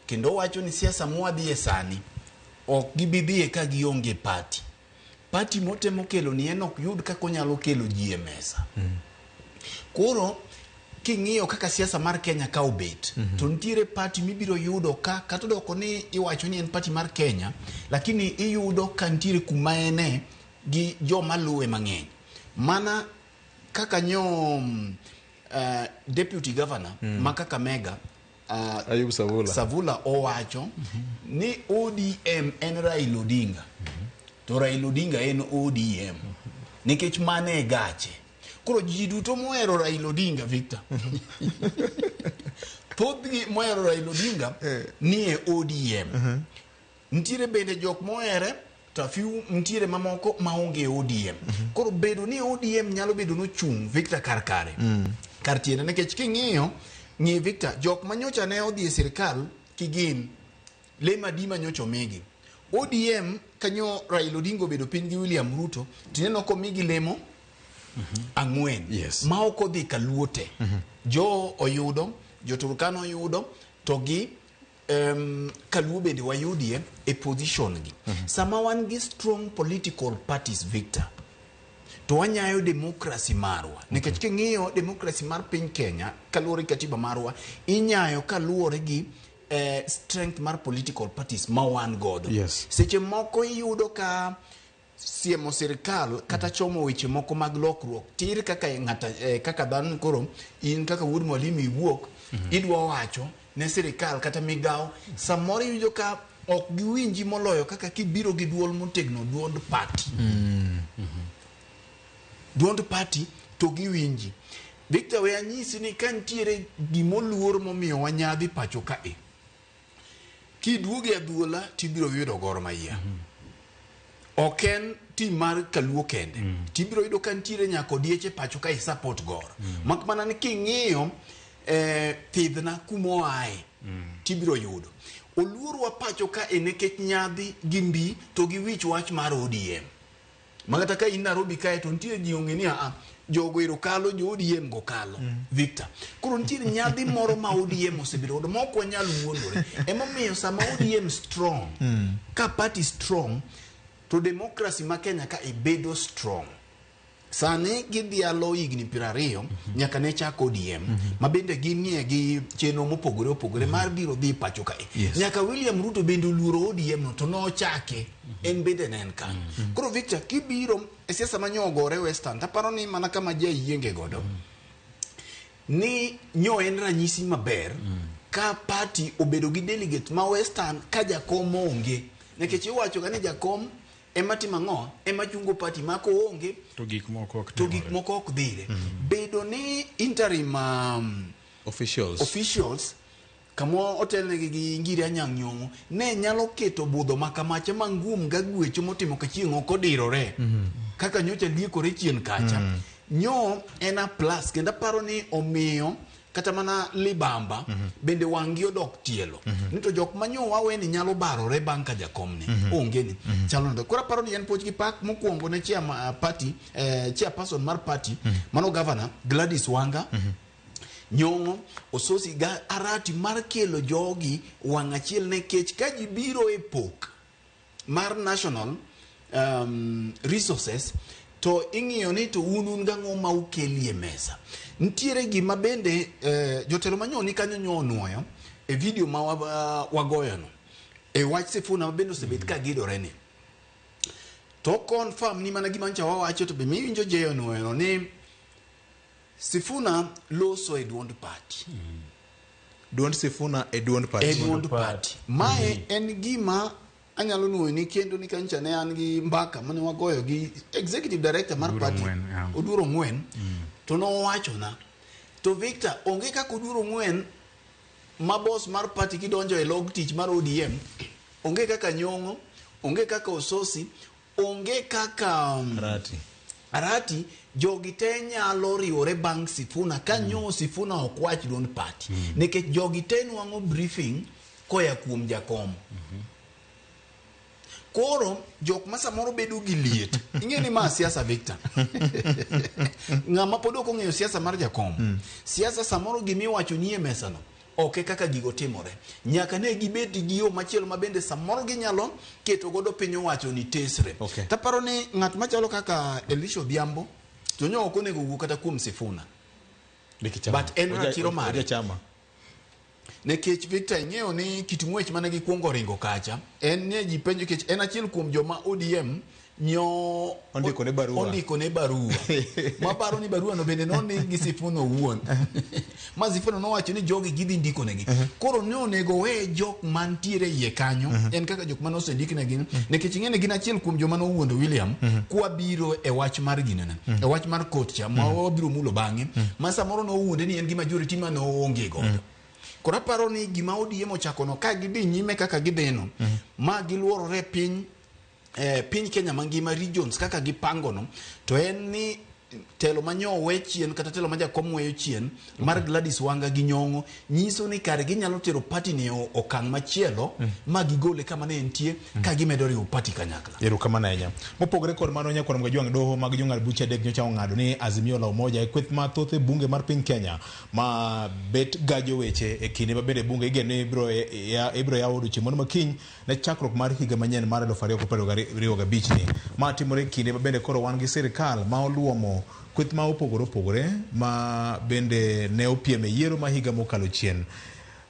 [SPEAKER 2] Kendo wacho ni siasa mwadhiye sani ok gibi dhiye ka gionge party. Party motemo kelo ni en ok yud kaka onyalo kelo ji e mesa. Koro king'iyo kaka siasa mar Kenya ka obet, to nitiere party mibiro yudo ka kata odoko ni iwacho ni en party mar Kenya, lakini iyudo ka nitiere kuma ene gi joma luwe mang'eny. Mana kaka nyo deputy governor ma Kakamega
[SPEAKER 1] Ayub Savula
[SPEAKER 2] owacho ni ODM en Raila Odinga, to Raila Odinga en ODM nikech mane e gache. Koro ji duto mohero Raila Odinga, Victor, thothgi mohero Raila Odinga nie ODM. Nitiere bende jok mohere to few nitiere mamoko maonge ODM. Koro bedo ni ODM nyalo bedo nochung' Victor kar kare. Kar tiende nikech king'iyo ng'i Victor, jok manyocha ne odhi e sirikal kigin lemo adi manyocha omigi. ODM kanyo Raila Odinga obedo piny gi William Ruto tineno komigi lemo ang'wen. Ma ok odhi kaluo te. Jo oyudo, jo Turkana oyudo, to gi kaluo bende wayudie e position gi. Sama wan gi strong political parties, Victor, to wanyayo democracy marwa. Nikech king'iyo democracy mar piny Kenya kaluwore gi katiba marwa, inyayo kaluwore gi strength mar political parties ma wan godo. Seche moko iyudo ka siemo sirikal kata chomo weche moko mag lokruok tir kaka ng'ata kaka dhano koro in kaka wuod mwalimu iwuok idwa wacho ne sirikal kata migawo, samoro iwinjo ka ok giwinji moloyo kaka kibiro gi duol motegno, duond party. Duond party to giwinji. Victor, we anyisi ni ka nitiere gimoluor momiyo wanyadhi pacho kae, kiduogo e adhuola tibiro yudo Gor Mahia. Ok en tim mar kaluo kende. Tibiro yudo ka nitiere nyaka odieche pacho ka i support Gor. Mak mana ni king'iyo thidhna kumoae Tibiro yudo oluorwa pacho ka e nikech nyadhi gi mbi to gi wich wach mar ODM. Makata ka in Nairobi kae to nitie ji ong'e ni a jogo ero kalo, jo ODM go kalo. Victor, koro nitiere nyadhi moro ma ODM osebedo godo ma ok wanyal wuondore. Emomiyo sama ODM strong, ka party strong, to democracy ma Kenya ka e bedo strong. Sani gidhialo higni 20 nyaka ne chak ODM, ma bende ginie gi chenro mopogore opogore mar biro dhi pacho kae. Nyaka William Ruto bende oluoro ODM no to nochake, en bende ne en kanyo. Koro Victor, kibiro e siasa ma ogore Western, taparo ni mana kama jayienge godo ni nyo en ranyisi maber ka party obedo gi delegate ma Western ka jakom onge, nikech iwacho ga ni jakom ema timo ang'o, ema chungo party ma koonge
[SPEAKER 3] to gik moko ok
[SPEAKER 2] to gik moko ok dhire. Bedo ni interim
[SPEAKER 1] officials
[SPEAKER 2] kama otelnegi gi Ngiri Anyang' Nyong'o ne nyalo keto budho makamacha mangum gagwecho motimo ka chieng' ok odirore kaka nyocha liekore chien kacha. Nyo en a plus, kendo aparo ni omiyo kata mana libamba bende wang'gi odok tielo ni to jok manyo wawe ni nyalo barore bang' ka jakom ni onge ni chalo nade. Koro aparo ni en puoch gi pak mokwongo ne chair party, chairperson mar party, mano governor Gladys Wanga, Nyong'o, Ososi ga Arati mar kelo jogi wang' achiel, nikech ka ji biro e pok mar national resources to ing'iyo ni to un gang'o ma ukelie mesa. Nitiere gima bende jotelo manyoni kanyo nyo onuoyo e video ma wagoyono e wach Sifuna ma bende osebet ka gidore ni to confirm ni mana gima nyocha wawacho, to be miwinjo jeyo nuoyono ni Sifuna loso e duond party.
[SPEAKER 1] Duond Sifuna e duond party.
[SPEAKER 2] E duond party. Mae en gima anyalo nuoyo ni kendo ni kanyocha ne an gi mbaka mane wagoyo gi executive director mar party Oduor Ong'wen, to nowachona to Victor, onge kaka Oduor Ong'wen ma boss mar party kidonjo e log tich mar ODM, onge kaka Nyong'o, onge kaka Ososi, onge kaka Arati, jogi te nyalo riwore bang' Sifuna ka nyo Sifuna ok wach duond party, nikech jogi te nwang'o briefing koya kuom jakom. Koro jok ma samoro bedo gi liet, ing'e ni ma siasa Victor, ng'ama pod ok ong'eyo siasa mar jakom, siasa samoro gimiwacho ni e mesa no ok e kaka gigo timore. Nyaka ne gibed gi yo machielo ma bende samoro ginyalo keto godo piny owacho ni tesre. Taparo ni ng'at machalo kaka Elisha Odhiambo to nyo ok onego wuo kata kuom Sifuna, but en ratiro mare. Nikech Victor, ing'eyo ni kit ng'wech mane gikuongo ringo kacha en ne ji penjo, nikech en achiel kuom joma ODM nyo
[SPEAKER 1] ondikone barua
[SPEAKER 2] maparo ni barua no bende nondik gi Sifuna owuon, ma Sifuna nowacho ni jogi gidhi ndikonegi. Koro ne onego we jok mantiere iye kanyo en kaka jok mane osendiknegi, nikech ing'e ni gin achiel kuom joma nowuondo William kwa biro e wach mar ginene, e wach mar court cha ma wabiro mulo bang'e, ma samoro nowuonde ni en gi majority ma noonge godo. Koro aparo ni gima ODM ochakono ka gidhi nyime kaka gidhino, ma giluorore piny piny Kenya mangima, regions kaka gipangono, to en ni telo manyo we chien kata telo ma jakom weyo chien mar Gladys Wanga gi Nyong'o nyiso ni kare ginyalo tero party ni okang' machielo ma gigole kama ne entie ka gimedo riwo party kanyakla.
[SPEAKER 1] Erokamano ahinya. Mopogore kod mano, nyakwar Mgajwang' doho mag jong'ad buche adek nyocha ong'ado ni Azimio la Umoja e kweth mathoth e bunge mar piny Kenya ma bet gajo weche e kinde ma bende bunge igeno ni ibiro yawo odiochieng' moro makiny ne chakruok mar higa manyien mar 2025 ni. Ma timore e kinde ma bende koro wan gi sirikal ma oluomo kweth ma opogore opogore ma bende ne opiem e yiero ma higa mokalo chien.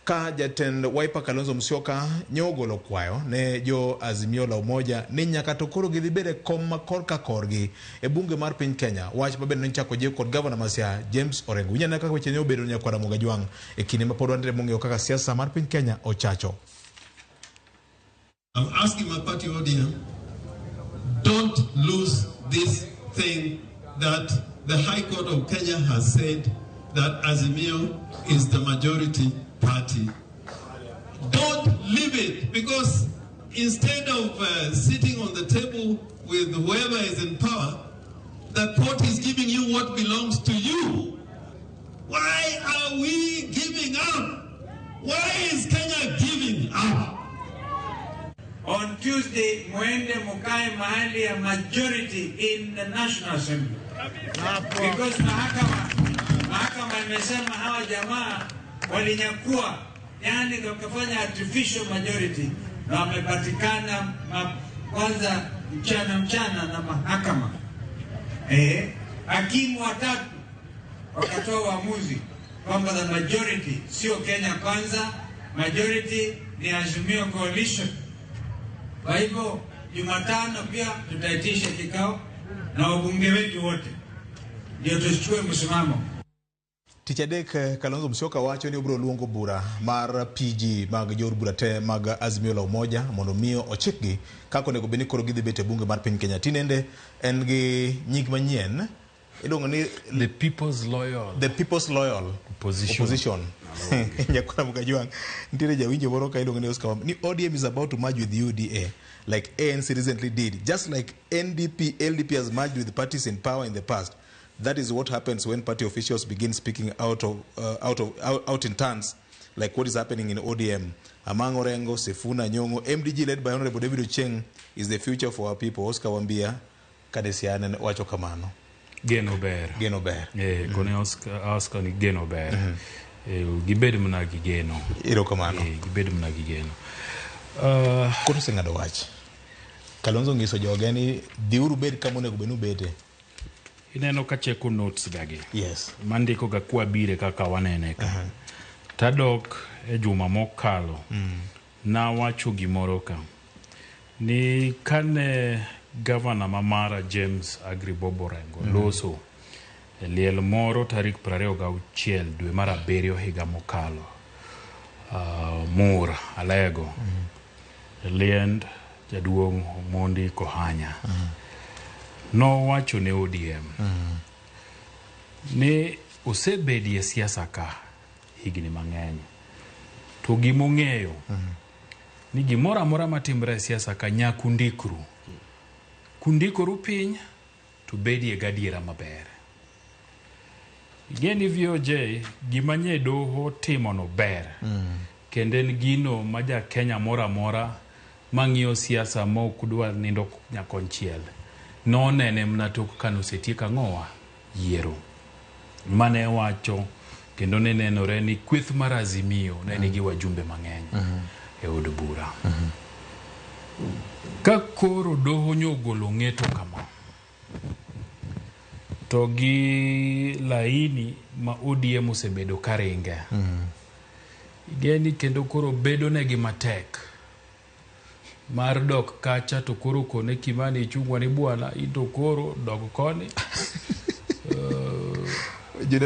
[SPEAKER 1] Ka jatend Wiper Kalonzo Musyoka nyo ogolo kwayo ne jo Azimio la Umoja ni nyaka to koro gidhi bedo e kom ma korka korgi e bunge mar piny Kenya, wach ma bende nochako jiw kod gavana ma Siaya James Orengo. Winj ane kaka weche ne obedo nyakwar Ramogi Ajwang' e kinde ma pod wantiere mong'eyo kaka siasa mar piny Kenya ochacho.
[SPEAKER 6] I'm asking my party ODM, don't lose this thing that the High Court of Kenya has said that Azimio is the majority party. Don't leave it, because instead of sitting on the table with whoever is in power, the court is giving you what belongs to you. Why are we giving up? Why is Kenya giving up?
[SPEAKER 10] On Tuesday, muende mukae mahali ya majority in the National Assembly. Because mahakama imesema hawa jamaa walinyakua, yani wakafanya artificial majority na wamepatikana kwanza mchana na mahakama. Hakimu watatu wakatoa uamuzi kwamba the majority sio Kenya Kwanza, majority ni Azimio Coalition. Kwa hivyo Jumatano pia tutaitisha kikao na wabunge wetu wote ndio tuchukue msimamo.
[SPEAKER 1] Tich adek Kalonzo Musyoka wacho ni obiro luongo bura mar PG mag jood bura te mag Azimio la Umoja mondo miyo ochikgi kaka onego bed ni koro gidhi bet e bunge mar piny Kenya. Tinende en gi nying manyien iluongo ni
[SPEAKER 3] The People's Loyal.
[SPEAKER 1] The People's Loyal Opposition. Nyakora Mukajwang. Nitiere jawinjo moro ka iluongo ni Oscar ni ODM is about to merge with UDA like ANC recently did. Just like NDP, LDP has merged with parties in power in the past. That is what happens when party officials begin speaking out in turns, like what is happening in ODM. Among Orengo, Sifuna, Nyong'o, MDG led by Honorable David Ochieng is the future for our people. Oscar Wambia, Kadesiane wacho kamano.
[SPEAKER 3] Geno ber.
[SPEAKER 1] Geno ber.
[SPEAKER 3] Kone Oscar ni geno ber. Gibed mana gi geno.
[SPEAKER 1] Erokamano.
[SPEAKER 3] Gibed mana gi geno.
[SPEAKER 1] Koro oseng'ado wach. Kalonzo onyiso joge ni dhiuru bed kama onego bed ni ubete.
[SPEAKER 3] Ineno ka cheko notes gagi.
[SPEAKER 1] Yes.
[SPEAKER 3] Mandiko ga kwa bire kaka wanene ka. Tadok e juma mokalo. Nawacho gimoro ka. Ni kane Governor Mamara James Agri Bob Orengo loso e liel moro tarik 26 dwe mar 7 higa mokalo. Mur Alego. Liend jaduong' Omondi Kohanya. Nowacho ne ODM ni osebedie siasa ka higni mang'eny to gimong'eyo ni gimoro amora matimre e siasa ka nyaka undikru. Kundikoru piny to bedie gadiera maber. Igeni VOJ gima nye doho timono ber. Kendo en gino ma ja Kenya moro amora mang'iyo siasa ma ok dwar nindo nyakonchiel nonene mana tok kanosetiek ang'owa yiero mane wacho kendo ne nenore ni kweth mar Azimio ne nigi wajumbe mang'eny e od bura. Ka koro doho nyogolo ng'eto kama to gi laini ma ODM osebedo karinge igeni kendo koro bedo negi matek mar dok kacha to koro kone Kimani Ichung'wa ni bwana into koro dog koni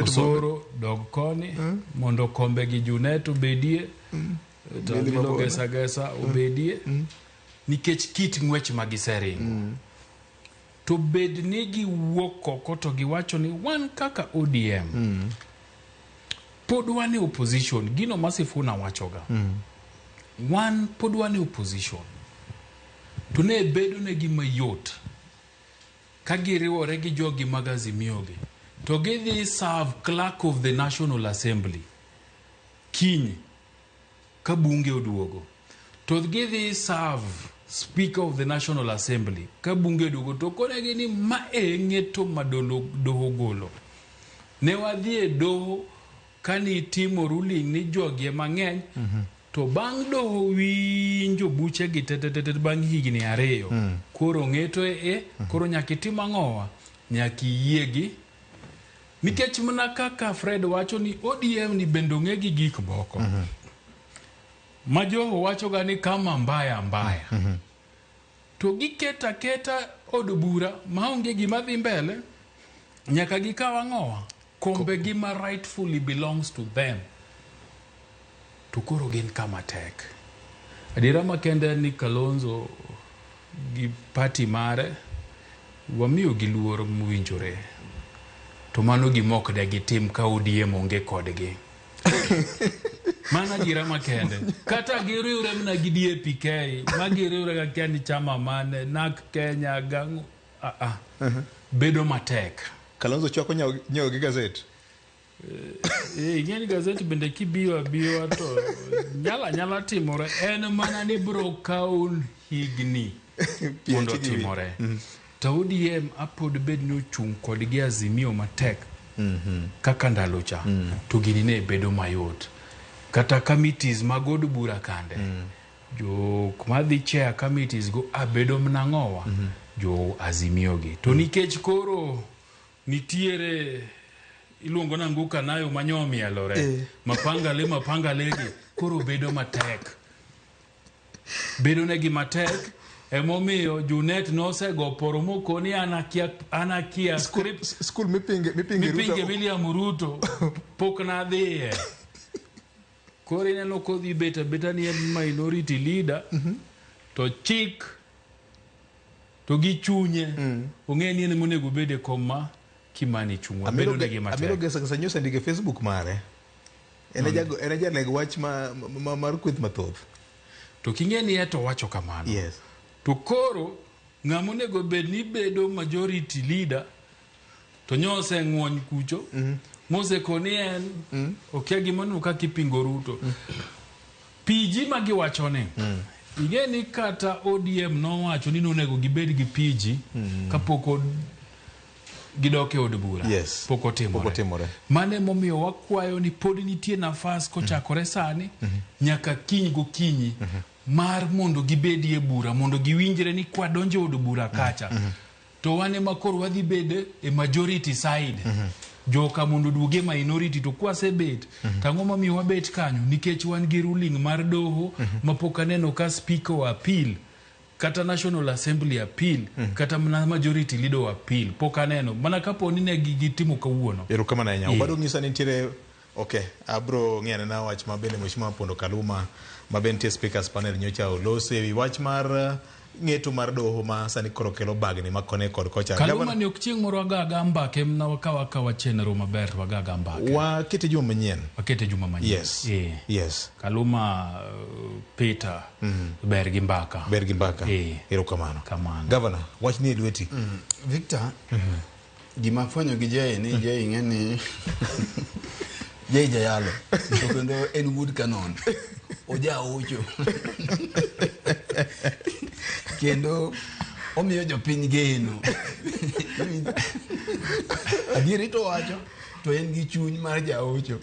[SPEAKER 3] Osoro dog koni mondo kombe gi Junet obedie to Milo Gesa Gesa obedie nikech kit ng'wech ma giseringo. To bed ni giwuok oko to giwacho ni wan kaka ODM pod wan e opposition. Gino ma Sifuna wachoga wan pod wan e opposition to ne bedo negi mayot ka giriwore gi jogi mag Azimio gi to gidhi serve clerk of the National Assembly kiny ka bunge oduogo, to gidhi serve Speaker of the National Assembly ka bunge oduogo to konegi ni ma e ng'eto ma doho golo. Ne wadhi e doho kani itimo ruling ni jogi ema ng'eny to bang' doho winjo buche gi te bang' higni 2 koro ng'eto e koro nyaka itim ang'owa nyaka iyie gi nikech mana kaka Fred wacho ni ODM ni bende ong'e gi gik moko ma joho wacho ga ni kama mbaya mbaya to giketa keta od bura maonge gima dhi mbele nyaka gikaw ang'owa kombe gima rightfully belongs to them to koro gin kama tek. Adiera makende ni Kalonzo gi party mare wamiyo gi luor mowinjore to mano gima ok de gitim ka ODM onge kodgi. Mana adiera makende kata giriwre mana gi DAPK ma giriwre ga kia ni chama mane NAK Kenya gang'o bedo matek.
[SPEAKER 1] Kalonzo chwako nyiewo gi gazet.
[SPEAKER 3] Ing'e ni gazeti bende kibiyo abiwa to nyala timore, en mana ni bro kawo higni mondo timore. To ODM apod bed ni ochung' kodgi Azimio matek kaka ndalo cha, to gini ne bedo mayot. Kata committees mag od bura kande, jok madhi chair committees go abedo mnang'owa jo Azimio gi. To nikech koro nitiere iluongo nanguka nayo manyomielore mapangale mapangalegi, koro bedo matek, bedo negi matek. Emomiyo Junet nosego poro mokoni anakia script
[SPEAKER 1] school mipinge
[SPEAKER 3] William Ruto pok nadhiye. Koro ineno kodhi bet abeta ni en minority leader, to chik to gi chunye ong'e ni en monego obed e kom ma Kimani Chungwa. Bedo negi matek.
[SPEAKER 1] Amelo Gesa nyosa ndike Facebook mare. En e jaleg wach mar kweth mathoth.
[SPEAKER 3] To king'e ni eto wacho kamano.
[SPEAKER 1] Yes.
[SPEAKER 3] To koro ng'ama onego bed ni bedo majority leader to nyose ng'wony kucho, mosekoni en okia gima kaka ipingo Ruto. PG ma giwacho ni ing'e ni kata ODM nowacho ni nonego gibed gi PG kapok gidok e od bura.
[SPEAKER 1] Yes.
[SPEAKER 3] Pok otimore. Mano emomiyo wakwayo ni pod nitie nafas kochakore sani nyaka kiny gokinyi mar mondo gibedie bura, mondo giwinjre ni kwadonjo e od bura kacha to wan ema koro wadhi bede e majority side. Joka mondo duoge minority, to kwasebet to ang'o momiyo wabet kanyo? Nikech wan gi ruling mar doho mapok aneno ka speaker o appeal kata National Assembly appeal kata mana majority leader appeal, pok aneno mana kapo ni ne gitimo kawuono.
[SPEAKER 1] Erokamano ahinya. Obado ng'isa ni nitiere okay, abro ng'iyane na wach ma bende Mheshimiwa Pondo Kaluma ma bende nitie speakers panel nyocha olose ewi wach mar ng'eto mar doho ma sani koro kelo bagni ma kone kod kocha.
[SPEAKER 3] Kaluma ni ok chieng' moro wagaga mbake mna wakawa chenro maber to wagaga mbake.
[SPEAKER 1] Wakete juma manyien.
[SPEAKER 3] Wakete juma manyien.
[SPEAKER 1] Yes. Yes.
[SPEAKER 3] Kaluma Peter ber gi mbaka.
[SPEAKER 1] Ber gi mbaka. Erokamano.
[SPEAKER 3] Kamano.
[SPEAKER 1] Governor, wach ni e lweti.
[SPEAKER 2] Victor, gima fwenyo gi Jay ni Jay ing'e ni Jay jayalo to kendo en wuod Kanon. Oja ocho. Kendo omiyo jopiny geno. Adieri to wacho to en gi chuny mar jaocho.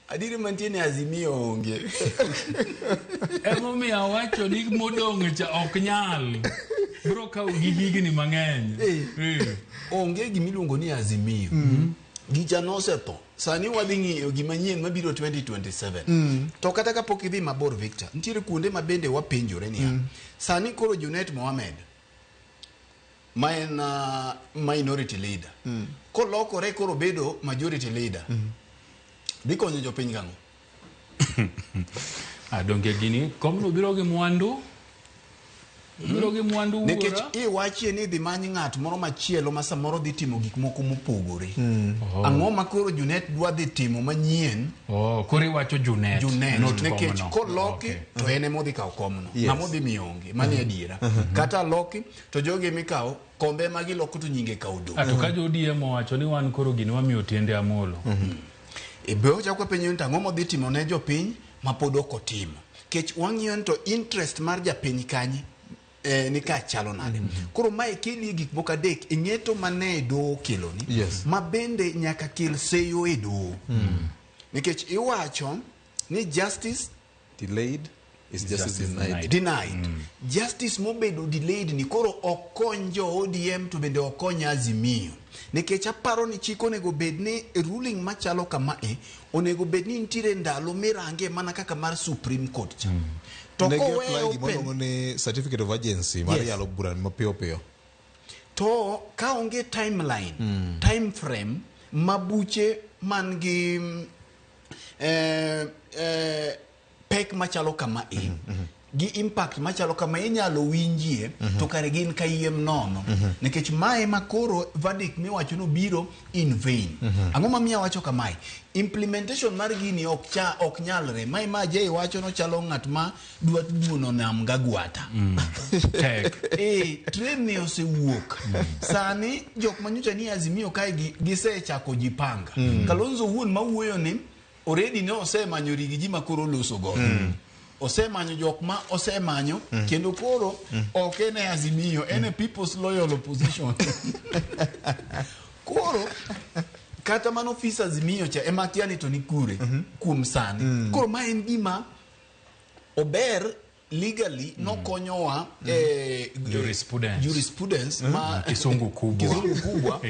[SPEAKER 2] Adieri mantie ni Azimio onge.
[SPEAKER 3] Emomiyo awacho ni modong' cha ok nyal. Bro kawo gi higni mang'eny.
[SPEAKER 2] Onge gimiluongo ni Azimio. Gicha nosetho. Sani wadhi ng'iyo gima nyien mabiro 2027. To kata kapok idhi mabor Victor, nitiere kuonde ma bende wapenjore niya. Sani koro Junet Mohamed ma en minority leader, kolokore koro bedo majority leader, dhi konyo jopiny gang'o?
[SPEAKER 3] Adonge gini komno biro gi mwandu. Biro gi mwandu wuora.
[SPEAKER 2] Nikech iwachie ni dhi many ng'at moro machielo ma samoro dhi timo gik moko mopogore. Ang'o ma koro Junet dwa dhi timo manyien?
[SPEAKER 3] Koro iwacho Junet.
[SPEAKER 2] Junet. Nikech koloki to en ema odhi kawo komno. Ng'ama odhi miyo onge. Mano e adiera. Kata loki to jogi mikawo kombe ma giloko to nyinge kawo dong'.
[SPEAKER 3] To ka jo ODM owacho ni wan koro gini wamiyo Otiende Amolo.
[SPEAKER 2] Be ochako penjo ni to ang'o modhi timo ne jopiny ma pod ok otimo. Kech wang'iyo ni to interest mar japiny kanye ni ka chalo nade. Koro mae keli gik moko adek e ng'eto mane doho okeloni.
[SPEAKER 1] Yes.
[SPEAKER 2] Ma bende nyaka kel seyo e doho. Nikech iwacho ni justice
[SPEAKER 1] delayed is justice denied.
[SPEAKER 2] Denied. Justice mobedo delayed ni koro ok kony jo ODM to bende ok kony Azimio. Nikech aparo ni chik onego bed ni ruling machalo kamae onego bed ni nitiere ndalo mirange mana kaka mar Supreme Court cha. To kowe
[SPEAKER 1] open ni certificate of urgency mar yalo bura mapiyo piyo.
[SPEAKER 2] To ka onge timeline, time frame ma buche man gi pek machalo kama e gi impact machalo kama inyalo winjie to kare gin kayiem nono nikech mae ma koro verdict miwacho no biro in vain. Ang'o mamiyo awacho kamae? Implementation mar gini ok cha ok nyalre. Mae ma Jay wacho no chalo ng'at ma dwa duono nam gagwata.
[SPEAKER 3] Tek.
[SPEAKER 2] Train ni osewuok. Sani jok manyocha ni Azimio kae gi gisechako jipanga. Kalonzo wuon mawuoyo ni already ne osemanyo rigi ji ma koro loso godo. Osemanyo jok ma osemanyo kendo koro ok en e Azimio, en e People's Loyal Opposition. Koro kata mana ofis Azimio cha ema akia ni to ni kure kuom sani. Koro ma en gima ober legally nokonyowa
[SPEAKER 3] Jurisprudence.
[SPEAKER 2] jurisprudence ma
[SPEAKER 3] Kisungu kubwa.
[SPEAKER 2] Kizungu kubwa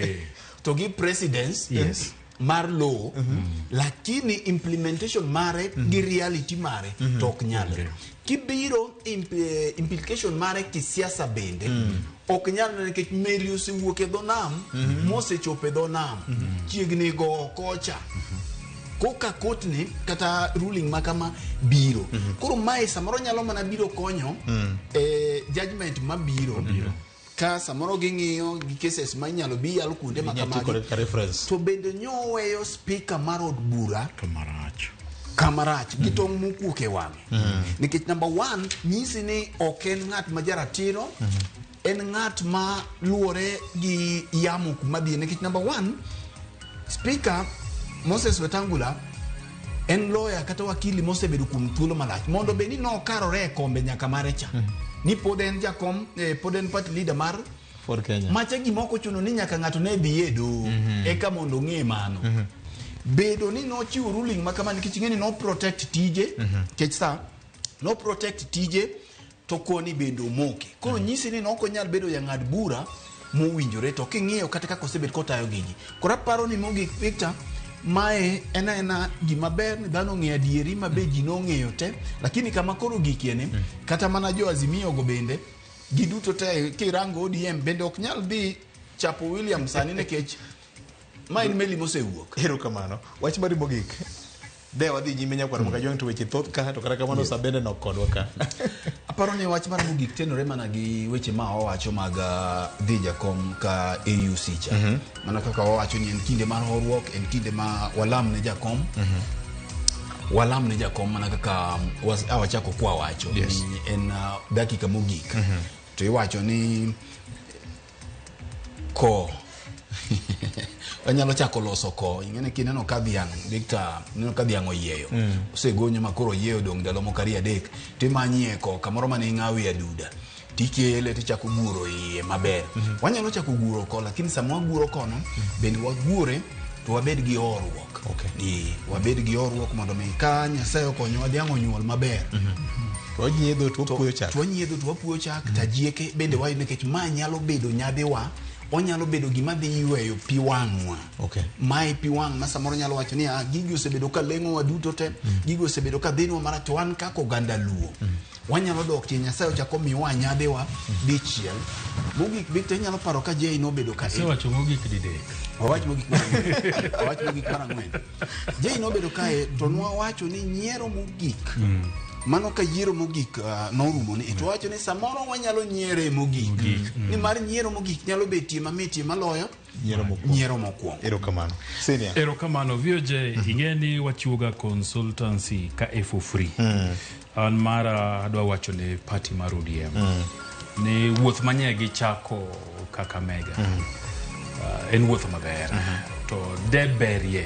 [SPEAKER 2] to gi precedence mar law, lakini implementation mare gi reality mare to ok nyalre. Kibiro implication mare kisiasa bende ok nyalre nikech meli osewuok e dho nam mosechopo e dho nam chiegni go kocha koka kotni kata ruling ma kama biro. Koro mae samoro nyalo mana biro konyo judgment mabiro ka samoro ging'iyo gi cases ma inyalo bi yalo kuonde ma
[SPEAKER 1] Inyalo ti
[SPEAKER 2] kamagi
[SPEAKER 1] kode kaka reference.
[SPEAKER 2] To bende nyoweyo speaker mar od bura kamarach gi tong' mokuok e wang'e nikech number one nyisi ni ok en ng'at ma jaratiro, en ng'at ma luwore gi yamo kuma dhiye nikech number one speaker Moses Wetangula en lawyer kata wakili mosebedo kuom thuolo malach mondo bed ni nokarore e kombe nyaka mare cha ni pod en jakom pod en party leader mar
[SPEAKER 1] For Kenya.
[SPEAKER 2] Macha gima ok ochuno ni nyaka ng'ato ne dhi e doho eka mondo ong'e mano. Bedo ni nochiwo ruling ma kama nikech ing'e ni no protect tije nikech sa no protect tije to koni bende omoke. Koro nyisi ni nok onyal bedo jang'ad bura mowinjore to king'iyo kata kaka osebet kotayo gigi. Koro aparo ni mogik Victor mae en aena gima ber ni dhano ong'eyo adieri ma be ji nong'eyo te lakini kama koro gikie ni kata mana jo Azimio go bende giduto te kirango ODM bende ok nyal dhi chapo William sani nikech ma en meli mosewuok.
[SPEAKER 1] Erokamano. Wach mari mogik. De wadhi nyime nyakwar Makajwang' to weche thoth ka to kata kamano sa bende nok kodwa ka.
[SPEAKER 2] Aparo ni wach mar mogik tenore mana gi weche ma owacho mag dhi jakom ka AUC cha. Mana kaka wawacho ni en kinde mar horuok, en kinde ma walam ne jakom. Walam ne jakom mana kaka awachako kwa wacho ni en dakika mogik. To iwacho ni ko wanyalo chako loso ko ing'eni kineno ka dhiang' Victor ineno ka dhiang' oyieyo osegonyo ma koro oyieyo dong' ndalo moko ariyo adek timanyie ko kamoro mane ing'awie aduda tikele tichako guro iye maber. Wanyalo chako guro ko lakini sama waguro kono bende wagure to wabed gi horuok. Wabed gi horuok mondo mi ka Nyasaye okonyowa dhiang' onyuol maber.
[SPEAKER 1] To wanyiedho to wapuoyo chak.
[SPEAKER 2] To wanyiedho to wapuoyo chak tajieke bende wayudo nikech ma nyalo bedo nyadhiwa onyalo bedo gima dhi yweyo pi wang'wa. Mae pi wang' ma samoro nyalo wacho ni gigi osebedo ka leng'owa duto te, gigi osebedo ka dhinwa marach to wan kaka oganda Luo. Wanyalo dok chien Nyasaye ochako miyowa nyadhiwa dichiel. Mogik Victor inyalo paro ka Jay nobedo ka
[SPEAKER 3] Asewacho mogik didek.
[SPEAKER 2] Wawach mogik mar ang'wen. Wawach mogik mar ang'wen. Jay nobedo kae to nwawacho ni nyiero mogik. Mano ka yiero mogik norumo ni to wacho ni samoro wanyalo nyiere mogik. Ni mar nyiero mogik nyalo betie mamitie maloyo nyiero mokwongo.
[SPEAKER 1] Erokamano. Senior.
[SPEAKER 3] Erokamano VOJ, ing'e ni wachiwoga consultancy ka e for free. An mara adwa wacho ne party mar ODM ni wuoth manye gichako Kakamega en wuoth maber to de berie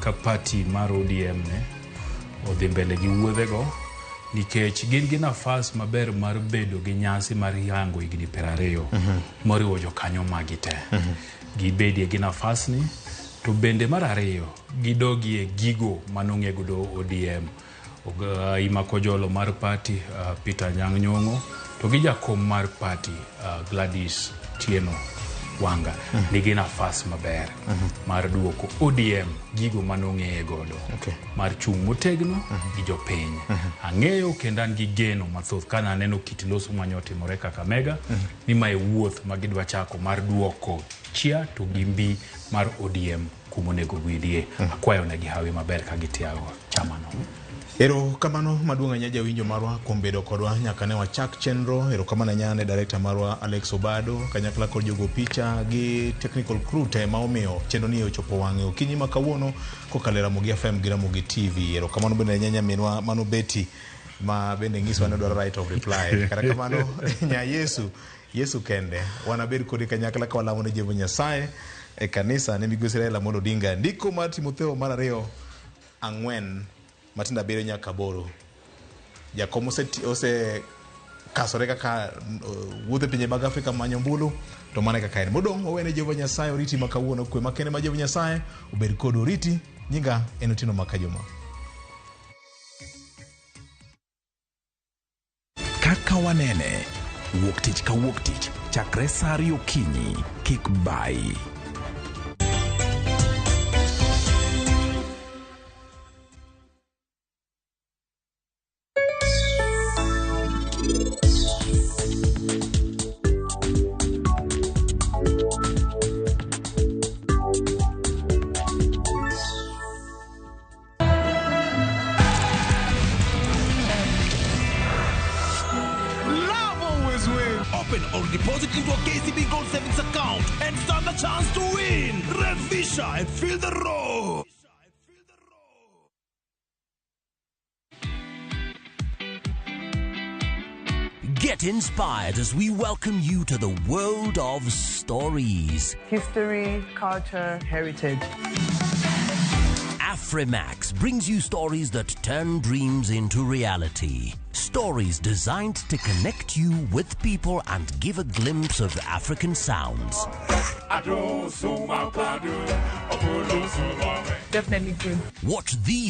[SPEAKER 3] ka party mar ODM ne odhi mbele gi wuodhego nikech gin gi nafas maber mar bedo gi nyasi mar yango higni 20 moriwo jokanyo magi te. Gibedie gi nafasni to bende mar ariyo gidogie gigo manong'e godo ODM. Ima Kojolo mar party Peter Anyang' Nyong'o to gi jakom mar party Gladys Tieno Wanga nigi nafas maber mar duoko ODM gigo manong'eye godo mar chung' motegno gi jopiny. Ang'eyo kendo an gi geno mathoth ka naneno kit loso manyotimore Kakamega ni mae wuoth ma gidwa chako mar duoko chia to gi mbi mar ODM kumonego gidhie. Akwayo negi hawi maber ka gitiago chamano.
[SPEAKER 1] Erokamano maduong' ahinya jawinjo marwa kuom bedo kodwa nyaka ne wachak chenro. Erokamano ahinya ne director marwa Alex Obado kanyakla kod jogo picha gi technical crew te ma omiyo chenro ni ochopo wang'e okinyi ma kawuono kokalo e Ramogi FM gi Ramogi TV. Erokamano bende ahinya nyaminwa mano Betty ma bende nyisowa ni odwaro right of reply. Kata kamano nya Yesu, Yesu kende wanabed kodi kanyakla ka walamo ne Jehova Nyasaye e kanisa ne migosi Raila Amolo Odinga. Ndiko mar Timotheo mar 2 4 matindo 7 nyaka 8. Jakom ose kasore kaka wuotho e pinje mag Afrika manyo ombulu, to mano e kaka en. Modong' wawene Jehova Nyasaye oriti ma kawuono, kwe makende ma Jehova Nyasaye obed kodu oriti. Nyinga en Otieno Makajuma.
[SPEAKER 7] Kaka wanene, wuok tich ka wuok tich, chakre sa 2 okinyi, kik bayi.
[SPEAKER 11] Love always wins. Open or deposit into a KCB Gold Savings account and stand a chance to win. Revisha and feel the roar.
[SPEAKER 12] Get inspired as we welcome you to the world of stories.
[SPEAKER 13] History, culture, heritage.
[SPEAKER 12] Afrimax brings you stories that turn dreams into reality. Stories designed to connect you with people and give a glimpse of African sounds.
[SPEAKER 13] Definitely good.
[SPEAKER 12] Watch these